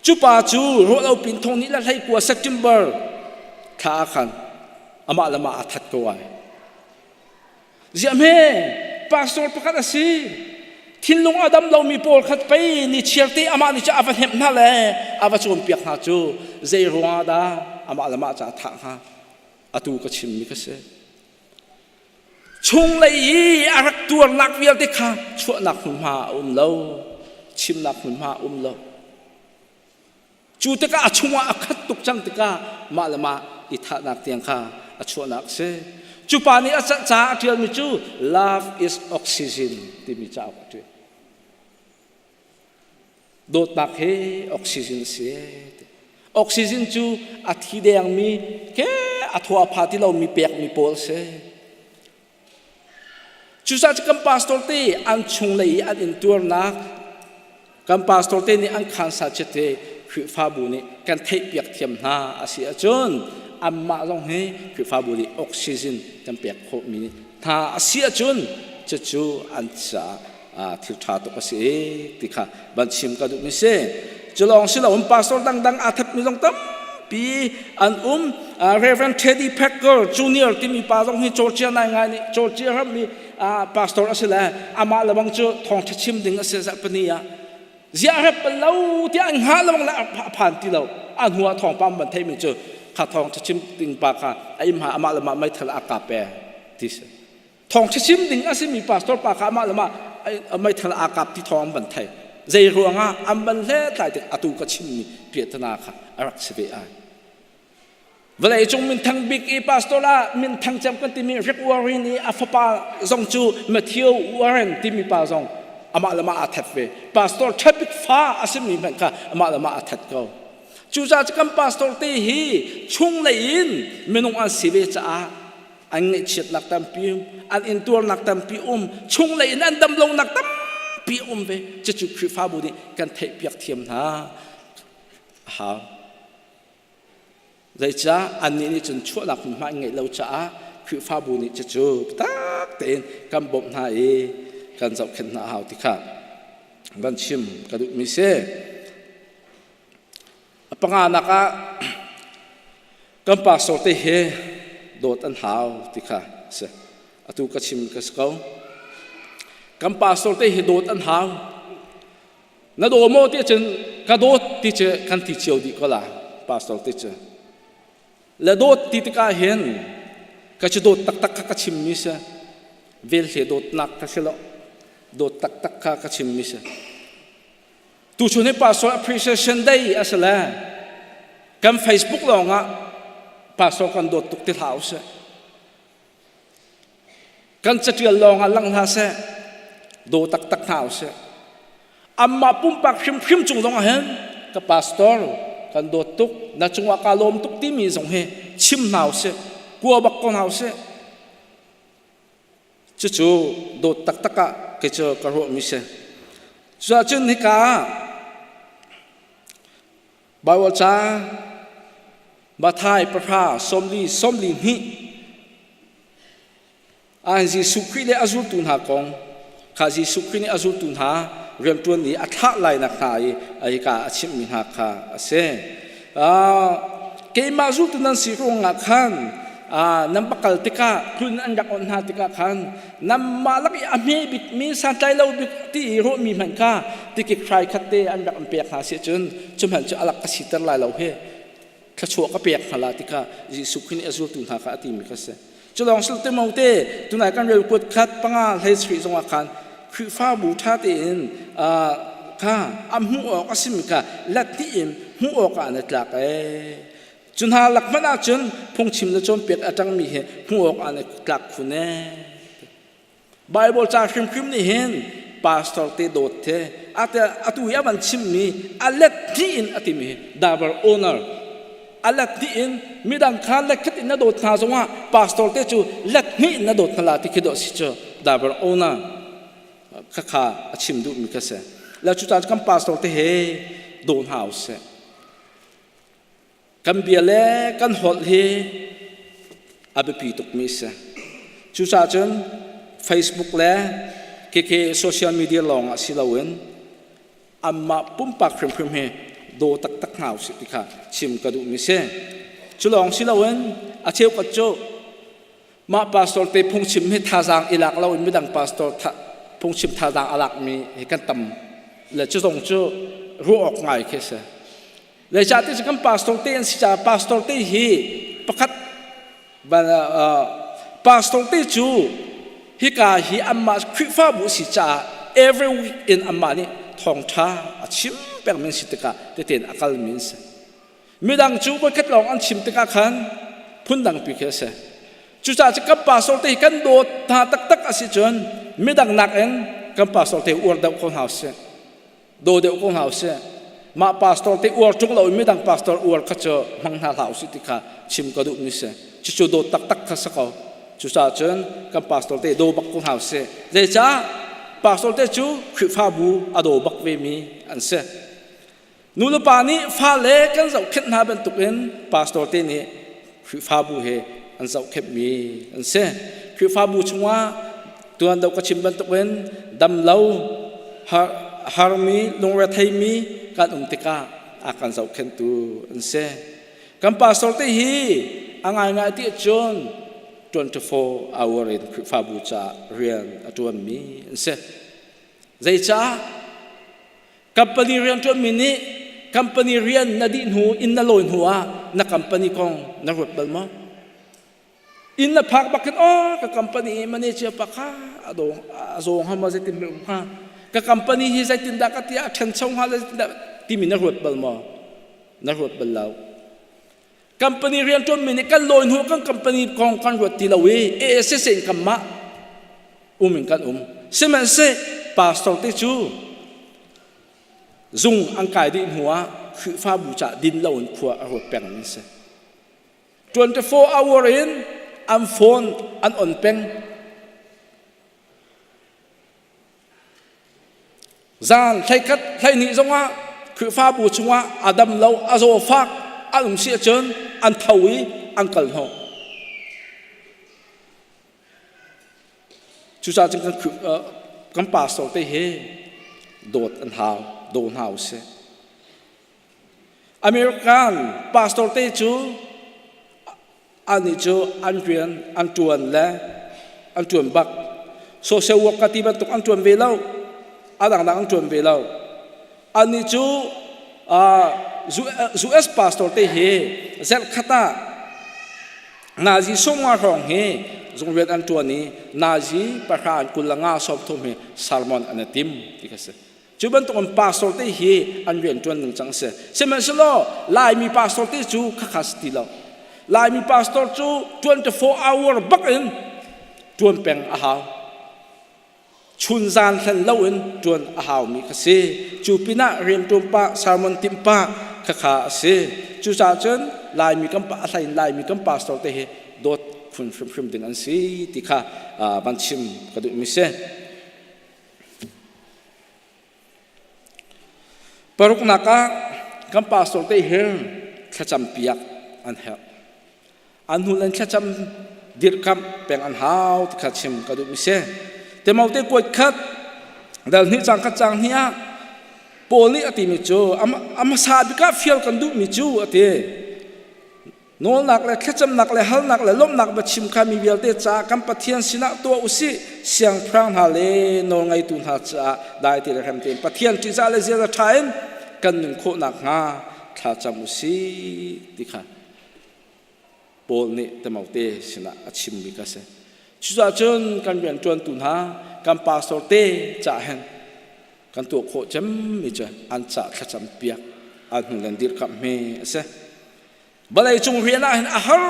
Cu pa cu ruahlo pin thong nih le 19 September thla ah khan amah le mah aa that ko ai. Ziah hme pastor pakhat a si. Thinlung a dam lomi pawl khat pei ni chiar te amah nih cu a va hnemh hna le a va cawnpiak hna cu zei ruangah dah amah le mah ca a thah hnga? Atu ka chimmi ka si. Chunglei i a rak tuarnak vialte kha chuahnak hmunhma a um lo, chimnak hmunhma a um lo. Cu tikah a chungah a khat tuk cang tikah mah le mah i thahnak tiang kha a chuahnak a si. Cu pa nih a ca a ṭialmi cu Love is Oxygen timi cauk a ṭial. Dawtnak hi oxygen a si. Oxygen cu a thi dengmi ke a thaw a pha ti lomi pekmi pawl a si. Cucaah cu kan pastor te an chunglei i an intuarnak kan pastor te nih an khansa chiat hi Khrihfabu nih kan theihpiak thiam hna a si ahcun anmah zong hi Khrihfabu nih oxygen kan pek khawhmi hna a si ahcun cucu an caah thil ṭha tuk a si ti kha van chim ka duhmi si. Cu lawng si loin pastor dangdang aa thatmi zong tampi an um. Reverend Teddy Packer Jr. timi pa zong hi Georgia nai ngai nih Georgia ram i pastor a si le amah le bang cu thawngṭha chim ding a si zarhpini ah ziah rep bal lo tiah an hngah lawng le a phan ti lo a hnu ah thawngpang ban theimi cu kha thawngṭha chim ding pa kha a im ha amah le mah meithal a kap e ti si Thawngṭha chim ding a simi pastor pa kha amah le mah meithal aa kap ti thawng an van thei. Zei ruangah an van hlethlai tik atu ka chimmi piahtana kha a rak si ve ai. Vawlei cung minthang bik i pastor ah minthang cem kan timi Rick Warren i a fapa zong cu Matthew Warren timi pa zong amah le mah aa that ve. Pastor ṭha bik fa a simi hmanh kha amah le mah aa that ko. Cucaah kan pastor te hi chunglei in minung an si ve caah an ngaihchiatnak tampi um an intuarnak tampi um chunglei in an damlonak tampi um ve cucu Khrihfabu nih kan theihpiak thiam hna a hau zeicah annih nih cun chuahnak hmunhma an ngeih lo caah Khrihfabu nih cucu tak tein kan bawmh hna i kan zohkhenh hna a hau ti kha van chim ka duhmi si A panganak ah kan pastor te hi dawt an hau ti kha si. Atu ka chim ka si ko. Kan pastor te hi dawt an hau. Na daw maw ti cun ka dawt ti cu kan ti cio dih ko la pastor te cu. Le dawt ti tikah hin ka cu dawt taktak kha ka chimmi si. Velhle dawtnak kha si lo. Dawt taktak kha ka chimmi si. Tuchun hi pastor appreciation day a si le kan Facebook lawng ah pastor kan dawt tuk ti hlah usih. Kan catial lawng ah lang hlah seh, daw taktak hna usih. Amah pumpak hrimhrim cung zong ah hin ka pastor kan dawt tuk, na cungah kaa lawm tuk timi zong hi chim hna usih, kua bak ko hna usih. Cucu dawt taktak ah kei cu ka ruahmi si. Cuacun hika ah Baibal ca Mathai pahra sawmli sawmli hnih ah Jesuh Khrih le a zultu hna kong kha Jesuh Khrih nih a zultu hna rianṭuan i a thlah lainak hna i hika a chimhmi hna kha a si. Keimah zultu nan si ruangah khan nan va kal tikah tlun an rak onh hna tikah khan nanmah lak i a hme bikmi santlai lo bik ti i ruahmi hmanh kha tikik hrai khat te an rak in pek hna si cun cu hmanh cu a lak ka siter lai lo he thluachuah ka pek hna la ti kha Jesuh Khrih nih a zultu hna kha a timi kha si. Cu lawng sil Timote tunai kan rel kuat khat panga hlei sarih zongah khan Khrihfabu ṭha tein kha a hmuh awk a simi kha let dih in hmuh awkah an i tlak ee. Cu hna lak hmanh ahcun phungchim le cawnpiak a ṭangmi hi hmuh awk an i tlak khun ee. Bible ca hrimhrim nih hin pastor te dawt the atu hi a van chimmi a let hnih in a timi hi double honor a let hnih in midang kha let khat in na dawt hna zongah pastor te cu let hnih in na dawt hna la ti khi dawh si cu double honor kha kha a chim duhmi kha si le cucaah kan pastor te he daw hna usih Kan bia le kan holh hi a biapi tukmi a si. Cucaah cun Facebook le khikhi social media lawng ah si loin anmah pumpak hrimhrim hi daw taktak hna usih ti kha chim ka duhmi si. Cu lawng si loin a cheukhat cu mah pastor te phungchim hi thazaang i lak loin midang pastor phungchim thazaang a lakmi hi kan tam le cu zong cu ruah awk ngai khi a si. Zeicahtiah cu kan pastor te an si caah pastor te hi pakhat pastor te cu hika hi anmah Khrihfabu si caah every week in anmah nih thawngṭha a chim pengmi an si tikah teten a kalmi an si. Midang cu voikhat lawng an chim tikah khan phundangpi khi a si. Cucaah cu kan pastor te hi kan dawt hna taktak a si cun midang nakin kan pastor te uar deuh ko hna usih. Daw deuh ko hna usih. Mah pastor te uar ṭung lo in midang pastor uar kha cu hmang hna hlah usih ti kha chim ka duhmi si. Cucu dawt taktak kha si ko. Cucaah cun kan pastor te daw bak ko hna usih. Zeicah pastor te cu Khrihfabu a daw bak vemi an si. Nu le pa nih fale kan zohkhenh hna bantukin pastor te nih Khrihfabu he an zohkhenhmi an si. Khrihfabu chungah tuan deuh ka chim bantukin dam lo har, harmi lungretheimi kan um tikah a kan zohkhenhtu an si. Kan pastor te hi a ngaingai ti cun 24 hour in Khrihfabu caah rian a ṭuanmi an si. Zeicah? Company rianṭuanmi nih company rian na dih hnu inn na lawi hnu ah na company kong na ruat bal maw? Inn na phak bak khin oh ka company manager pa kha a dawng a zawng ha maw zeitin um hnga ka company hi zeitindah ka ti a ṭhancho hnga zeitindah timi na ruat bal maw? Na ruat bal lo. Company rianṭuanmi nih kan lawi hnu kan company kong kan ruat ti lo i ASS in kan mah um in kan um sihmanhseh pastor te cu zung an kai dih hnu ah Khrihfabu cah din lo in khua a ruat peng mi si 24 hour in an phone an on peng zan thlaikhat thlaihnih zongah Khrihfabu chungah a dam lo a zaw fak an um si ahcun an tho i an kal hnawh Cucaah cun kan, kan pastor te hi dawt an hau, daw hna usih. American pastor te cu anih cu an rian an ṭuan le an ṭuan bak. Social work ka ti bantuk an ṭuan ve lo. A dangdang an ṭuan ve lo. Anih cu US pastor te hi zarhkhat ah nazi sawmnga hrawng hi zungrian an ṭuan i nazi pahra an 20 le nga 30 hi sermon an i tim ti kha si. Cu bantuk in pastor te hi an rian ṭuan ning cang si. Sihmanhsehlaw Laimi pastor te cu khakha si ti lo. Laimi pastor cu 24 hour bak in ṭuan peng a hau. Chunzan hlan loin ṭuan a haumi kha si. Cu pinah rianṭuan pah, sermon timh pah khakha a si. Cucaah cun Laimi kan a hlei in Laimi kan pastor te hi dawt khun hrimhrim ding an si ti kha van chim ka duhmi si. Paruknak ah kan pastor te hi thlacam piak an herh. An hnu an thlacam dirhkamh peng an hau ti kha chim ka duhmi si. Timote kuat khat dal hnih cang khat cang hnih ah Paul nih a timi cu a hmasa bik ah fial kan duhmi cu a ti. Nawlnak le thlacamnak le halnak le lawmhnak biachim kha mi vialte caah kan Pathian sinah tuah u sih. Siangpahrang hna le nawlngeitu hna caah dai te le rem tein Pathian ṭihzah le ziaza ṭha in kan nun khawh nakhnga thla cam u sih ti kha Paul nih Timote sinah a chimmi kha a si. Cucaah cun kan rianṭuantu hna, kan pastor te caah hin kan tuah khawh cemmi cu an cah thlacam piak an hnu le dirhkamh hi a si. Vawlei cung rian ah hin a har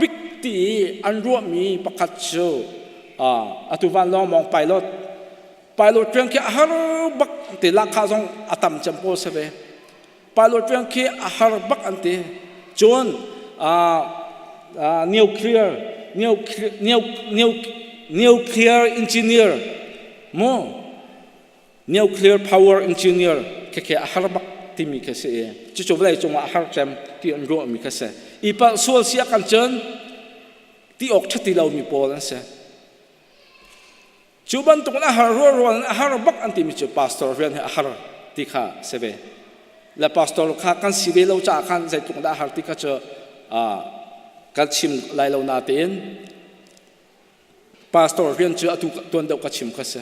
bik ti i an ruahmi pakhat cu atu vanlawng pilot pilot rian khi a har bak ti lahkhah zong a tam cem pawl si ve pilot rian khi a har bak an ti cun nuclear nuclear engineer mu nuclear power engineer khekhe a har bak timi kha si i cucu vawlei cungah a har cem ti an ruahmi kha si i palh sual si ah kan cun ti awk ṭhati lomi pawl an si cu bantuk in a har rualrual in a har bak an timi cu pastor rian hi a har ti kha si ve le pastor kha kan si ve lo caah khan zeitluk dah a har ti kha cu kan chim lai lo natein Pastor rian cu atu tuan deuh ka chim kha si.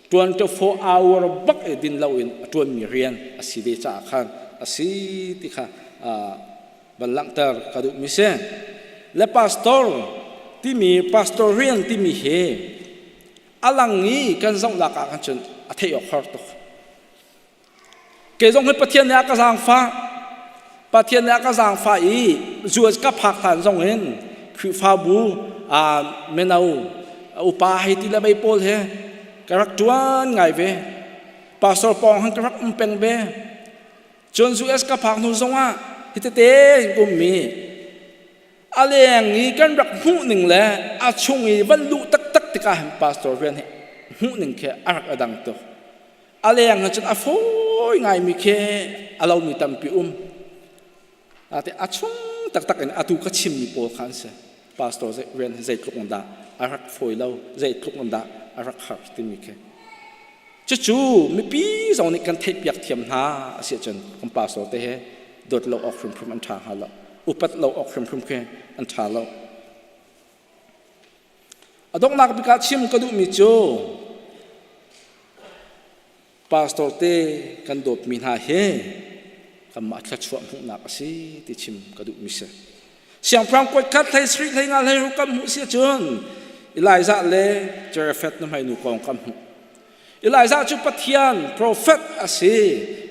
24 hour bak e din loin a tuanmi rian a si ve caah khan a si ti kha van langhter ka duhmi si. Le pastor timi pastor rian timi hi a lang i kan zohnak ah khan cun a theih awk har tuk. Kei zong hi Pathian nih a ka zaangfah. Pathian nih a ka zaangfah i US ka phak hlan zong in Khrihfabu mino upa hei ti le mei pawl he ka rak ṭuan ngai ve. Pastor pawng han ka rak um peng ve. Cun US ka phak hnu zongah hi tete ummi a leng i kan rak hmuh ning le a chung i van luh taktak tikah hin pastor rian hi hmuh ning khi a rak a dang tuk. A leng ah cun a fawi ngaimi khi a lomi tampi um. Ate a chung taktak in atu ka chimmi pawl kha an si. Pastor rian hi zeitluk in dah a rak fawi lo, zeitluk in dah a rak har timi khi. Cucu mipi zong nih kan theihpiak thiam hna a si ahcun kan pastor te he dawt lo awk hrimhrim an ṭha hnga lo. Upat lo awk hrimhrim khi an ṭha lo. A donghnak bik ah chim ka duhmi cu pastor te kan dawtmi hna hi kanmah thluachuah hmuhnak a si ti chim ka duhmi si. Siangpahrang kuat khat hlei sri hlei nga hlei ruk kan hmuh si ahcun Elijah le Jerepheth nuhmeinu kong kan hmuh. Elijah cu Pathian prophet a si.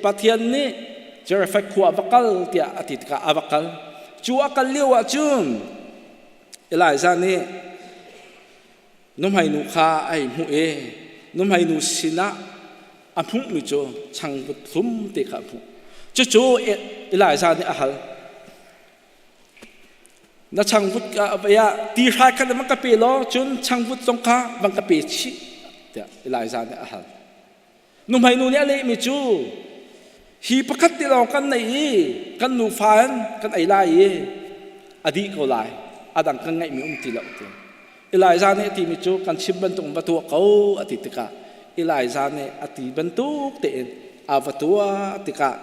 Pathian nih Jerepheth khua va kal tiah a ti tikah a va kal. Cu a kal lio ahcun Elijah nih nuhmeinu kha a hei hmuh i nuhmeinu sinah a hmuhmi cu changvut thlum te kha a hmuh. Cucu Elijah nih a hal. Na changvut ah ti hrai khat van ka pe law cun changvut zong kha van ka pe chih tiah Elijah nih a hal. Nuhmeinu nih a lehmi cu hi pakhat te lawng kan nei i kan nufa in kan ei lai i a dih ko lai a dang kan ngeihmi um ti lo ti Elijah nih a timi cu kan chim bantuk va tuah ko a ti tikah Elijah nih a ti bantuk tein a va tuah tikah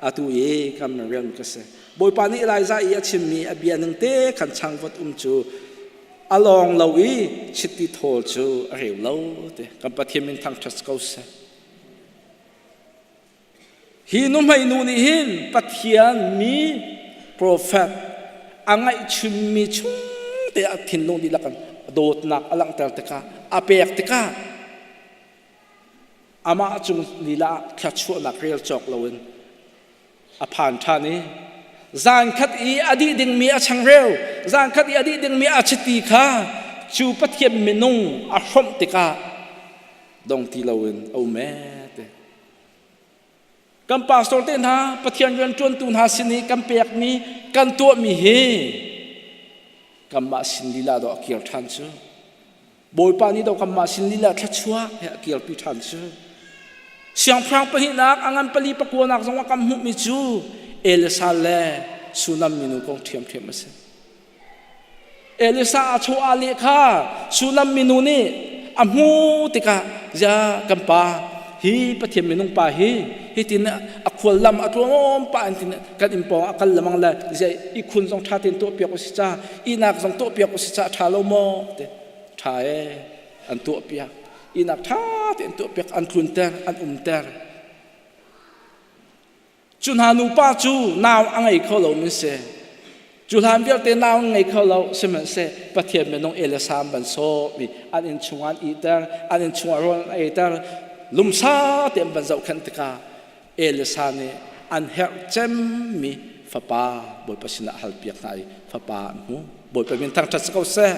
atu i kan rian ka si Bawipa nih Elijah i a chimmi a bia ning te khan changvut um cu a lawng lo i chiti thawl cu a reu lo ti kan Pathian min thangṭhat ko seh. Hi nuhmeinu nih hin Pathian mi profet a ngaihchunmi chung te a thinlung dihlak in dawtnak a langhter tikah a pek tikah amah cung lila ah thluachuahnak rel cawk loin a phan ṭhan i zankhat i a dih dingmi a changreu zankhat i a dih dingmi a chiti kha cu Pathian minung a hrawmh tikah dong ti loin a um ee ti kan pastor te hna Pathian rianṭuantu hna sin i kan pekmi kan tuahmi hi. Kanmah sin lila do a kir ṭhan cu. Bawipa nih do kanmah sin lila thluachuah he a kirpi ṭhan cu. Siangpahrang pahnihnak a ngan pali pakuanak zong ah kan hmuhmi cu Elisa le Sunam minu kong ṭhiamṭhiam a si. Elisa a chaw aa leh kha Sunam minu nih a hmuh tikah zia kan pa hi Pathian minung pa hi hitin a khual lam a tluangawm pa in tin kan inn pawng a kal lamang le zia ihkhun zong ṭha tein tuah piak u si ca ihnak zong tuah piak u si ca ṭha lo maw te ṭha e an tuah piak ihnak ṭha tein tuah piak an tlunter an umter Cu hna nupa cu nau a ngei kho lo min si. Cu hlan vialte nau an ngei kho lo sihmanhseh Pathian minung Elisa an van sawm i an inn chungah an ihter, an inn chungah rawl an eiter, lumsa te an van zohkhenh tikah Elisa nih an herh cemmi fapa Bawipa sinah a halpiak hna i fapa an hmu. Bawipa min thangṭhat si ko seh.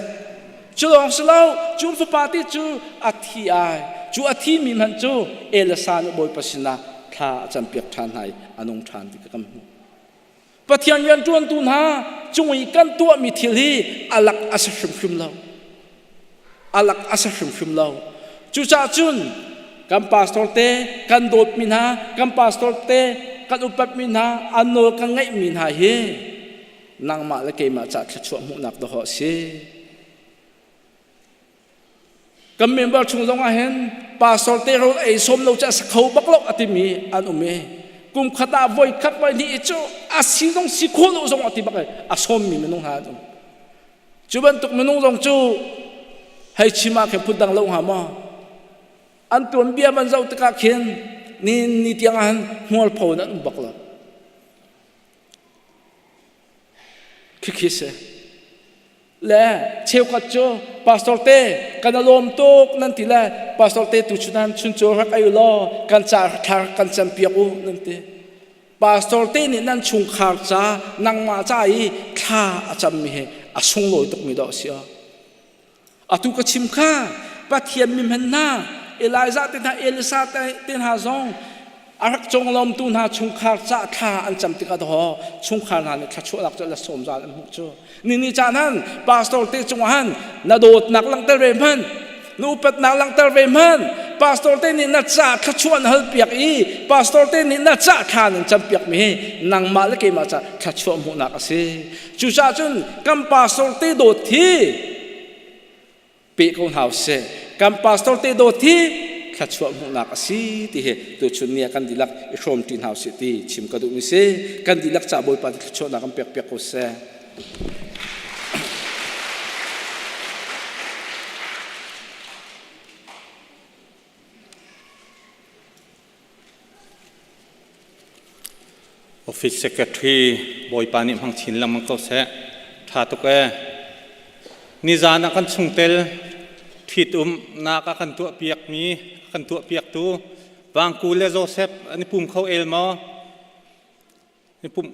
Cu lawng si lo, cu fapa te cu a thi ai. Cu a thimi hmanh cu Elisa nih Bawipa sinah thla a campiak ṭhan hna i a nung ṭhan ti kha kan hmuh. Pathian rianṭuantu hna cung i kan tuahmi thil hi a lak a si hrimhrim lo. A lak a si hrimhrim lo. Cucaah cun kan pastor te, kan dawtmi hna, kan pastor te, kan upatmi hna, an nawl kan ngaihmi hna hi nangmah le keimah ca thluachuah hmuhnak dawh a si. Kan member chung zong ah hin pastor te rawl ei sawm lo cu a sa kho bak lo a timi an um i kum khat ah voi khat voi hnih cu a si zong si khawh lo zong a ti bak i a sawmmi minung hna an um. Cu bantuk minung zong cu hei chim ah khin phun dang lo hnga maw? An tuanbia van zoh tikah khin ni ni tiang ah hin hmualpho in an um bak lo. Khikhi si. Le cheukhat cu pastor te kan a lawm tuk nan ti le pastor te tu chunan chun cu rak ei law kan ca thlar kan cam piak u nan ti. Pastor te nih nan chungkhar ca nangmah ca i thla a cammi hi a sunglawi tukmi dawh a si. Atu ka chim kha Pathian mi hman hna Elijah te hna Elisa te hna zong a rak conglawmtu hna chungkhar ca thla an cam tikah daw chungkhar hna nih thluachuahnak cu la sawm zal an hmuh cu ni ni caan han pastor te cungah han na dawtnak langhter ve hmanh na upatnak langhter ve hmanh pastor te nih na ca thluachuah na hal piak i pastor te nih na ca thla nan cam piak mi hi nangmah le keimah ca thluachuah hmuhnak a si Cucaah cun kan pastor te dawt hi pe ko hna usih. Kan pastor te dawt hi thluachuah hmuhnak a si ti hi tuchun ni ah kan dihlak i hrawm ṭi hna usih ti chim ka duhmi si. Kan dihlak ca Bawipa nih thluachuahnak kan pek piak ko seh. Office Secretary Bawipa nih hmang chin lengmang ko seh. Ṭha tuk ee. Nizan ah kan chungtel ṭhitumnak a kan tuahpiakmi a kan tuahpiaktu Vangku le Joseph an i pum kho el maw? I pumh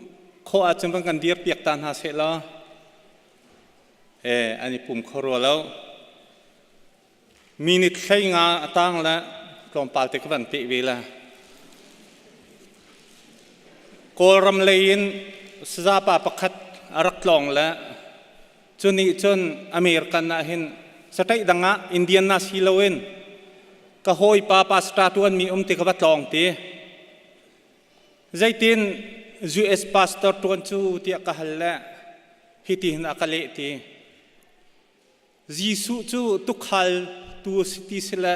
khawh ahcun van kan dirpiak ta hna seh law. Ee, an i pum kho rua lo. Minute 15 a tang le tlawmpal te ka van peh ve la. Kawlram lei in sazapa pakhat a rak tlawng le cu nih cun American ah hin sataih dang ah Indian na si loin ka hawipa pastor tuanmi um ti ka va tlawng ti. Zeitin US pastor tuan cu tiah ka hal le hitihin a ka leh ti. Jesuh cu tuukhal tu a si ti si le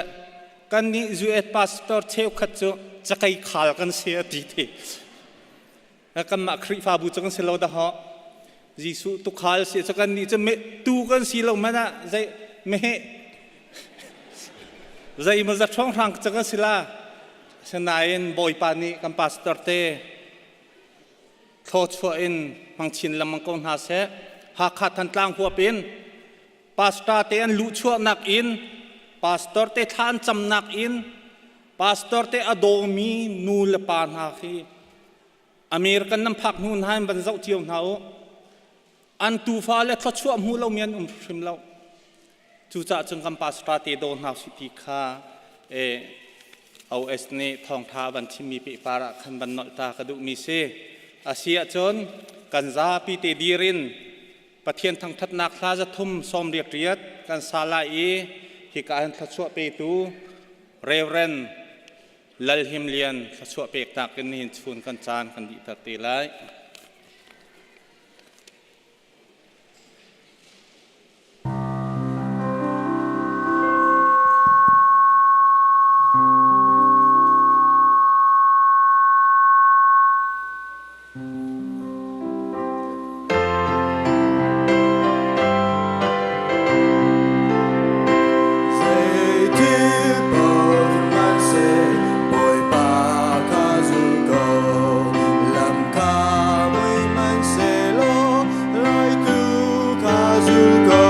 kannih US pastor cheukhat cu cakei khal kan si a ti ti. Kanmah Khrihfabu cu kan si lo dah Jesuh tuukhal si cu kannih cu tu kan si lo hmanh ah zei meheh zei maw zat hrawnghrang cu kan si la. Asinain Bawipa nih kan pastor te Thluachuah in hmang chin lengmang ko hna seh. Hakha Thantlang huap in pastor te an luhchuahnak in pastor te thla an camnak in pastor te a dawmi nu le pa hna khi American nan phak hnu hna in van zoh cio hna u. An tufa le thluachuah hmu lomi an um hrim lo. Cucaah cun kan pastor te daw hna usih ti kha OS nih thawngtha van chimmi pehpar ah khan van nolh ta ka duhmi si. A si ahcun kan zapi te dir in. Pathian thangthatnak hla 388 kan sa lai i hika hin thluachuah petu Reverend Lal Him Lian thluachuah peknak in nihin chun kan caan kan dihter te lai. Zeitil paoh hmanhseh Bawipa kha zul ko, lam kha mui hmanhsehlaw laitu kha zul ko.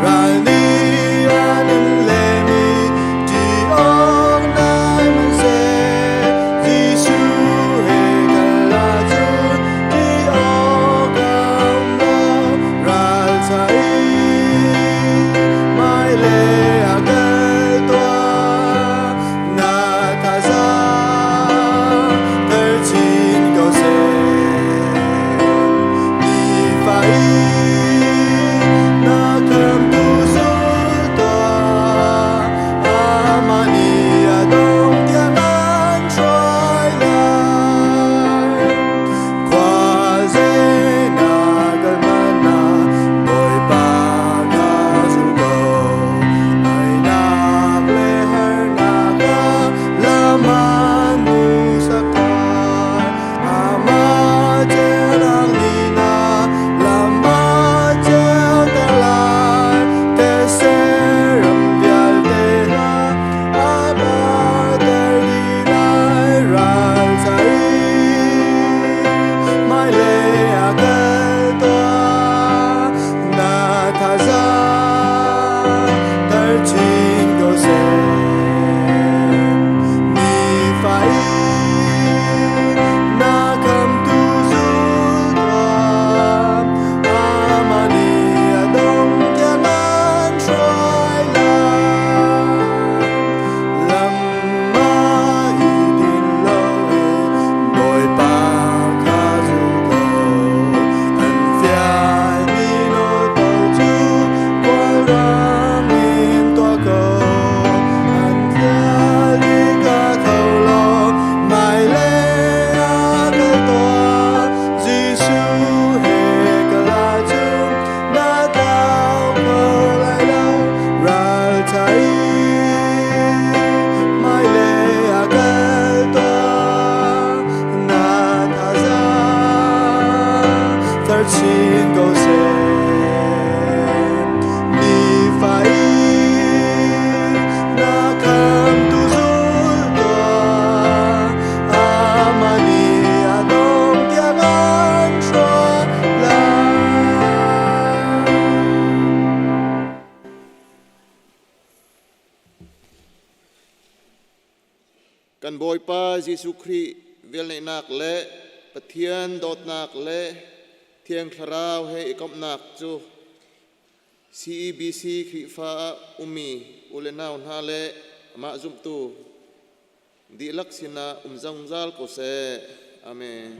Ral nih an in lem i ṭih awk nai hmanhseh, Jesuh he kal ahcun ṭih awk a um lo. Ralṭha in hmailei ah kal tuah, na thazaang thar chin ko seh. Nifa in na khamtu zul tuah, amah nih a dong tiang an hruai lai. Khuaze na kal hmanh ah Bawipa kha zul ko. Ainak le harnak ah lam an hmuhsak lai. Amah ceunak nih na lam a ceuter lai. Thetse ram vialte hna a parter dih lai. Ralca in hmailei ah kal tuah, na thazaang thar chin ko seh. Nifa in na khamtu zul tuah, amah nih a dong tiang an hruai lai. Lam ah i din loin Bawipa kha zul ko. An fialmi nawl paoh cu Kawlram in tuah ko. An fial i ka tho law hmailei ah kal tuah. Jesuh he kal ahcun na tlau kho lai lo. Ralṭha in hmailei ah kal tuah. Na thazaang thar chin ko seh. Nifa in na khamtu zul tuah. Amah nih a dong tiang an hruai lai. Kan Bawipa Jesuh Khrih velngeihnak le Pathian dawtnak le Thiang Thlarau he i komhnak cu CEBC Khrihfa ah ummi u le nau hna le amah zumhtu dihlak sinah um zungzal ko seh. Amen.